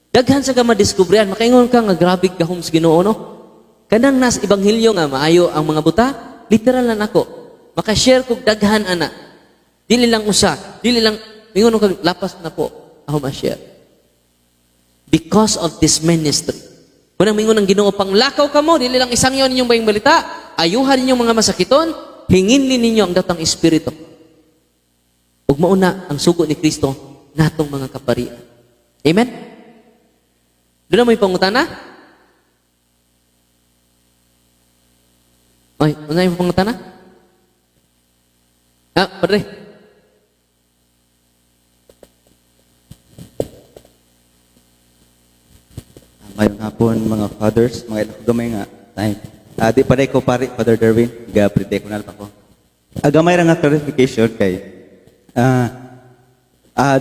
Daghan sa ka madiskubrihan, makaingon ka nga grabe gahom sa Ginoo, no? Kanang nas ebanghelyo nga maayo ang mga buta, literal na nako. Maka-share kog daghan ana. Dili lang usa, dili lang mingon kag lapas na po ako ma-share. Because of this ministry. Kung mingon ang Ginoo, panglakaw kamo, dili lang isang yon inyong bayang balita, ayuhan ninyong mga masakiton, hingin ninyo ang datang espiritu. Ug mauna ang sugo ni Kristo natong mga kaparian. Amen? Doon na mo yung pangutana? Ay, ano yung pangutana? Ah, padre. Maayong hapon, mga fathers, mga ilang gamay nga time. Di pa ko pari, Father Darwin, ga pre-deaconal pa ko. Gamay ra nga clarification kay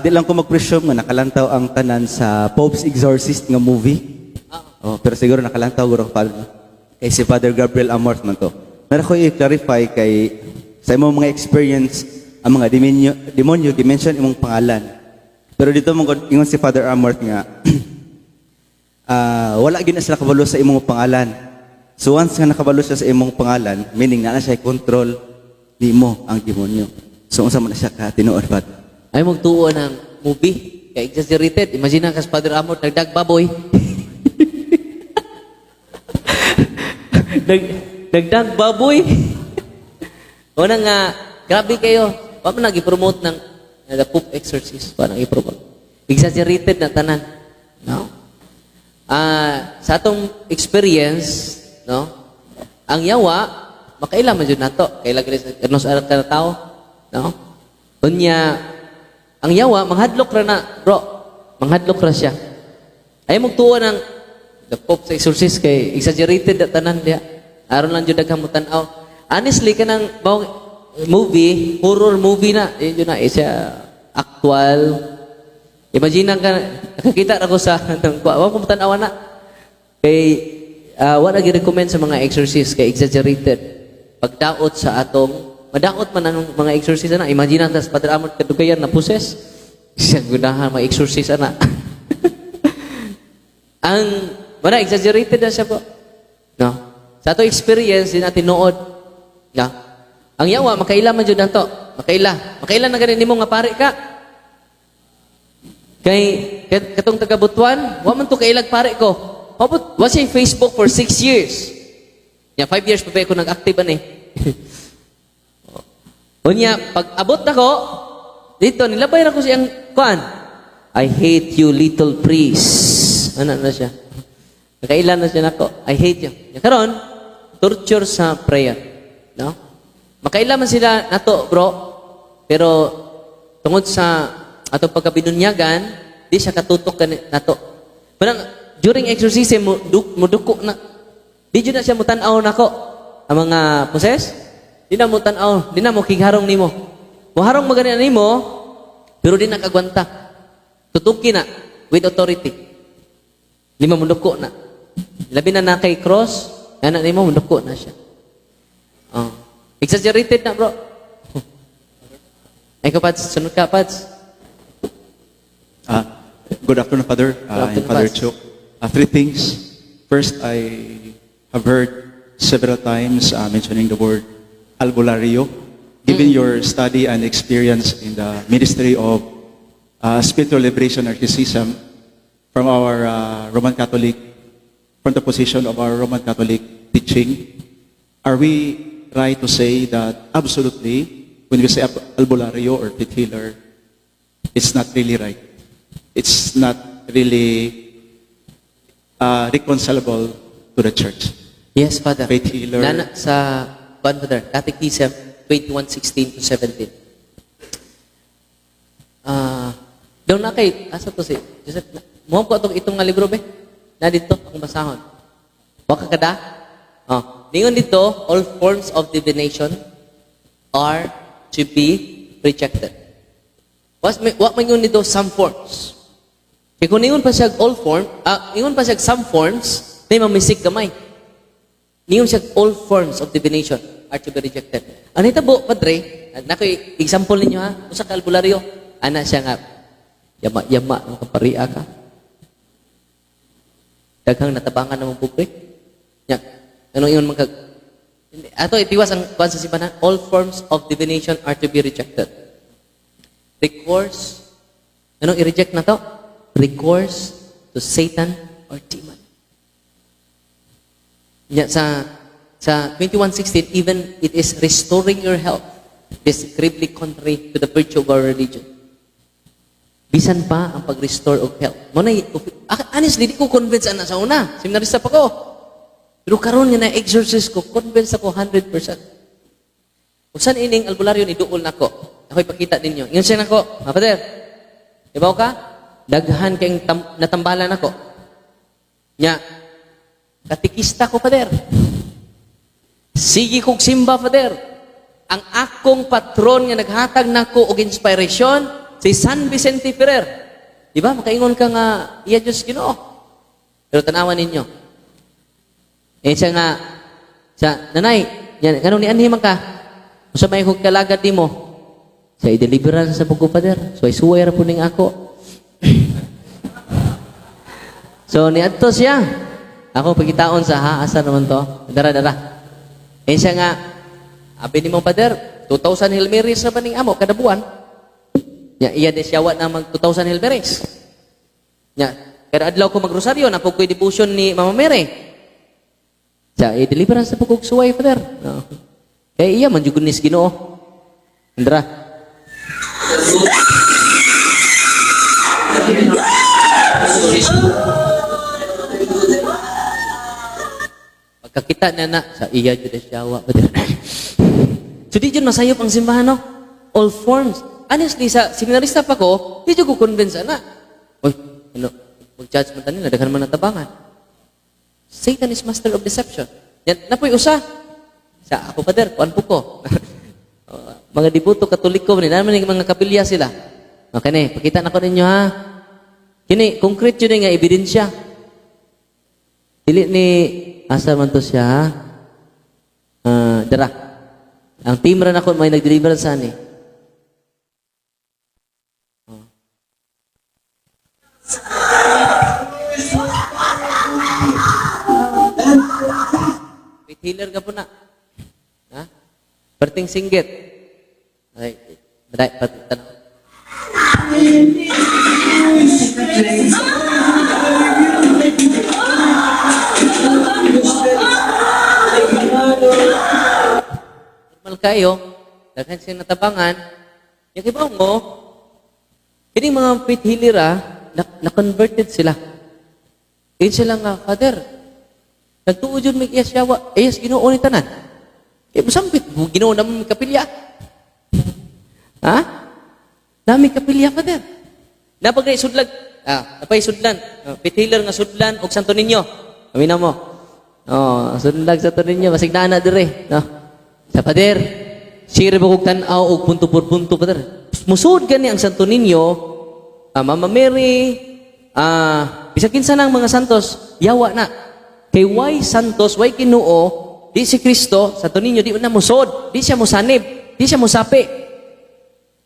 di lang ko mag-presume nga nakalantaw ang tanan sa Pope's Exorcist nga movie. Oh, pero siguro nakalantaw guro, Father, no? Kay si Father Gabriel Amorth man to. Meron ko i-clarify kay sa imong mga experience ang mga demonyo gi-mention imong pangalan. Pero dito mo ingon si Father Amorth nga wala gid na sila kabalo sa imong pangalan. So once nga nakabalo siya sa imong pangalan, meaning na na siya control nimo ang demonyo. So unsa man na siya ka tinuod, Father? Ay magtuo ng movie. Kay exaggerated. Imagine ka Father Amorth, nagdag baboy. Nagdag baboy. Una nga, grabe kayo. Wa man nag-promote ng The Pope Exorcist. Wa nag-promote. Exaggerated na tanan. No? Sa atong experience, no? Ang yawa, makaila man jud nato. Kaila gali sa nos arat ka na tao, no? Unya, ang yawa manghadlok ra na, bro. Manghadlok ra siya. Ay magtuo ng The Pope's Exorcist kay exaggerated na tanan diha. Aron lang jud daghang mo tan-aw. Honestly, kanang mao movie, horror movie na, yun jud na eh, siya actual. Imagine ka nakakita ra ko sa nang wa ko tan-awa na. Kay wa na gi-recommend sa mga exorcist kay exaggerated. Pagdaot sa atong madaot man ang mga exorcist ana. Imagine tas Padre Amorth kadugayan na possess. Siya gunahan mga exorcist ana. Ang wala, exaggerated na siya po. No. Sa ato experience di natin tinuod. No. Ang yawa makaila man jud nato. Makaila. Makaila na gani nimo nga pare ka. Kay katong taga Butuan, wa man to kailag pare ko. Wa wa siya Facebook for 6 years. Ya, 5 years pa ba ko nag-active ani. Unya, pag abot nako, dito nilabay ra ko siyang kuan. "I hate you, little priest." Ano na siya? Nakailan na siya nako. "I hate you." Ya, karon, torture sa prayer. No? Makaila man sila nato, bro. Pero tungod sa atong pagkabinunyagan, di siya katutok kani nato. Parang during exorcism mo muduko na. Di jud na siya mutan-aw nako. Ang mga possess, di na mo tan-aw, di na mo kigharong nimo. Moharong magani nimo, pero di na kagwanta. Tutuki na with authority. Lima muduko na. Labi na na kay cross, ana nimo muduko na siya. Oh. Exaggerated na, bro. Ay ka, Pads. Sunod ka, Pads. Good afternoon, Father. Good afternoon, I'm Father Pads. Chuk. Three things. First, I have heard several times mentioning the word albulario. Given your study and experience in the ministry of spiritual liberation exorcism from our Roman Catholic, from the position of our Roman Catholic teaching, are we right to say that absolutely, when we say albulario or faith healer, it's not really right? It's not really reconcilable to the church. Yes, Father. Faith healer. Nana, sa, kuan, Father, Catechism 21:16 to 17. Daw na kay, asa to si Joseph, mo ko atong itong nga libro be? Na dito, akong basahon. Wa ka kada? Oh, ningon dito, all forms of divination are to be rejected. Was may wa man dito some forms. Kay kung ningon pa siya all form, ningon pa siya some forms, may mamisik gamay. Ningon siya all forms of divination are to be rejected. Ano itabo, Padre? Nako example ninyo ha. Usa ka albularyo. Ana siya nga yama yama mo kaparia ka. Daghang natabangan ng pobre. Nya, anong ingon man kag Hindi, ato itiwas ang kuan sa simbahan, all forms of divination are to be rejected. Recourse, anong i-reject na to? Recourse to Satan or demon. Nya, sa 21:16, even it is restoring your health is gravely contrary to the virtue of our religion. Bisan pa ang pag-restore og health. Mo na honestly di ko convince ana sa una. Seminarista pa ko. Pero karon nga na-exorcist ko, convince ako 100%. Usan ining albularyo ni duol nako. Ako ipakita ninyo. Ingon siya nako, "Ha, Father. Ibaw ka? Daghan kayong natambalan nako." Nya, katikista ko, Father. Sige kog simba, Father. Ang akong patron nga naghatag nako og inspiration, si San Vicente Ferrer. Di ba? Makaingon ka nga, iya Diyos Ginoo. Pero tanawan ninyo. Eh siya nga, sa nanay, yan, ganun ni anhi man ka. Usa may kog kalagad nimo. Sa i-deliverance sa ko, Father. So ay suway ra po ning ako. So niadto siya. Ako pagkitaon sa ha, asa naman to? Dara dara. Eh siya nga, abi nimo, Father, 2,000 Hail Marys na ba ning amo kada buwan? Nya iya di siya wa na mag 2,000 Hail Marys. Nya kada adlaw ko magrosaryo na ko'y devotion ni Mama Mary. Sa i-deliverance sa pugog suway, Father. No. Kaya iya man jud ni Ginoo. Andra. Pagkakita na na sa iya jud siya wa, Father. So di jud masayop ang simbahan, no? All forms. Honestly, sa seminarista pa ko, di jud ko convince ana. Uy, ano, mag-judge man tanila, daghan man natabangan. Satan is master of deception. Yan, napoy usa. Sa ako, Father, kuan po ko. Mga deboto Katoliko ni naman mga kapilya sila. Okay ni, pakita na ko ninyo ha. Kini concrete yun nga ebidensya. Dili ni asa man to siya ha? Ah, dara. Ang team ra nako may nag-deliver sa ani. Oh. Faith healer ka po na. Ha? Perting singgit. Ay, baday, pat, tanaw. Normal kayo, daghan siyang natabangan. Yung iba mo, kining mga faith healer ah, na-converted sila. Yun sila nga, "Father, nagtuo jud may iyas yawa, iyas Ginoo ni tanan. Eh, musampit, Ginoo naman may kapilya. Ha? Nami kapilya, Father." Napag na sudlag, napay sudlan, faith healer nga sudlan og Santo Niño. Kami na mo. Oh, sudlag Santo Niño, basig naa na dire, no? Sa Father, sire ba kog tan-aw og punto por punto, Father. Musud gani ang Santo Niño, Mama Mary, bisag kinsa nang mga santos, yawa na. Kay why santos, why Ginoo, di si Kristo, Santo Niño di na musod, di siya musanib, di siya musapi.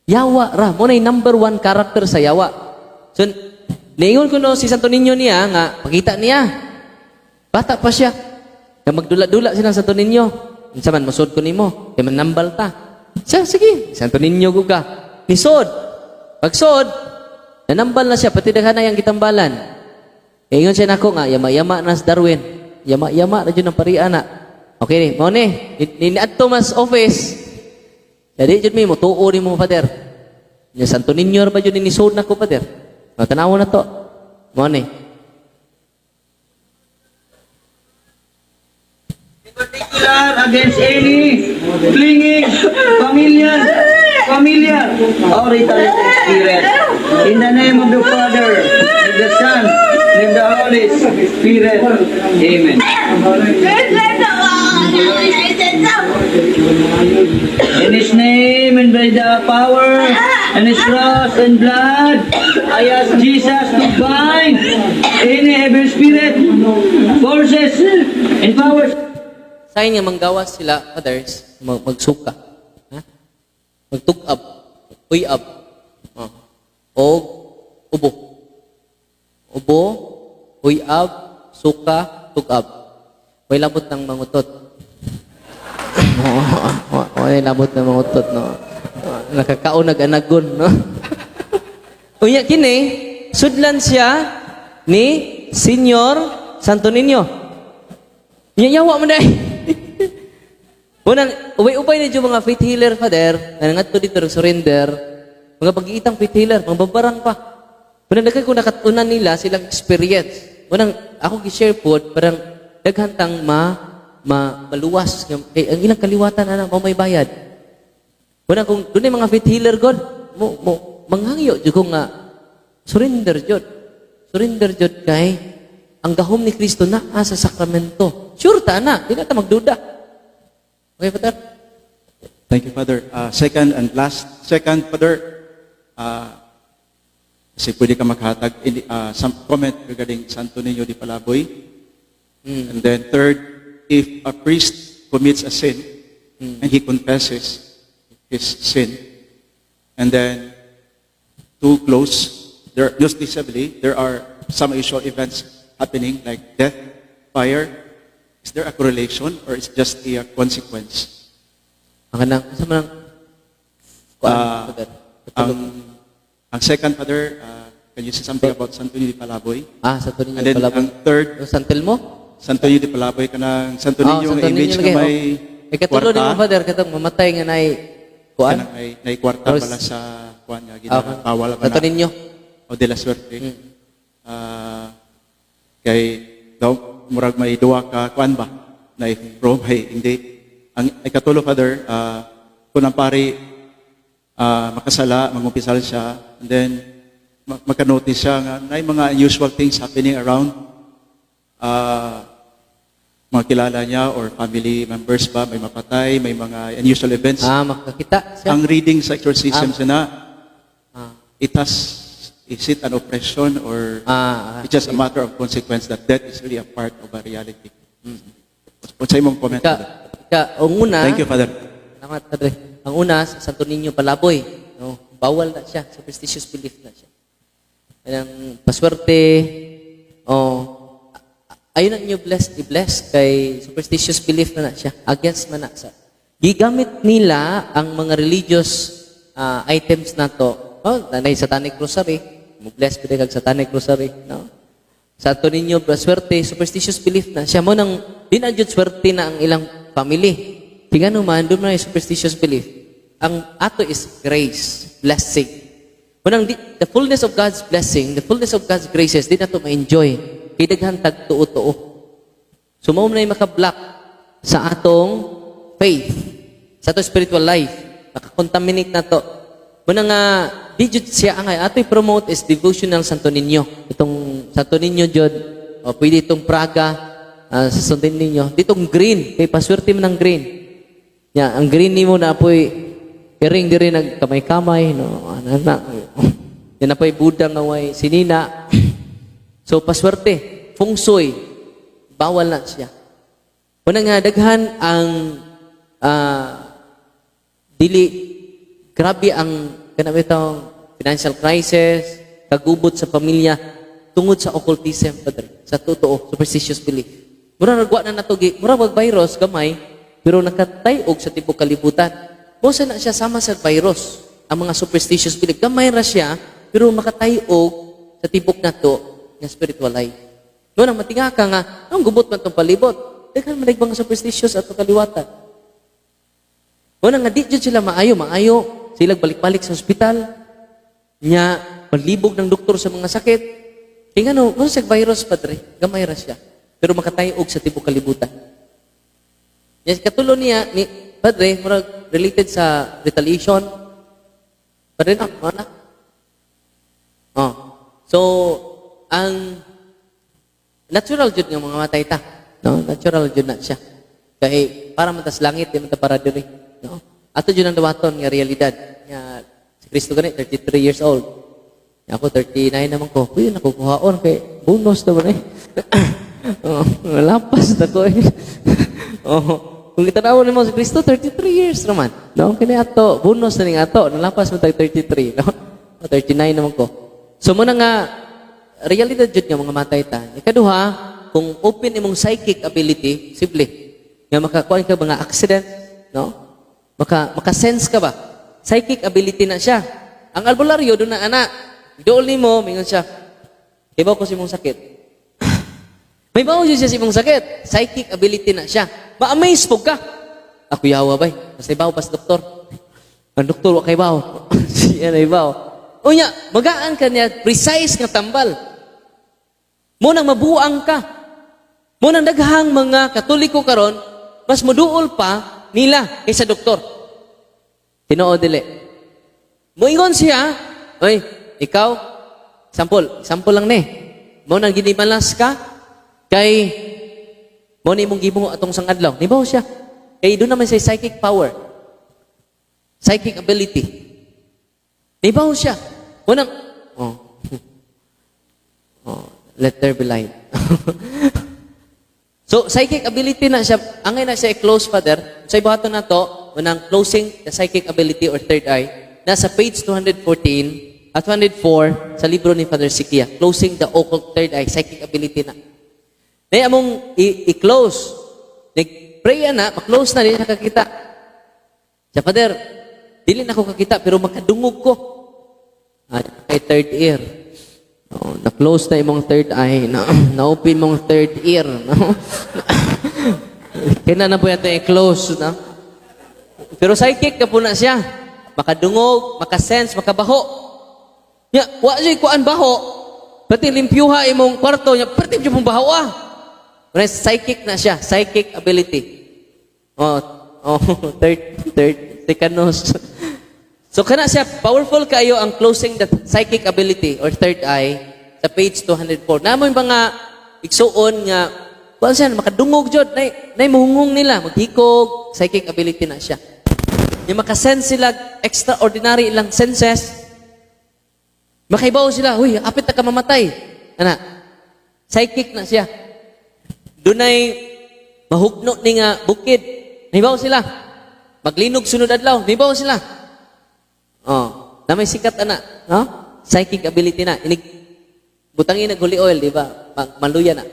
Yawa ra, mo na number one character sa yawa. So, niingon ko no si Santo Niño niya nga, pakita niya. Bata pa siya. Nga magdula-dula sila Santo Niño. Unsa man musod ko nimo, kay manambal ta. Siya, sige, Santo Niño ko ka. Nisod. Pagsod, nanambal na siya, pati daghan na yang gitambalan. Ingon siya nako nga, yama-yama na si Darwin. Yama-yama na jud ang parian na. Okay, mao ni, ni adto mas office. Jadi jud mi motuo nimo, Father. Nya Santo Niño ra ba jud ni nisod nako, Father? O, tanaw na to. Mao ni. Particular against any clinging, familiar, or retaliated spirit. In the name of the Father, and the Son, and the Holy Spirit. Amen. In His name and by the power and His cross and blood, I ask Jesus to bind any evil spirit, forces, and powers. Sign nga manggawas sila, fathers, magsuka. Ha? Magtug-ab, uyab. Oh. O ubo. Ubo, uyab, suka, tug-ab. May labot ng mangutot. Oo, may labot ng mangutot, no? Nakakaon nag-anagon, no? Unya kini, sudlan siya ni Senior Santo Niño. Nya yawa man dai. Unang, ubay-ubay na dyan mga faith healer, Father, na nangadto dito surrender, mga pag-iitang faith healer, mga babarang pa. Unang daghan ko nakatunan nila silang experience. Unang, ako gi-share po, parang daghantang ma maluwas. Kay ang ilang kaliwatan ana, mao may bayad. Unang kung doon mga faith healer God, mo manghangyo jud ko nga surrender jud. Surrender jud kay Ang gahom ni Kristo naa sa sakramento. Sure ta na, di na ta magduda. Okay, Father? Thank you, Father. Second and last, second, Father, kasi pwede ka maghatag some comment regarding Santo Niño de Palaboy. And then third, if a priest commits a sin and he confesses his sin, and then too close, there, noticeably, there are some unusual events happening like death, fire. Is there a correlation or is just a consequence? Ang kanang, sa man ang, kuan, Father? Ang second, Father, can you say something about Santo Niño de Palaboy? Ah, Santo Niño And then, Palaboy. ang third, Yung San Telmo? Santo Niño de Palaboy, kanang Santo Ah, Niño Santo nga image Niño nga lagi, may oh. Ikatulo kwarta. ni mo, Father, katong mamatay nga nay kuan. Kanang may kwarta Tapos- pala sa kuan nga Ah, ginabawal pa Santo na. Niño. O de la suerte. Ah, kay daw murag may duwa ka kuan ba na pro may hindi. Ang ikatulo, Father, kung ang pari makasala, mangumpisal siya, and then maka-notice siya nga may mga unusual things happening around mga kilala niya or family members ba, may mapatay, may mga unusual events. Ah, makakita siya. Ang reading sa exorcism na it has is it an oppression or it's just a matter of consequence that death is really a part of a reality? What's imong comment? Ika, Father? ika, ang una, Thank you, Father. Salamat, Padre. Ang una, sa Santo Niño Palaboy, no, bawal na siya, superstitious belief na siya. Kanang paswerte, oh, ayun ang inyo bless, i-bless kay superstitious belief na na siya, against man na sa. Gigamit nila ang mga religious items na to. Oh, nanay satanic rosary, mo bless pwede kag satanic rosary, no? Santo Niño, swerte, superstitious belief na siya mo nang di na jud swerte na ang ilang family. Tingnan man, doon na yung superstitious belief. Ang ato is grace, blessing. Munang di, the fullness of God's blessing, the fullness of God's graces, di na to ma-enjoy. Kay daghan tag tuo-tuo. So mao na maka-block sa atong faith, sa atong spiritual life. Makakontaminate na to. Muna nga, di jud siya ang ato promote is devotional Santo Niño. Itong Santo Niño jud, o pwede itong Praga, sa Santo Niño. Ditong green, kay paswerte man ang green. Ya, ang green nimo na apoy iring diri nagkamay-kamay, no. Ano na. Yan apoy Buddha nga way sinina. So paswerte, feng shui, bawal na siya. Una nga daghan ang dili grabe ang kanang bitong financial crisis, kagubot sa pamilya tungod sa occultism, Padre. Sa totoo, superstitious belief. Mura nagwa na nato gi, mura wag virus gamay, pero nakatay-og sa tibok kalibutan. Mo na siya sama sa virus, ang mga superstitious belief. Gamay ra siya, pero makatay-og sa tibok nato nga spiritual life. No nang matinga ka nga, ang gubot man tong palibot. Daghan man mga superstitious ato kaliwatan. Mo nga di jud sila maayo, maayo sila balik-balik sa ospital. Nya maglibog ng doktor sa mga sakit. Kay ngano, mo sa virus, Padre, gamay ra siya. Pero makatay-og sa tibok kalibutan. Yes, katulo niya ni Padre, murag related sa retaliation. Padre na, mao na. Oh. So, ang natural jud nga mga matay ta. No, natural jud na siya. Kay para man tas langit, di man ta para diri, no? Ato jud ang dawaton nga realidad nga si Kristo gani 33 years old. Ako 39 naman ko. Uy, nako kuhaon kay bonus na ba ni? Oh, lapas na ko eh. Oh, kung itanaw nimo si Kristo 33 years naman. No, kini ato bonus na ning ato, nalapas man tag 33, no? 39 naman ko. So mo na nga realidad jud nga mga matay ta. Ikaduha, kung open imong psychic ability, simple nga makakuan ka mga accident, no? Maka-sense ka ba? Psychic ability na siya. Ang albularyo doon na ana. Dool nimo, mingon siya. Ibaw ko sa imong sakit. May bawo siya sa imong sakit. Psychic ability na siya. Ma-amaze po ka. Ako yawa bay. Basta ibaw pas doktor. Ang doktor wa kay baw. Siya na ibaw. Unya, magaan ka niya precise nga tambal. Mo nang mabuang ka. Mo nang daghang mga Katoliko karon mas moduol pa nila kaysa doktor. Tinuod dili. Moingon siya, "Oy, ikaw, sample, sample lang ni. Mo nang ginimalas ka, Kay mao ni imong gibuhat atong sang adlaw. Nibaw siya. Kay duna man siya psychic power. Psychic ability. Nibaw siya. Unang, oh, let there be light. So, psychic ability na siya, angay na siya i-close, Father. Sa ibuhaton na to, unang closing the psychic ability or third eye, nasa page 214 at 204 sa libro ni Father Syquia. Closing the occult third eye, psychic ability na. Nay among i-close. Nag-pray na, ma-close na, di na kakita. Siya, "Father, dili na ko kakita, pero makadungog ko." Ah, kay third ear. Oh, na-close na imong third eye, na, na-open mong third ear. No? Kaya na po yata i-close. No? Pero psychic ka po na siya. Makadungog, makasense, makabaho. Ya, wa siya kuan baho. Pati limpyuha imong kwarto niya, pati siya mong baho ah. Pero psychic na siya, psychic ability. Oh, third, second nose. So kana siya, powerful kayo ang closing the psychic ability or third eye sa page 204. Namo yung mga igsuon nga kuan siya makadungog jud, nay muhunghong nila, maghikog, psychic ability na siya. Yung makasense sila, extraordinary ilang senses. Makaibaw sila, "Huy, apit na ka mamatay." Ana, psychic na siya. Dunay mahugno ni nga bukid. Nibaw sila. Maglinog sunod adlaw, nibaw sila. Oh, na may sikat ana, no? Psychic ability na. Inig butangin nag holy oil, di ba? Maluya na.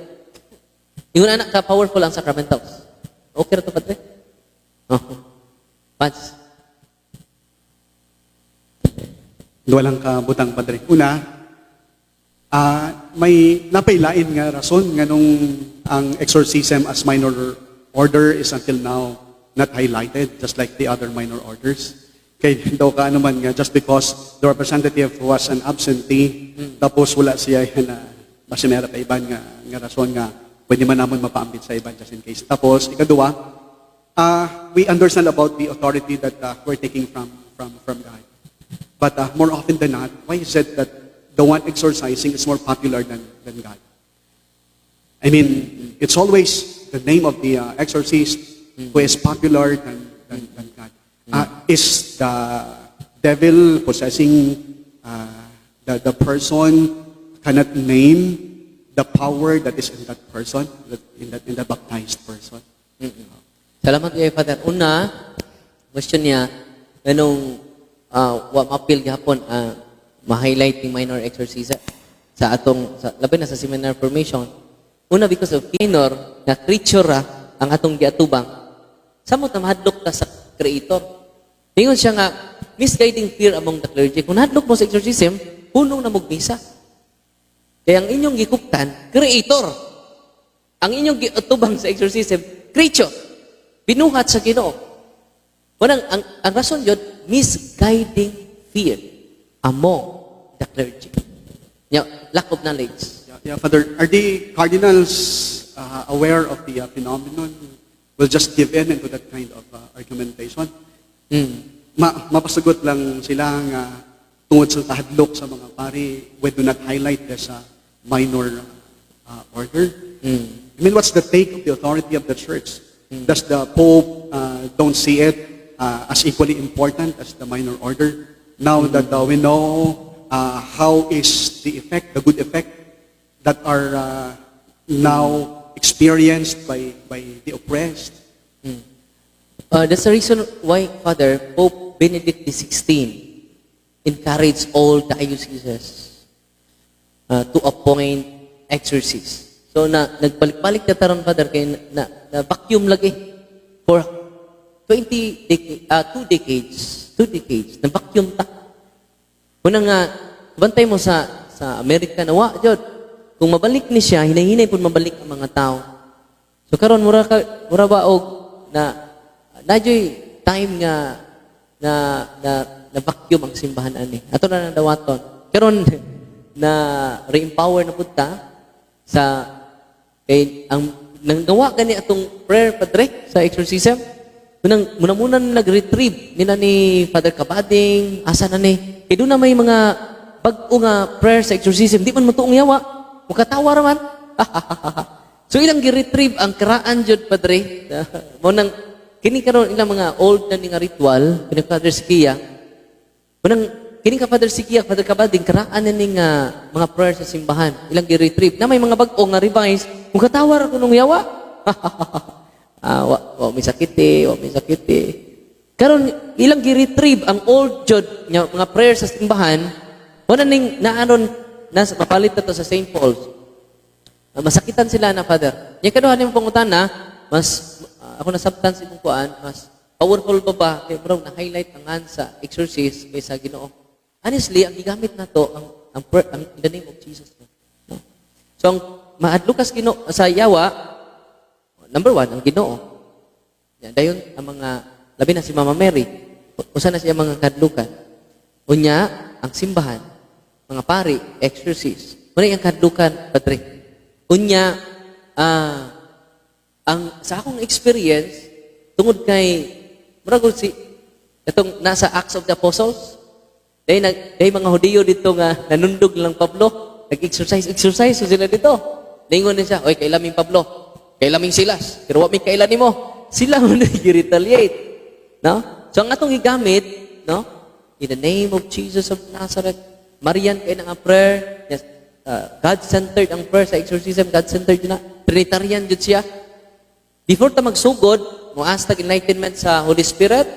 Ingon ana ka powerful ang sacramentals. Okay ra to, Padre? Oh. Pats. Walang kabutang, Padre. Una, may napailain nga rason nga nung ang exorcism as minor order is until now not highlighted, just like the other minor orders. Kay daw ka ano man nga, just because the representative was an absentee, tapos wala siya yan na basta meron pa iban nga rason nga pwede man namon mapaambit sa iban just in case. Tapos, ikaduha, we understand about the authority that we're taking from God. But more often than not, why is it that the one exorcising is more popular than God? I mean, it's always the name of the exorcist who is popular than God. Is the devil possessing the person cannot name the power that is in that person, in the baptized person? Salamat kay Father. Una, question niya, anong wa maapil gihapon ma-highlight yung minor exorcism sa atong sa, labi na sa seminar formation. Una, because of minor nga creature ra ang atong giatubang. Samot na mahadlok ta sa creator. Ingon siya nga misguiding fear among the clergy. Kung nahadlok mo sa exorcism, hunong na mog misa. Kaya ang inyong gikuptan, creator. Ang inyong giatubang sa exorcism, creature. Binuhat sa Ginoo. Unang, ang rason yun, misguiding fear among the clergy. Yeah, lack of knowledge. Yeah, Father, are the cardinals aware of the phenomenon? Will just give in into that kind of argumentation? Mapasagot lang sila nga tungod sa kahadlok sa mga pari, we do not highlight this minor order. I mean, what's the take of the authority of the church? Does the Pope don't see it as equally important as the minor order? Now that we know how is the effect, the good effect that are now experienced by the oppressed. That's the reason why, Father, Pope Benedict XVI encouraged all dioceses to appoint exorcists. So na nagbalik-balik na taron, Father, kay na vacuum lagi for 20 decades, 2 decades na vacuum ta. Una nga bantay mo sa Amerika na wa jud. Kung mabalik ni siya, hinay-hinay pud mabalik ang mga tao. So karon mura ba og na nadyoy time nga na vacuum ang simbahan ani. Ato na nang dawaton. Karon na re-empower na pud ta sa kay ang nanggawa gani atong prayer, Padre, sa exorcism. Munang muna muna nag-retrieve nila ni Father Cabading, asa na ni? Kay duna may mga bag-o nga prayer sa exorcism, di man motuong yawa. Mukatawa ra man. So ilang gi-retrieve ang karaan jud, Padre. Mo nang kini karon ilang mga old na ni nga ritual kini Father Sikia. Mo nang kini ka Father Sikia, Father Kabading, karaan na ni nga mga prayer sa simbahan. Ilang gi-retrieve na may mga bag-o nga revise. Kung katawar ako nung yawa. Ah, wa, wa may sakit eh, wa may sakit eh. Karon ilang gi-retrieve ang old jud nga mga prayer sa simbahan. Wala ning naaron nas mapalit na to sa St. Paul's. Ah, masakitan sila na, Father. Nya kaduha nimo pangutana, mas ako nasabtan sa imong kuan, mas powerful pa ba kay murag na highlight ang ngan sa exorcist kaysa Ginoo? Honestly, ang gigamit nato ang in the name of Jesus. No? So ang maadlukas Ginoo sa yawa, number one, ang Ginoo. Yan, dayon ang mga labi na si Mama Mary. Usa na siya mga kadlukan. Unya, ang simbahan, mga pari, exorcist. Muna yung kadlukan, Padre. Unya, ang sa akong experience, tungod kay murag og si itong nasa Acts of the Apostles, dahil mga Hudiyo dito nga nanundog lang Pablo, nag-exorcise, exorcise sila dito. Ningon din siya, "Oy, kailaming Pablo, kailaming Silas, pero wa mi kaila nimo." Sila mo nag-retaliate. No? So ang atong gigamit, no? In the name of Jesus of Nazareth, Marian kay nga prayer, yes, God-centered ang prayer sa exorcism, God-centered na. Trinitarian jud siya. Before ta magsugod, mo-ask tag enlightenment sa Holy Spirit.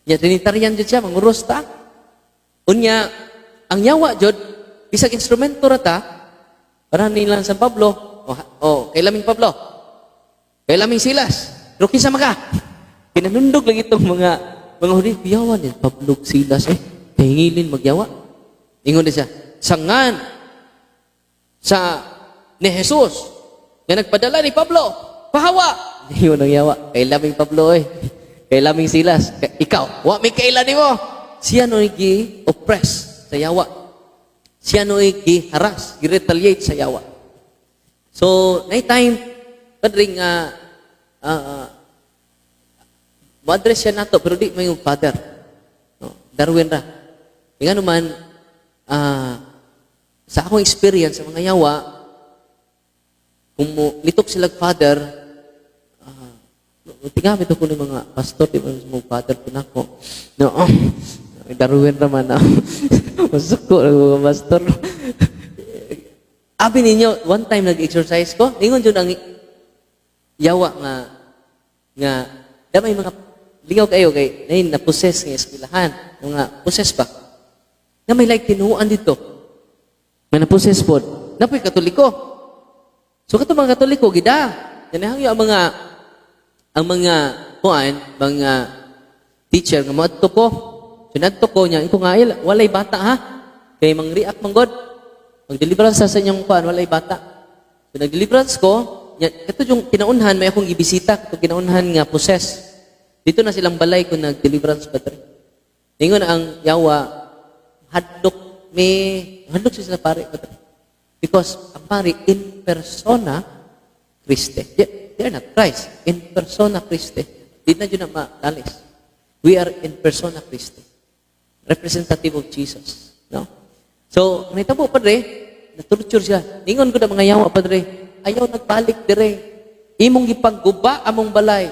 Ya Trinitarian jud siya, manguros ta. Unya, ang yawa jud, bisag instrumento ra ta, para nilang San Pablo, oh, kay laming Pablo, kay laming Silas, pero kinsa man ka? Kinanundog lang itong mga Hudiyo, yawa ni Pablo Silas eh, kahingilin magyawa. Ingon din siya, sa ngan sa ni Jesus, nga nagpadala ni Pablo, pahawa! Ingon ang yawa, kay laming Pablo eh, kay laming Silas, ikaw, wa may kaila nimo. Siya no gi-oppress sa yawa. Siya no gi-harass, gi-retaliate sa yawa. So, na time, Padre nga, mo-address siya nato, pero di may yung father. No, Darwin ra. Nga naman, sa akong experience sa mga yawa, kung mo litok sila father, tingamit ako ng mga pastor, di ba mo father ko nako. No, Darwin raman na. Masuko ng mga pastor. Abi ninyo, one time nag-exorcise ko, ningon jud ang yawa nga damay mga lingaw kayo kay nay na possess nga eskwelahan, mga possess ba? Na may like tinuan dito. May na-possess pod. Napoy Katoliko. So kato mga Katoliko gida. Ganahangyo ang mga kuan, mga teacher nga moadto ko. So nadto ko niya, ko nga ay, walay bata ha. Kay mang-react man god. Mag-deliverance sa inyong kuan, walay bata. So nag-deliverance ko, nya kato yung kinaunhan may akong gibisita, kato kinaunhan nga possess. Dito na silang balay ko nag-deliverance, Padre. Ningon ang yawa, hadlok may hadlok siya sa pare, Padre. Because ang pare in persona Christi. They are not Christ. In persona Christi. Di na yun na maalis. We are in persona Christi. Representative of Jesus. No? So, ang nahitabo, Padre, na-torture siya. Ningon ko na mga yawa, Padre, ayaw nagbalik dire. Imong gipagguba among balay.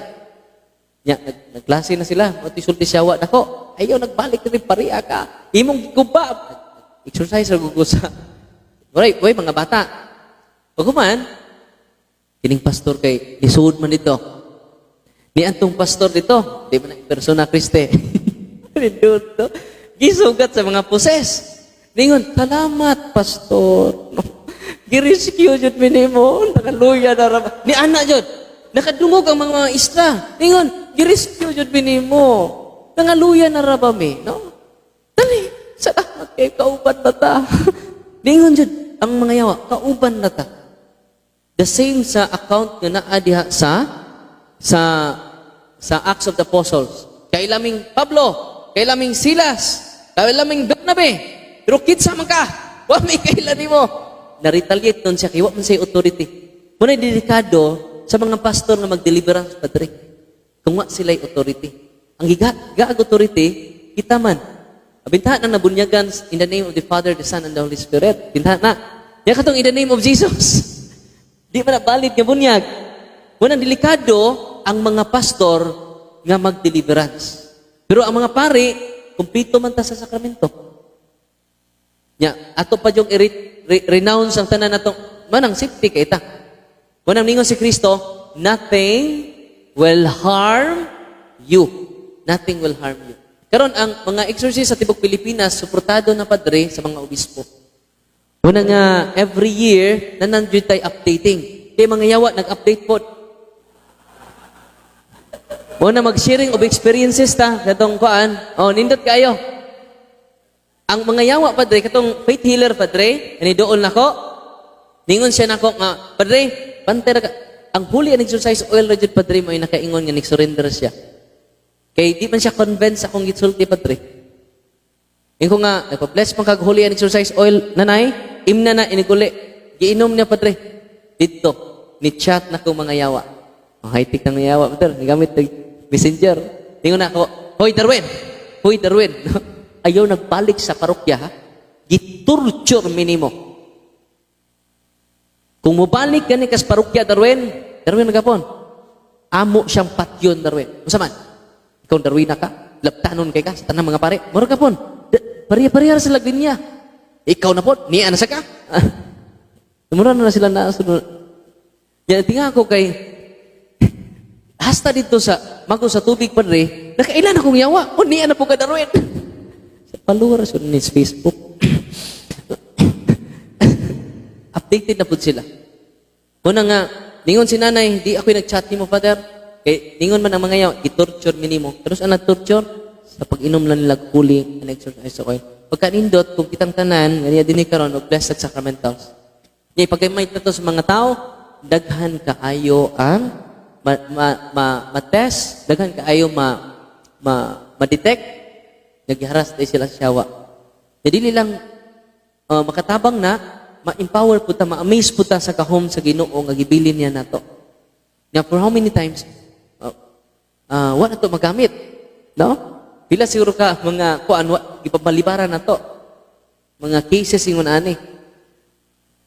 Nya, nagklase na sila. Mao sulti siya wa nako. Ayaw nagbalik dire paria ka. Imong giguba. Exorcise ra ko sa. Oray, oy mga bata. Paghuman, kining pastor kay lisuod man dito. Ni antong pastor dito, di man na persona Christi. Nindot. Gisugat sa mga possess. Ningon, "Salamat, pastor. Gi-rescue jud mi nimo, nakaluya na ra." Ni ana jud. Nakadungog ang mga maestra. Ningon, "Gi-rescue jud mi nimo. Nangaluya na ra ba mi, no? Dali, salamat kay kauban na ta." Ningon jud ang mga yawa, "Kauban na ta." The same sa account nga naa diha sa Acts of the Apostles. Kay laming Pablo, kay laming Silas, kay laming Bernabe. Pero kinsa man ka? Wa may kaila nimo. Na-retaliate nun siya kay wa man siya authority. Muna delikado sa mga pastor nga mag-deliverance, Padre. Kung wa sila'y authority. Ang gigaag authority, kita man. Abintahan na nabunyagan in the name of the Father, the Son, and the Holy Spirit. Bintahan na. Ya katong in the name of Jesus. Di man na valid nga bunyag. Unang delikado ang mga pastor nga mag-deliverance. Pero ang mga pari, kumpleto man ta sa sakramento. Nya, ato pa yung renounce ang tanan nato. Manang safety kay ta. Manang ningon si Kristo, "Nothing will harm you." Nothing will harm you. Karon ang mga exorcist sa tibok Pilipinas, suportado na, Padre, sa mga obispo. Una nga, every year, nanandun tayo updating. Kay mga yawa, nag-update po. Muna mag-sharing of experiences ta, katong kuan. Oh, nindot kayo. Ang mga yawa, Padre, katong faith healer, Padre, ani doon nako. Ningon siya nako nga, "Padre, bantay ra ka." Ang holy and exorcise oil ra jud, Padre, mo ay nakaingon nga nag-surrender siya. Kay di man siya convince akong gitsulti, Padre. Ingon ko nga, "Nagpa-bless man kag holy and exorcise oil, nanay, imna na iniguli." Giinom niya, Padre. Dito, ni chat na ko mga yawa. Ang high-tech ng yawa, Padre. Nigamit ng Messenger. Ingon na ako, "Hoy, Darwin! Hoy, Darwin! Ayaw nagbalik sa parokya, ha? Gitorture minimo. Kung mubalik gani kas parokya, Darwin, Darwin gapon. Amo siyang patyon, Darwin. Unsa man? Ikaw Darwin na ka? Labtanon kay ka sa tanang mga pare. Mura gapon. Pareha-pareha sila linya. Ikaw na po, niya na sa ka." Mura na sila na sunod. Ya, tinga ako kay hasta dito sa mago sa tubig, Padre, nakailan akong yawa. O niya na po ka, Darwin. Sa follower sa ni Facebook. Updated na po sila. Una nga, ningon si nanay, "Di ako nag-chat nimo, Father. Kay ningon man ang mga yawa, gitorture minimo." Pero saan na-torture? Sa pag-inom lang nila holy and exorcise oil. Pagka nindot, kung kitang tanan, nga niya dinhi karon og blessed sacramentals. Nya ipagkamay na to sa mga tao, daghan kaayo ang ma, ma, ma, ma-test, daghan kaayo ma, ma, ma-detect, nagharas tayo sila sa yawa. Nya dili lang makatabang na, ma-empower po ta, ma-amaze po ta sa gahom sa Ginoo nga gibilin niya nato. Nga for how many times, wa na to magamit. No? Pila siguro ka mga kuan wa gipabalibaran na to. Mga cases ingon ani.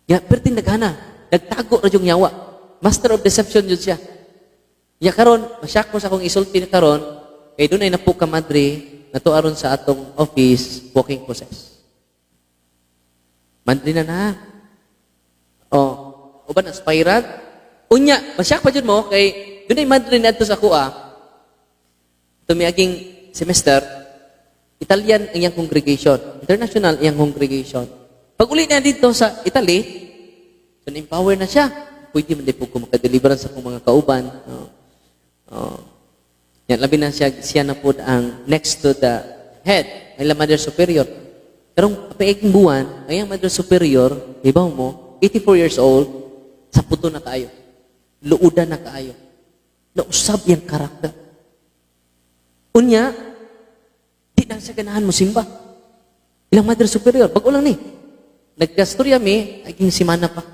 Ya, perting naghana. Nagtago ra yung yawa. Master of deception yun siya. Ya karon, masyak ko sa akong isulti na karon, kay dunay na po ka madre nato aron sa atong office walking possess. Madre na na. Oh, uban aspirant. Unya, masyak pa jud mo kay dunay madre na adto sa kuha. Tumiaging semester, Italian ang iyang congregation. International iyang congregation. Pag uli na dito sa Italy, so na-empower na siya. Pwede man di po ko makadeliverance sa akong mga kauban. Oh. Oh. Yan, labi na siya, siya na po ang next to the head, ang ilang mother superior. Karong paiging buwan, ang iyang mother superior, ibaw mo, 84 years old, sa puto na kaayo. Luudan na kaayo. Nausab iyang karakter. Unya, di na siya ganahan mo simba. Ilang mother superior, bago lang ni. Nagkastorya mi, aging simana pa.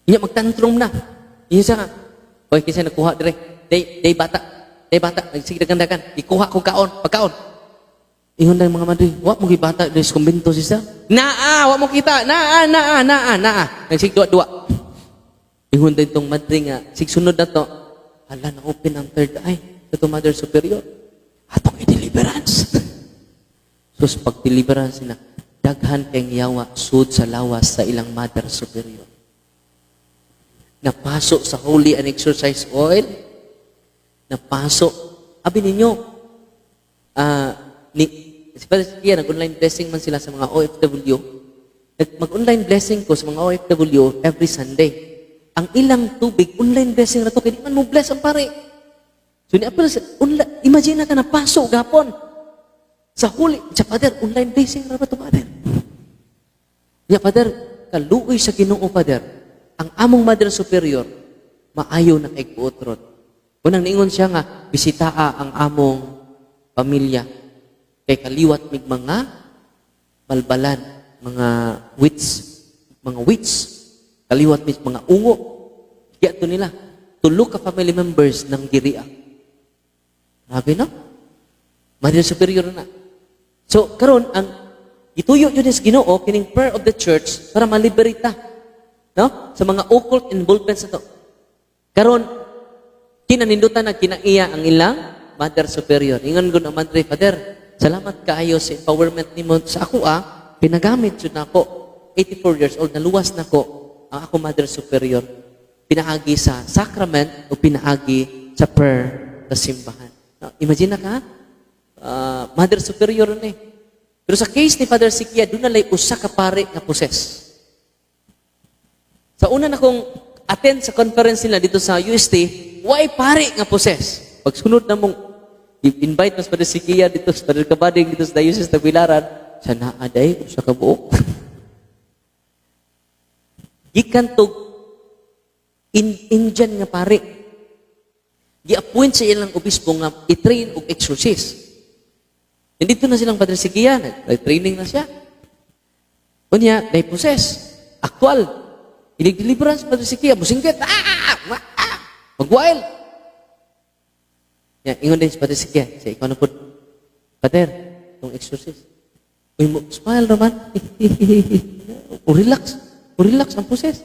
Inya magtantrum na. Inya siya nga, "Oy, kinsa nakuha dire? Day, day bata. Day bata, nagsige dagan-dagan. Ikuha ko kaon, pagkaon." Ingon na yung mga madre, "Wa mo bata diri sa kumbento, sister." "Naa, wa mo kita. Naa, naa, naa, naa." Nagsige duwa-duwa. Ingon din tong madre nga, sigsunod na to, "Hala, na-open ang third eye sa itong mother superior. Atong i-deliverance." Sus, pag deliverance na, daghan kay yawa sud sa lawas sa ilang mother superior. Napaso sa holy and exorcise oil. Napaso. Abi ninyo, ni, si Father Sikia, nag-online blessing man sila sa mga OFW. Mag-online blessing ko sa mga OFW every Sunday. Ang ilang tubig, online blessing na to, kaya di man mo bless ang pare. So, ni Apple, online, imagine na ka, napaso gapon. Sa huli, sa Father, online blessing na ba ito, Father? Ya, Father, kaluoy sa Ginoo, Father. Ang among Mother Superior, maayo na kay buot ron. Unang niingon siya nga, "Bisitaa ang among pamilya. Kay kaliwat mig mga balbalan, mga witch, mga witch, kaliwat mig mga ungo." Kaya ito nila, tulo ka family members ng giria. Grabe, no? Mother Superior na. So, karon ang gituyo yun is Ginoo kining prayer of the church para maliberate ta. No? Sa mga occult involvements na to. Karon, kinanindutan na kinaiya ang ilang mother superior. Ingon gud ang madre, "Father, salamat kaayo sa empowerment nimo sa ako ah, pinagamit jud nako. 84 years old, naluwas nako ang ako mother superior. Pinaagi sa sacrament o pinaagi sa prayer sa simbahan." No, imagine na ka, mother superior ni. Pero sa case ni Father Sikia, duna lay usa ka pare nga possess. Sa una na kong attend sa conference nila dito sa UST, way pare nga possess. Pagsunod na mong invite mas Father Sikia dito sa Father Kabading dito sa Diocese Tagbilaran, sa naa day usa ka buok. Gikan tog in Indian nga pare. Gi-appoint sa ilang obispo nga i-train og exorcist. Nandito na silang Padre Sikia, nag-training na siya. Unya, na-possess. Actual. Inig-deliverance, Padre Sikia, musinggit. Ah! Ah! Ah! Mag-wild. Ya, ingon din si Padre Sikia. Siya, ikaw na po. Pater, itong exorcist. Uy, mo, smile naman. O relax. O relax ang possess.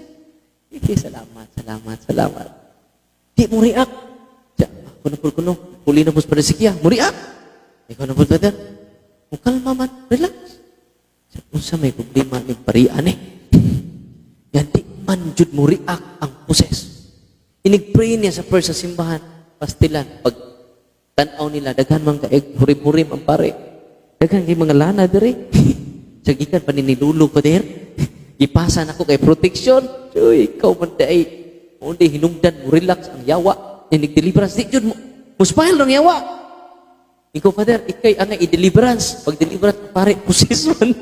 Okay, salamat, salamat, salamat. Di mo react. Siya, ako na po kuno. Huli na po sa Padre Sikia. Mo react. Ikaw na po, Father. Mo kalma man. Relax. Siya, unsa may problema ni parian eh. Yan, di man jud mo react ang possess. Inig-pray niya sa prayer sa simbahan. Pastilan. Pag tanaw nila, daghan man kaeg, hurim-hurim ang pare. Daghan kay mga lana dire. Sa gikan pa ni nilulo pa der. Gipasa nako kay protection. Uy, ikaw man di ay hindi hinungdan mo relax ang yawa. Inig deliverance di jud mo. Mo smile ang yawa. Ikaw, Father, ikay ang i-deliverance. Pag deliverance, pare, possess man.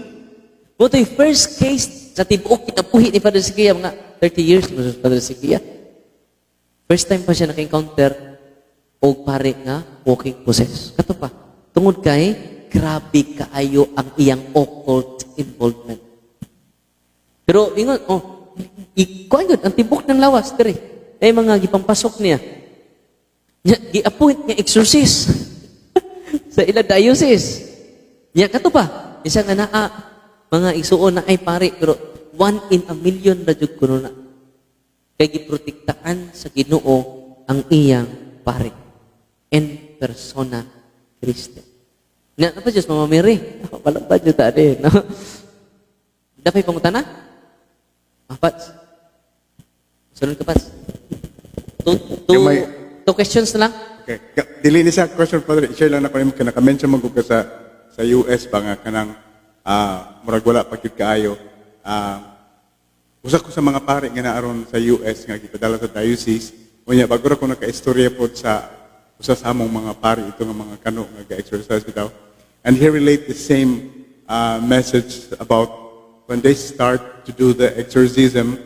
Mo to'y first case sa tibuok kinabuhi ni Father Sikia, mga 30 years mo sa Father Sikia. First time pa siya naka-encounter og pare nga walking possess. Kato pa. Tungod kay grabe kaayo ang iyang occult involvement. Pero ingon, oh, ikuan yun, ang tibok ng lawas, dire. Ay mga gipampasok niya. Nya, gi-appoint nga exorcist sa ila diocese. Nya kato pa, isa nga naa mga igsuon na ay pare pero one in a million ra jud kuno na. Kay giprotektaan sa Ginoo ang iyang pare. In persona Christi. Na pa Diyos Mama Mary. Wala ba jud ta din, no? Dapat pangutana? Ah, Pats. Sunod ka, Pats. Two, Yung may- two questions na lang. Okay. Dili ni siya question, Father. I-share lang na ko nimo kay naka-mention man gud ka sa US ba nga kanang murag wala pa gyud kaayo. Usa ko sa mga pare nga naaron sa US nga gipadala sa diocese. Unya bago ra ko naka-istorya pod sa usa sa among mga pare ito nga mga kano nga ga-exorcise bitaw. And he relate the same message about when they start to do the exorcism,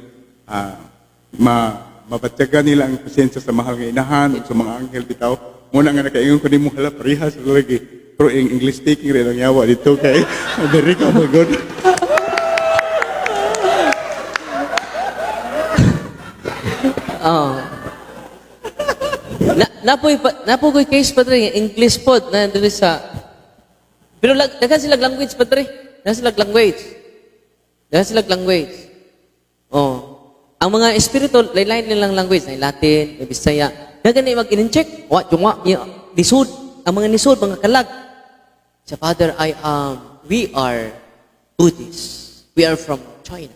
ma mabatyagan nila ang pasensya sa mahal nga inahan ug sa mga anghel bitaw. Muna nga nakaingon ko nimo, hala, parehas lagi. Pero in English speaking rin ang yawa dito kay Amerika my God. Oo. Na napoy ko'y case, padre, English pod na diri sa pero lag, daghan sila language, padre. Daghan sila language. Daghan sila language. Oh. Ang mga espiritu, lain nilang language, na Latin, may Bisaya. Daghan na mag in-check. Wa, jungwa, nisod. Ang mga nisod, mga kalag. Sa Father, I am, we are Buddhists. We are from China.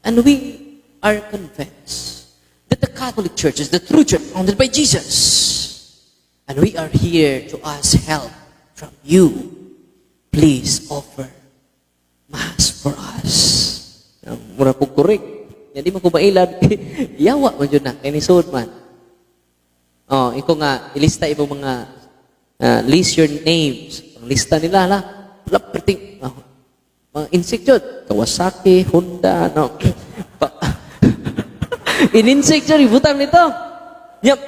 And we are convinced that the Catholic Church is the true church founded by Jesus. And we are here to ask help from you. Please offer Mass for us. Mura po correct. Hindi mo ko mailad. Yawa man yun na. Kay nisod man. Oh, ikaw nga, ilista imong mga list your names. Ang lista nila, la. Wala, perting, oh, mga insect yun. Kawasaki, Honda, no. In-insect yun, ibutang nito. Yep.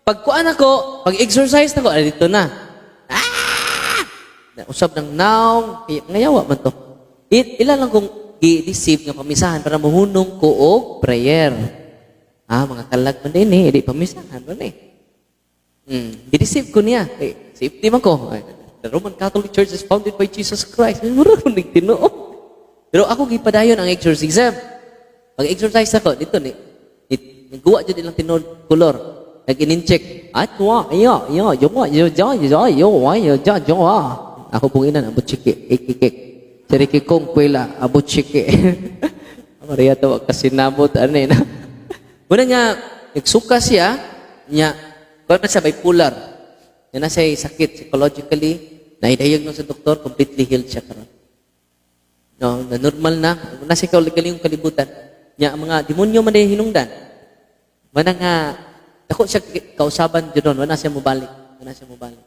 Pagkuan ako, pag-exorcise na ko, ah, dito na. Ah! Usab ng naong, ngayawa man to. Ila lang kong gi-deceive nga pamisahan para muhunong ko og prayer. Ah, mga kalag man din eh, di pamisahan man eh. Gi-deceive ko niya. Eh, safety man ko. Ay, the Roman Catholic Church is founded by Jesus Christ. Ay, mura ko ning tinuod. Pero ako gipadayon ang exorcism. Pag exercise ako dito ni, ni niguwa jud ilang tinuod kolor. Nag-inincheck. At wa, iyo, iyo, yo, yo, yo, yo, yo, yo, yo, yo, Ako pong ina, abot chiki, ikikik. Siriki kong kwela, abot chiki. Maria to kasinabot ano na. Muna nga nagsuka siya nya kuan man siya, bipolar. Nya na siya sakit psychologically na i-diagnose sa doktor, completely healed siya karon. No, na normal na. Na siya kaugaling kalibutan. Nya ang mga demonyo man din hinungdan. Mana nga dako siya kausaban jud ron, wala siya mobalik. Wala siya mobalik.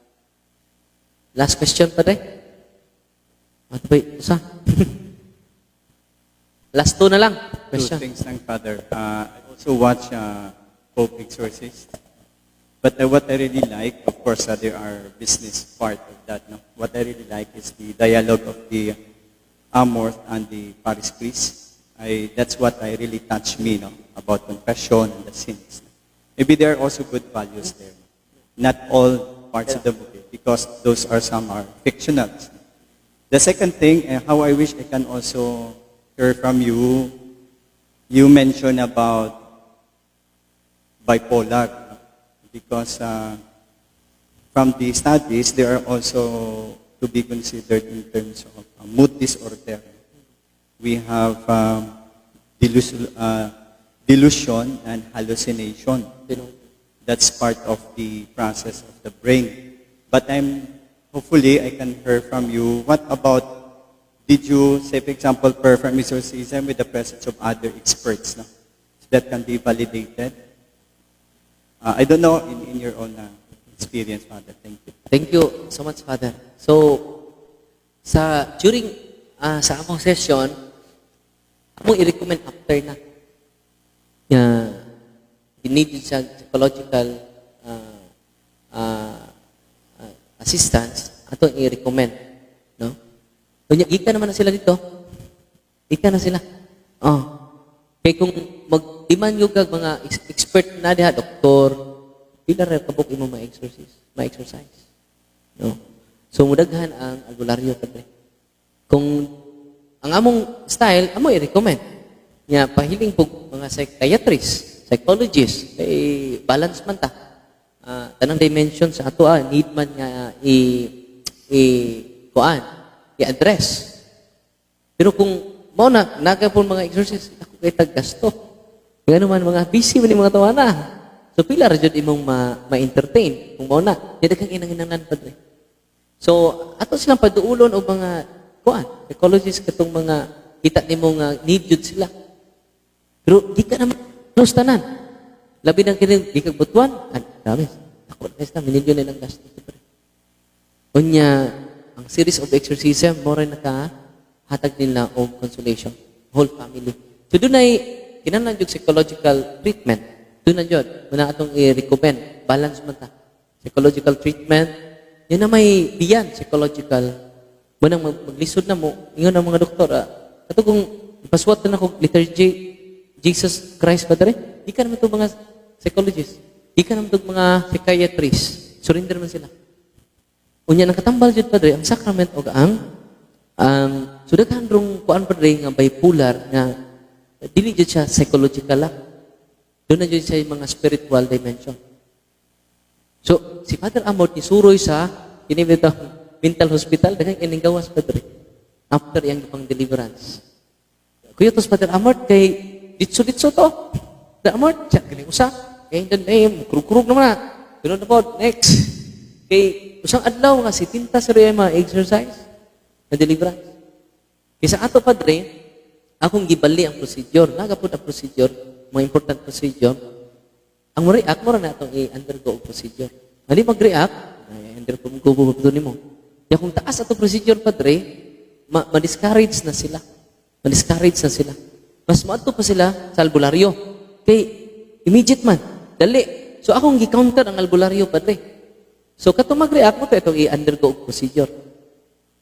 Last question pa, day. Ato ba, usa? Last two na lang. Two Question. Things lang, Father. I also watch Pope Exorcist. But what I really like, of course, there are business part of that. No? What I really like is the dialogue of the Amorth and the parish priest. That's what I really touched me, no? About confession and the sins. Maybe there are also good values there. Not all parts of the movie, because those are some are fictional. The second thing, how I wish I can also hear from you, you mentioned about bipolar, no? Because from the studies, they are also to be considered in terms of mood disorder. We have delusion and hallucination. That's part of the process of the brain. But I'm hopefully I can hear from you. What about, did you, say for example, perform exorcism with the presence of other experts? No? So that can be validated. I don't know in your own experience, Father. Thank you. Thank you so much, Father. So, sa during sa among session, among i-recommend after na. Nga need siya psychological assistance, atong i-recommend, no? Kunya gikan naman na sila dito. Gikan na sila. Oh. Kay kung mag-demand yung kag mga expert na diha, doktor, pila ra kabuk imo ma-exercise. No? So mudaghan ang albularyo, Padre. Kung ang among style, amo i-recommend nya pahiling pug mga psychiatrist, psychologist, kay balance man ta. Tanang dimension sa ato need man nga i kuan, i-address. Pero kung mao na naga po mga exorcist, ako kay taggasto. Ngano man mga busy man yung mga tawana. So pila ra jud imong ma-entertain kung mao na. Di kang inang-inanglan, Padre. So ato silang paduulon og mga kuan, psychologist katong mga kita nimo nga need jud sila. Pero di ka naman nos tanan. Labi nang kini di kag Butuan, ah, dami. Ako na sa minilyon na ng gasto, pre. Unya, ang series of exorcism mo rin naka hatag nila og consolation whole family. So dunay kinahanglan jud psychological treatment. Doon na jud muna atong i-recommend, balance man ta. Psychological treatment, yun na may beyond psychological. Munang maglisod na mo, ingon ang mga doktor, ato kung ipaswat na ako liturgy, Jesus Christ, Padre, di ka naman to mga psychologists, di ka naman to mga psychiatrists, surrender man sila. Unya nang katambal jud, Padre, ang sacrament og ang so daghan rong kuan, Padre, nga bipolar nga dili jud siya psychological lang. Doon na jud siya yung mga spiritual dimension. So si Father Amorth ni suroy sa kini bitaw mental hospital, daghang ining gawas, Padre, after iyang gipang deliverance. Kuya tos Father Amorth kay ditso-ditso to. Father Amorth, siya galing usa. Kay in the name, krug-krug naman na. Sunod na po, next. Kay usang adlaw nga si tinta sa mga exercise na deliverance. Kay sa ato, Padre, akong gibali ang procedure. Naga po ang procedure, mga important procedure. Ang mo-react, mo na atong i-undergo og procedure. Hindi mag-react, ay, undergo mo go nimo. Kaya kung taas ato procedure, Padre, ma-discourage na sila. Ma-discourage na sila. Mas maadto pa sila sa albularyo. Kay immediate man, dali. So akong gi-counter ang albularyo, Padre. So kato mag-react mo to itong i-undergo og procedure.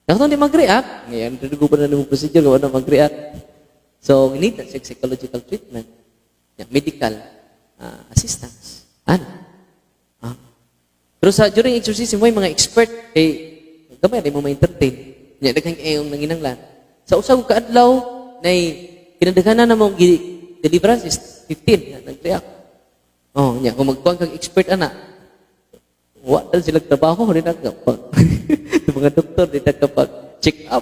Kato di mag-react, i-undergo pa na nimo procedure, wala na mag-react. So, we need na siya psychological treatment, yeah, medical assistance. Ano? Pero sa during exorcism, may mga expert kay gamay rin mo ma-entertain. Nya daghang kayong nanginanglan. Sa usa ka adlaw nay kinadaghanan na mo gi deliverance is 15. Nag-react. Oh, nya kung magkuan kag expert ana, wa dal sila trabaho rin na kapag mga doktor di na kapag check up.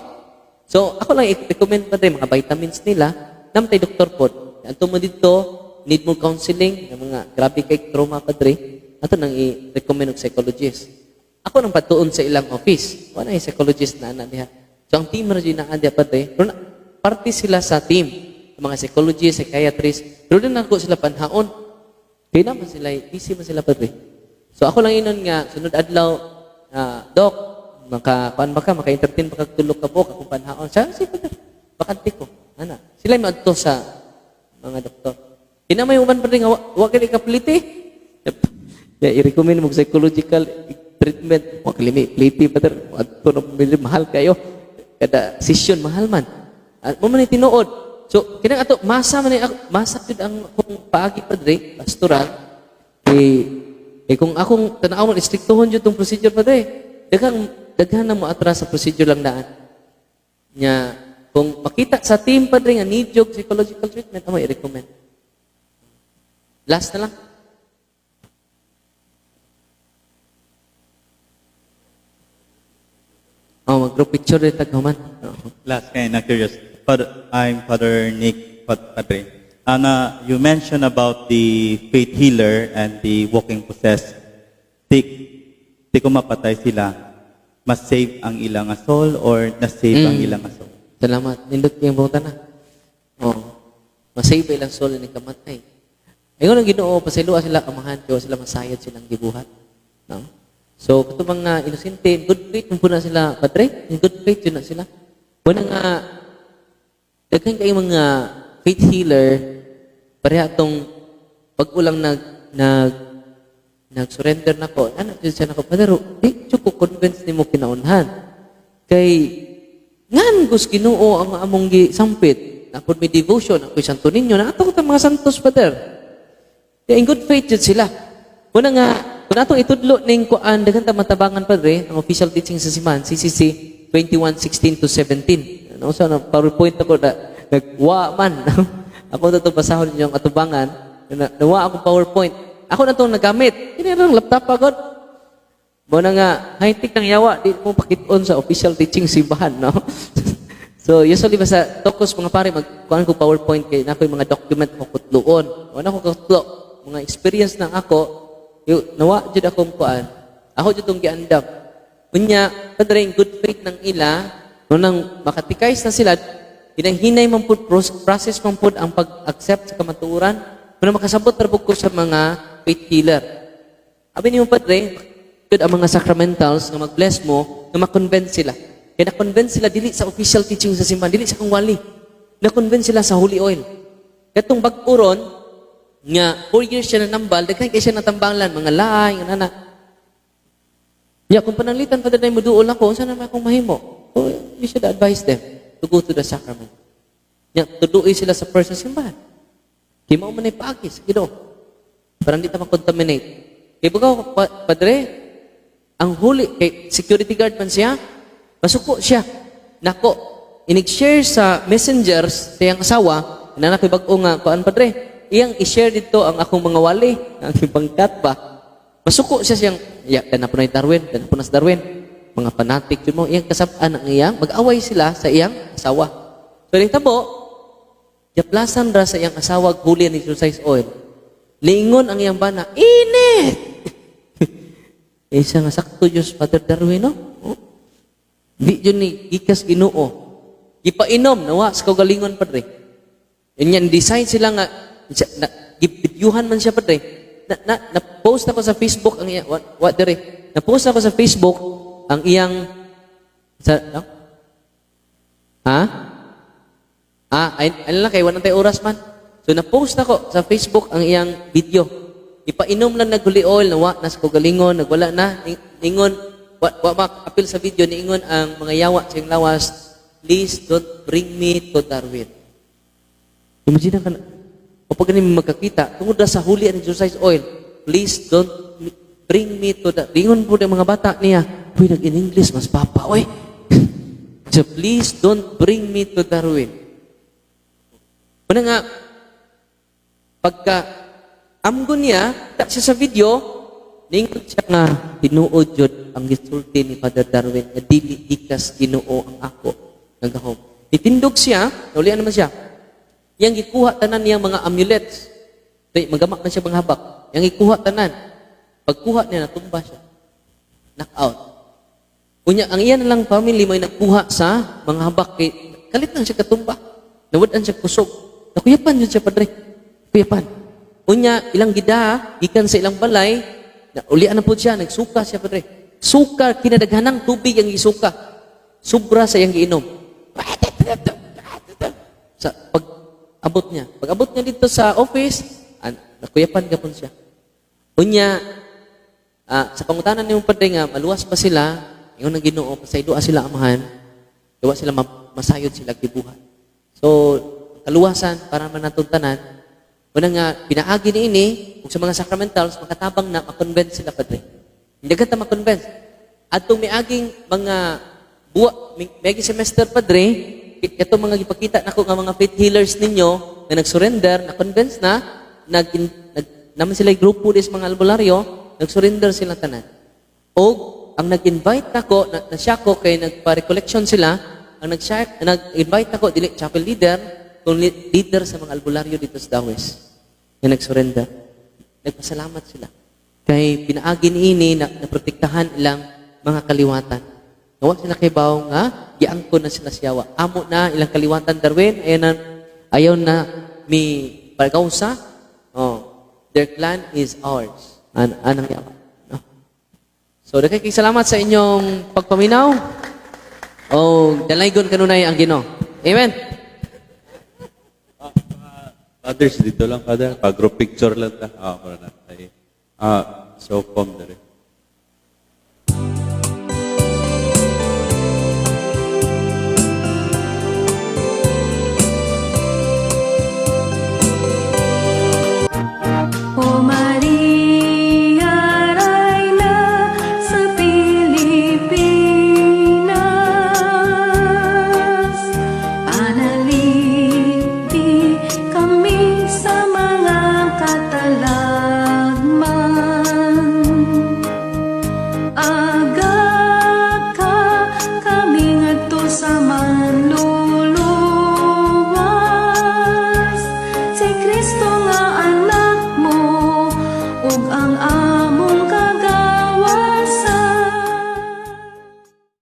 So ako lang i-recommend pa rin mga vitamins nila. Namtay doktor pod. Anto mo dito, need mo counseling, ng mga grabe kay trauma, padre. Ato nang i-recommend og psychologist. Ako nang patuon sa ilang office. Wala yung psychologist na ana diha. So ang team ra jud naa diha, padre. Pero na, parte sila sa team. Ang mga psychologist, psychiatrist. Pero din ako sila panhaon. Kaya naman sila, busy man sila, padre. So ako lang inon nga, sunod adlaw, "Doc, maka, kuan ba ka, maka-entertain ba kag tulo ka buok akong panhaon?" Siya, "Sige, padre, bakante ko." Ana, sila maadto sa mga doktor. Kina may uban, padre, nga wa kini kapliti. Ya, i-recommend mo psychological treatment. Wa kalimi, pliti, padre. Adto na pumili, mahal kayo. Kada session, mahal man. Ah, mo man ni tinuod. So, kinang ato, masa man ni ako, masa jud ang akong paagi, padre, pastoral. Eh, kung akong tanawon, istriktuhon jud tong procedure, padre. Daghang, daghan na mo atras sa procedure lang daan. Nya, kung makita sa team, padre, nga need yung psychological treatment, amo i-recommend. Last na lang. Oh, mag-group picture rin taghuman. Oh. Last, kind of curious. Father, I'm Father Nick Padre. Ana, you mentioned about the faith healer and the walking possessed. Di ko mapatay sila, mas save ang ilang soul or na-save ang ilang soul? Salamat. Nindot kayong buta na. Oh. Masave ilang soul ni kamatay. Ingon ang Ginoo, pasayloa sila Amahan, kaya sila masayod silang gibuhat. No? So, kato mga inosente, in good faith, mo na sila, padre, in good faith, yun na sila. Wala nga, daghan kay mga faith healer, pareha atong pag ulang nag surrender na ko, ano, siya na ko, "Padre, di, ko convince nimo kinaunhan. Kay, ngan gus Ginoo ang among gisampit, napod may devotion, ako'y Santo Niño, na ato mga santos, Father." Kaya in good faith jud sila. Una nga, kung atong itudlo ning kuan, daghan ta matabangan, padre, ang official teaching sa simbahan, CCC 21:16 to 17. Ano sa na PowerPoint ako na nagwa man. Ako na to basahon ninyong atubangan, na, nawa akong PowerPoint. Ako na itong nagamit. Kini lang laptop agad. Mo na nga, high-tech ng yawa, di mo pakit-on sa official teaching simbahan, no? So, usually basta tokos mga pare, mag kuan ko PowerPoint kay nako yung mga document ko kutluon. Wala ko kutlo, mga experience nang ako, yung, nawa jud akong kuan. Ako jud tong giandam. Unya, padre, in good faith ng ila, no nang makatikays na sila, hinay man pud process man pud ang pag-accept sa kamatuoran. Kung makasabot ra pud ko sa mga faith healer. Abi nimo, padre, good ang mga sacramentals nga mag-bless mo, nga ma-convince sila. Kaya na-convince sila dili sa official teaching sa simbahan, dili sa kang wali. Na-convince sila sa holy oil. Katong bag-o ron, nga 4 years siya nanambal, daghan kay siya natambalan, mga laay, nga nana. Ya, kung pananglitan pa na muduol ako, unsa naman akong mahimo? So, you should advise them to go to the sacrament. Ya, tuduoy sila sa first sa simbahan. Kay mao man ay paagi sa Ginoo. Para hindi ta ma-contaminate. Kay bugaw, padre, ang huli, kay security guard man siya, masuko siya. Nako, inig-share sa messengers sa iyang asawa, na ko'y bag-o nga, kuan padre, iyang i-share dito ang akong mga wali, ang bangkat ba. Masuko siya siyang, ya, kana po na Darwin, kana po na si Darwin. Mga fanatic yun mo, iyang kasab-an ang iyang, mag-away sila sa iyang asawa. So, tabo, Japlasan ra sa iyang asawa huli ni exorcise oil. Liingon ang iyang bana, "Init!" Eh siya nga sakto Diyos, Father Darwin, no? Oh. Di yun ni gikas Ginoo. Gipainom, nawa sa kaugalingon, padre. Yan, design sila nga, siya, na, gibidyuhan man siya, padre. Na post ako sa Facebook ang iyang, what dire? Na-post ako sa Facebook ang iyang, sa, no? Ha? Ah, ay lang kay wala tayo oras man. So na-post ako sa Facebook ang iyang video. Ipainom lang nag holy oil, nawa na sa kaugalingon, nagwala na, ningon wa apil sa video niingon ang mga yawa sa iyang lawas, "Please don't bring me to Darwin." Imagine ka na, kapag ganun magkakita, tungod na sa holy and exorcise oil, "Please don't bring me to the," Lingon po ng mga bata niya, "Uy, nag-in English, mas papa, oy." So, "Please don't bring me to Darwin." Una nga, Pagka amgo niya, ta siya sa video, ningon siya nga tinuod jud ang gisulti ni Father Darwin nga dili gikas Ginoo ang ako nga gahom. Nitindog siya, naulian naman siya. Yang gikuha tanan niyang mga amulets. Kay magama man siya mga habak. Yang gikuha tanan. Pagkuha niya, natumba siya. Knockout. Unya, ang iya na lang family may nagkuha sa mga habak kay kalit lang siya katumba. Nawad-an siya kusog. Nakuyapan yun siya, Padre. Kuyapan. Unya, ilang gida, gikan sa ilang balay, na ulian na po siya, nagsuka siya, Padre. Suka, kinadaghanang tubig ang gisuka. Sobra sa iyang giinom. Sa pag abot niya. Pag abot niya dito sa office, nakuyapan gapon siya. Unya, sa pangutanan nimo, Padre, nga maluwas pa sila, ingon ng Ginoo, pasayloa sila, Amahan, gawa sila masayod sila gibuhat. So, kaluwasan para man natong tanan, una nga pinaagi ni ini ug sa mga sacramentals makatabang na ma-convince sila, Padre. Hindi ka ta ma-convince. Adtong miaging mga buwa, miaging semester, Padre, katong mga gipakita nako nga mga faith healers ninyo nga nag-surrender, na-convince na, nag naman sila grupo dis mga albularyo, nag-surrender sila tanan. O ang nag-invite nako, na siya ko kay nagpa-recollection sila, ang nag-invite nako dili chapel leader, kung leader sa mga albularyo dito sa Dawes nga nag-surrender. Nagpasalamat sila. Kay pinaagi niini na naprotektahan ilang mga kaliwatan. Nawa sila kay bawo nga giangkon na sila siyawa. Amo na ilang kaliwatan, Darwin, ayaw na mi pagkausa. Oh, their clan is ours. Anang yawa. No? So, daghan kay salamat sa inyong pagpaminaw. O dalaygon kanunay ang Ginoo. Amen. Fathers, dito lang, Father. Pa-group picture lang ta. Ah, mura na. Ay, so, com dere.